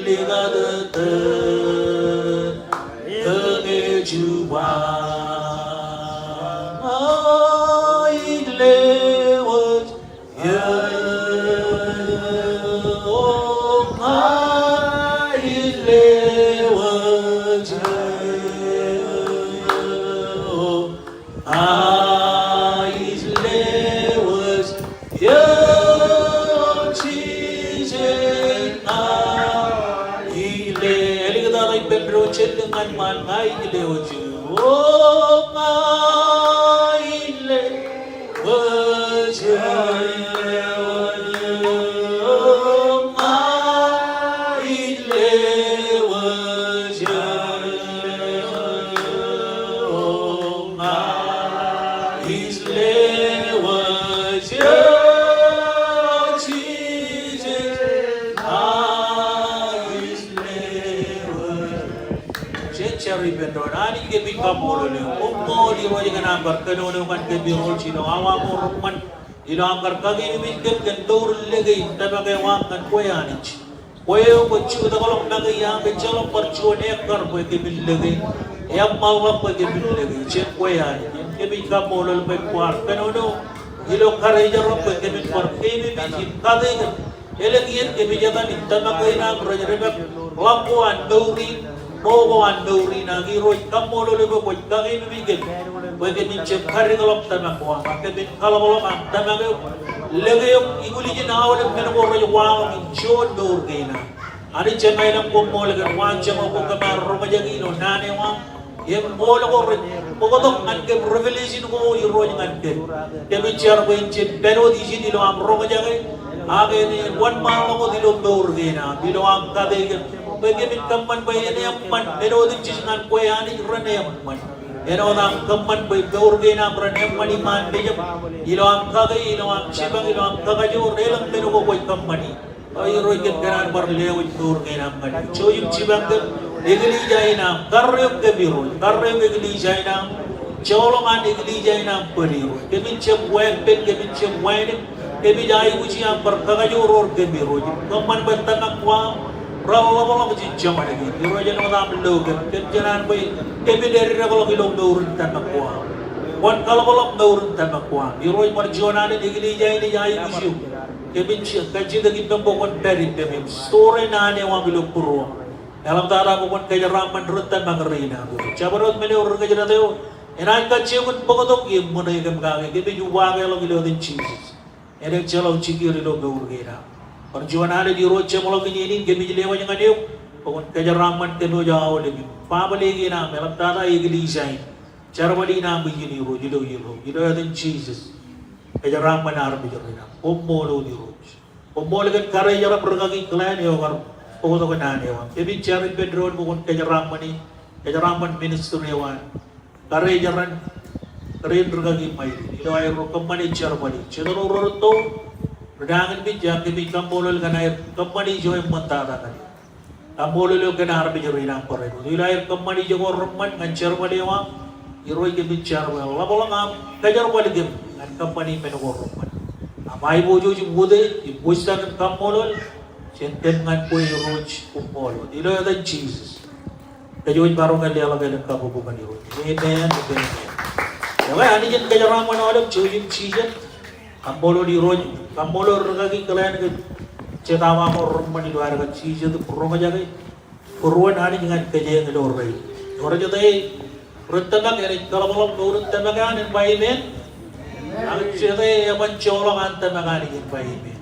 likatōttō kōn e jubwañ. Ña ij lewōj eō, ña ij lewōj eō, ña ij lewōj eō, Jisōs, ña ij le-, eliktata ippān doon, jellōñ ñan ṃaan, ña ij lewōj eō, ña ij le- Jen jar ippān doon. Anij kōmij kaṃṃoolol eok. Koṃṃool Irooj kōn aṃ kar kōnono ñan kōm Irooj ilo awa ko reṃṃan. Ilo aṃ kar kakememej kōm kōn mour in lōke im tōmak eo aṃ ñan kwe Anij. Kwe eo kwōj jutak ḷọk make iaan, kwō ejjeḷọk bar juon ekkar bwe kōmin lōke. Eṃṃanḷọk bwe kōmin lōke. Jen kwe Anij. Im kōmij kaṃṃoolol bwe kwaar kōnono ilo karijerak bwe kōmin bar kememej im kate kōm. Elōñ iien kōmij etan im tōmak kein aṃ rej depak ḷọk ko an mour in, ṃo ko an mour in, ak Irooj kaṃṃoolol eok bwe kwōj kakememej kōm bwe kōmin jab kadik ḷọk tōmak ko aṃ, ak kōmin kaḷapḷọk aṃ tōmak eok, lōke eok, ikulijin aolep men ko rej waḷọk im juon mour kein aṃ. Anij Jemem ilañ, koṃṃool kōn waanjoñak ko kōm ar roñjake ilo naan eo aṃ. Im ṃool ko rej bōktok ñan kōm, revelation ko Irooj ñan kōm. Kōmij jar bwe en jen pād wōt ijin ilo aṃ roñjake. Ak en wōnṃaanḷọk wōt ilo mour kein am ilo aṃ kate kōm. Bwe kōmij kōṃṃan bwe en eṃṃan men otemjej ñan kwe Anij ren eṃṃan. Āinwōt aṃ kōṃṃan bwe mour kein am ren eṃṃan iṃaan mejaṃ. Ilo aṃ kate, ilo aṃ jipañ, ilo aṃ kakajoor, elōñ men ko kwōj kōṃṃani. O Irooj, kōm kōṇaan bar lewōj mour kein am ñan eok. Jouj im jipañ kōm, eklejia in am. Karreoik kōm Irooj, karreoik eklejia in am. Joḷọk an eklejia in am bōd Irooj. Kōmij jab wāween, kōmij jab wāween. Kōmij aikuji am bar kakajoor wōr kōm Irooj. Kōṃṃan bwe tōmak ko aṃ ren ḷapḷọk jān joñan kein. Irooj, āinwōt aṃ lo kōm, kōm kōṇaan bwe kōmij dedeḷọk ilo mour in tōmak ko aṃ. Kwōn kaḷapḷọk mour in tōmak ko aṃ. Irooj, bar juon alen eklejia in ej aikuj eok. Kōmij kajjitōk ippem bwe kwōn pād ippem im store naan eo aṃ ilo būruōṃ. Eḷaptata bwe kwōn kōjeraaṃṃan ri tōmak rein aṃ. Jabdewōt men eo ri kōjdat eo enaaj kajjioñ in bōktok im ṃōṇōṇō kōm kake, kōmij uwaak ḷọk ilo etan Jisōs. Enaaj jeḷā jikier ilo mour kein am. Bar juon alen Irooj jeṃḷọkin iien in kōmij lewōj ñan eok bwe kwōn kōjeraaṃṃan kōm wōj aolep im family kein am, eḷaptata eklejia in. Jerbal in am ijin Irooj ilo, ilo, ilo etan Jisōs. Kōjeraaṃṃan armej rein am. Koṃṃool wōt Irooj. Koṃṃool kōn karijer eo ri kaki Glenn eo kar bōktok naan eo aṃ. Kōmij jar ippān doon bwe kwōn kōjeraaṃṃani, kōjeraaṃṃan ministry eo an. Karijer in, karijer ri kaki Maili. Ilo aerro kōṃṃane jerbal in. Jet ro rūtto, ri nañinmej, ak kōmij kaṃṃoolol kōn aer kōṃṃani ijo eṃṃantata ñan eok. Kaṃṃoolol eok kōn armej rein am barāinwōt. Ilo aer kōṃṃani ijo ko reṃṃan ñan jerbal eo aṃ, Irooj kōmij jar bwe ḷapḷọk aṃ kōjerbal kōm ñan kōṃṃani men ko reṃṃan. Aṃ aiboojoj im utiej im wōjtak im kaṃṃoolol, jān kōm ñan kwe Irooj, koṃṃool wōt. Ilo etan Jisōs. Kōj wōj maroñ ke leḷọk elōñ kabbokbok ñan Irooj. Amen, amen. Ekwe, Anij en kōjeraaṃṃan aolep, jouj im jijet. Kaṃṃoolol Irooj, kaṃṃoolol ri kaki Glenn kōn jet awa ko reṃṃan ilo ad kajjitōk im roñjake būruon Anij ñan kōjeañ ilo rainin. Ewōr jet ej ri tōmak enaaj kaḷapḷọk mour in tōmak eo an, en ba amen. Ak jet ej eban joḷọk an tōmak Anij, en ba amen.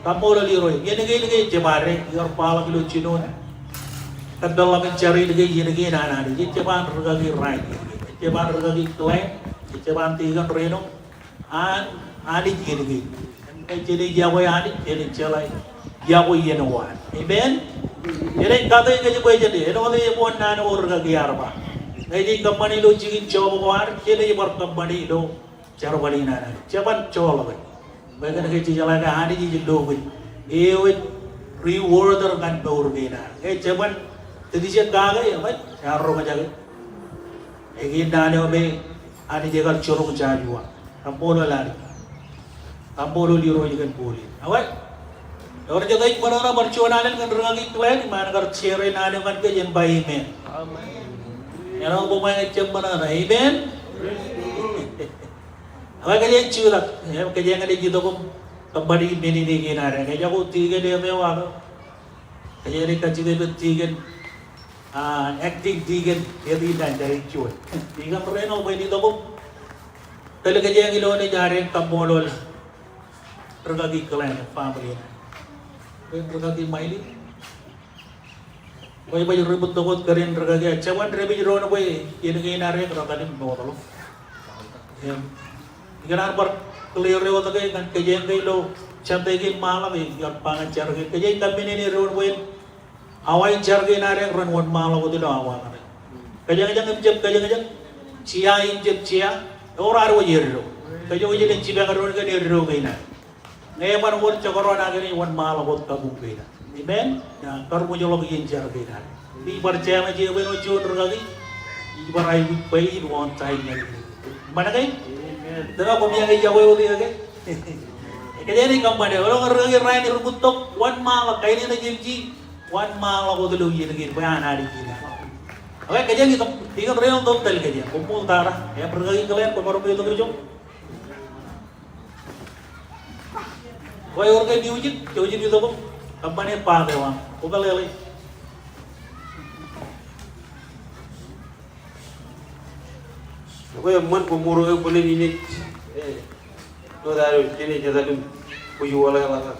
Kaṃṃoolol Irooj. Iien kein ke ej jab ad, ikar baḷọk ilo jinoin kōpeḷḷọk in jar in ke iien kein an Anij. Ej jab an ri kaki Ryan. Ej jab an ri kaki Glenn. Ej jab an Deacon Reno. An, Anij iien kein. Ej jenaaj iọkwe Anij, jenaaj jeḷā iọkwe iien ko an. Amen? Jenaaj kate kōj bwe jen, āinwōt ej wōn naan ko ri kaki Arba. Ñe jej kōṃṃani ilo jikin job ko ad, jenaaj bar kōṃṃani ilo jerbal in an Anij. Jeban joḷọk e. Bwe kōn ke jejeḷā ke Anij ej lo kōj. Eo ej rewarder ñan mour kein ad. Ke jeban titijek kake, eṃōj, ear roñjake. Ekwe naan eo me Anij ekar jiroñ Joshua. Kaṃṃoolol Anij. Kaṃṃoolol Irooj kōn bōlen. Ekwe. Ewōr jet ej ṃōṇōṇō bar juon alen kōn ri kaki Glenn, im an kar share naan eo ñan kōj, en ba amen. Amen. Āinwōt bwe ṃōṇōṇō. Amen. Ekwe kōjeañ jutak. Kōjeañ naaj itok im kōṃṃani men in kein ad. Kōjeañ ko deacon eo me wāween. Kōjeañ kajjitōk im deacon, ah, acting deacon, eo ej ilo an jar in juon. Deacon Reno, bwe en itok im tōl kōjeañ ilo an jar in kaṃṃoolol ri kaki Glenn family. Bwe ri kaki Maili. Bwe, bwe ri bōktok wōt kōrā in ri kaki, jeban dāpij doon bwe iien kein ad ekar tōl im mootḷọk. Im, ikōṇaan bar clear e wōt ke ñan kōjeañ ke ilo Sunday kein ṃaanḷọk, ikar ba ñan jar kein. Kōjeañ kōmmenin doon bwe awa in jar kein ad ren wōnṃaanḷọk wōt ilo awa ñan e. Kōjeañ, kōjeañ im jab kōjeañ, jea im jab jea, ewōr ad wōj eddo. Kōj wōj jen jipañ doon kōn eddo kein ad. Ñe eban wōr jekdọọn ak enaaj wōnṃaanḷọk wōt kabuñ kein ad. Amen? Ij karuṃwij ḷọk iien jar kein ad. Ij bar jemaje bwe āinwōt juon ri kaki. Ij bar aikuj bwe ij on time ñan e. Ṃōṇōṇō ke? Amen. Tōmak koṃeañ ej iọkwe wōt e ke? Kōjeañ kōṃṃane. Ilo ñe ri kaki Ryan ri bōktok, wōnṃaanḷọk, kain in ej emji, wōnṃaanḷọk wōt ilo iien kein bwe an Anij in. Ekwe, kōjeañ itok, ikōn ri eo tok tōl kōjeañ. Koṃṃool tata. Im ri kaki Glenn, kwōmaroñ ke itok ijo. Kwōj wōr ke music, jouj im itok im kōṃṃane part eo aṃ. Kwō meḷeḷe. Ekwe eṃṃan, koṃṃool ke bōlen inej. Eh, tok tata, jenaaj etal im kwōj wōr ke ḷak.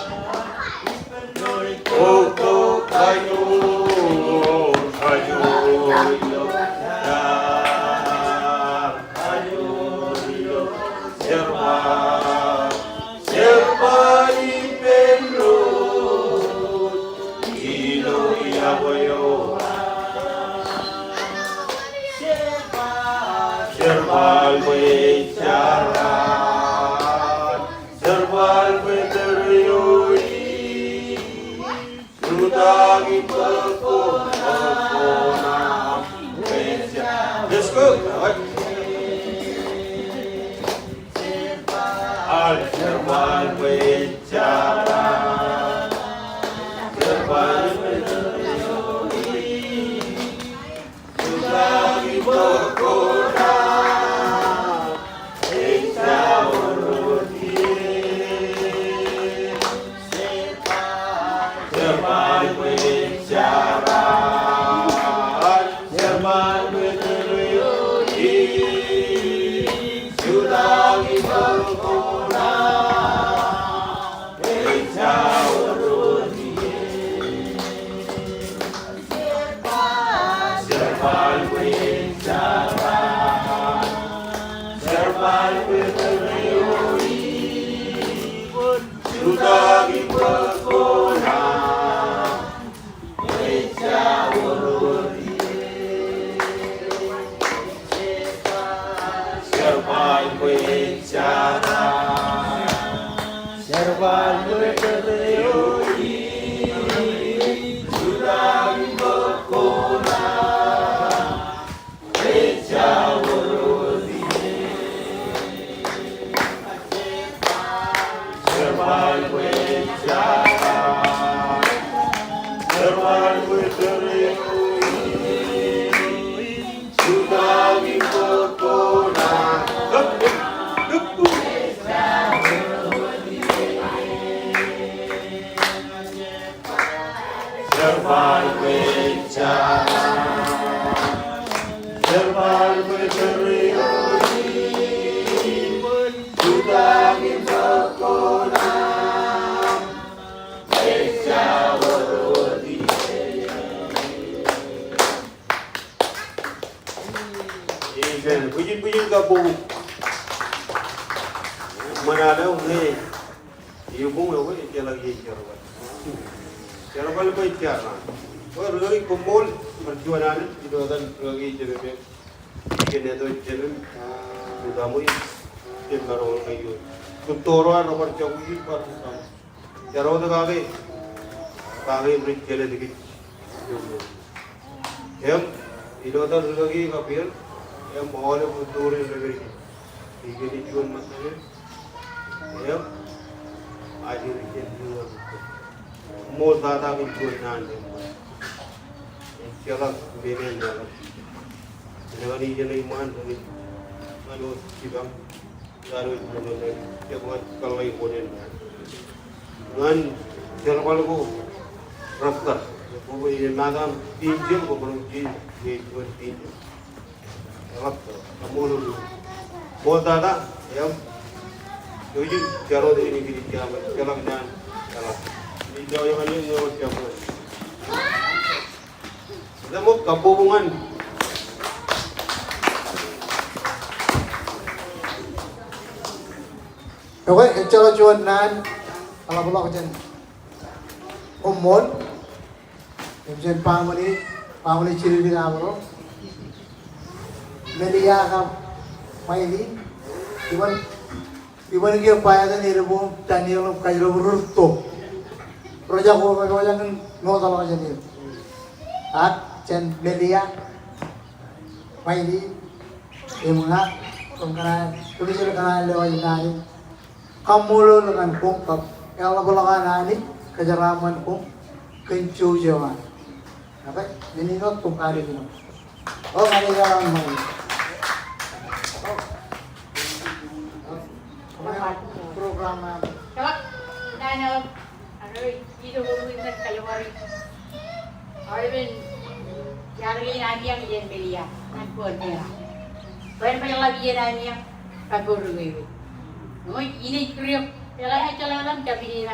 Let's go. Kabbokbok. Ṃōṇōṇō ñe ebuñ eo bwe ejjeḷọk iien jerbal. Jerbal bwe ej jaar. Bwe ri-kaki koṃṃool bar juon Anij ilo etan ri-kaki Jemem. Ikōṇaan eo Jemem, Utamwe, jemem maroñ eo. Kōn to ro an bar jako ijin bar Utamwe. Jar wōt kake, kake im rej jelōt kōj. Im ilo etan ri-kaki Kapier, im aolep ri-tōre rej pād ie. Ikōṇaan juon ṃōttan, im ajri jen juon. Ṃool tata kōn juon naan im ejjeḷọk men in ḷọk. Ñan ijeṇ eo iṃaan, ñan wōt jipañ. Ñan jerbal ko rektōr. Ko bwe emaat an pinjel ko bwe jen ej juon pinjel. Eḷap, kaṃṃoolol. Ṃool tata, im. Eo ij jar wōt ñan ikijjien, jeḷā naan, eḷap. Ij jar wōt ñan ikijjien. Ṃool, kabbokbok ñan. Okay, ejjeḷọk juon naan eḷapḷọk jān koṃṃool im jān baaṃle, baaṃle jidikdik Abrō, Melia kab Maili, iban Iban kiiō ba etan eddo bwe Daniel im Kajjilōk ri-tōre. Ro jako, ro jako ñan nootḷọk jān er. Ak jān Melia, Maili, im ña, kōm kōṇaan, kōmij kōṇaan lewōj naan in kaṃṃoolol ñan koṃ kab eḷapḷọk an Anij kōjeraaṃṃan koṃ kōn jouj eo an. Okay, men in wōt koṃ kalikkar. O, kalikkar an ṃōk. Program, ah. Kōḷḷap, naan eo, ano, ijo ko ruo in kajjioñ bar aolepen, iar in Ania im Melia, ñan kōn Melia. Bwe en baj ḷap iien Ania, kab kōn ri-kaki. Ñe in ej kūr eok, Melia, ejjeḷọk ḷap, jab in ej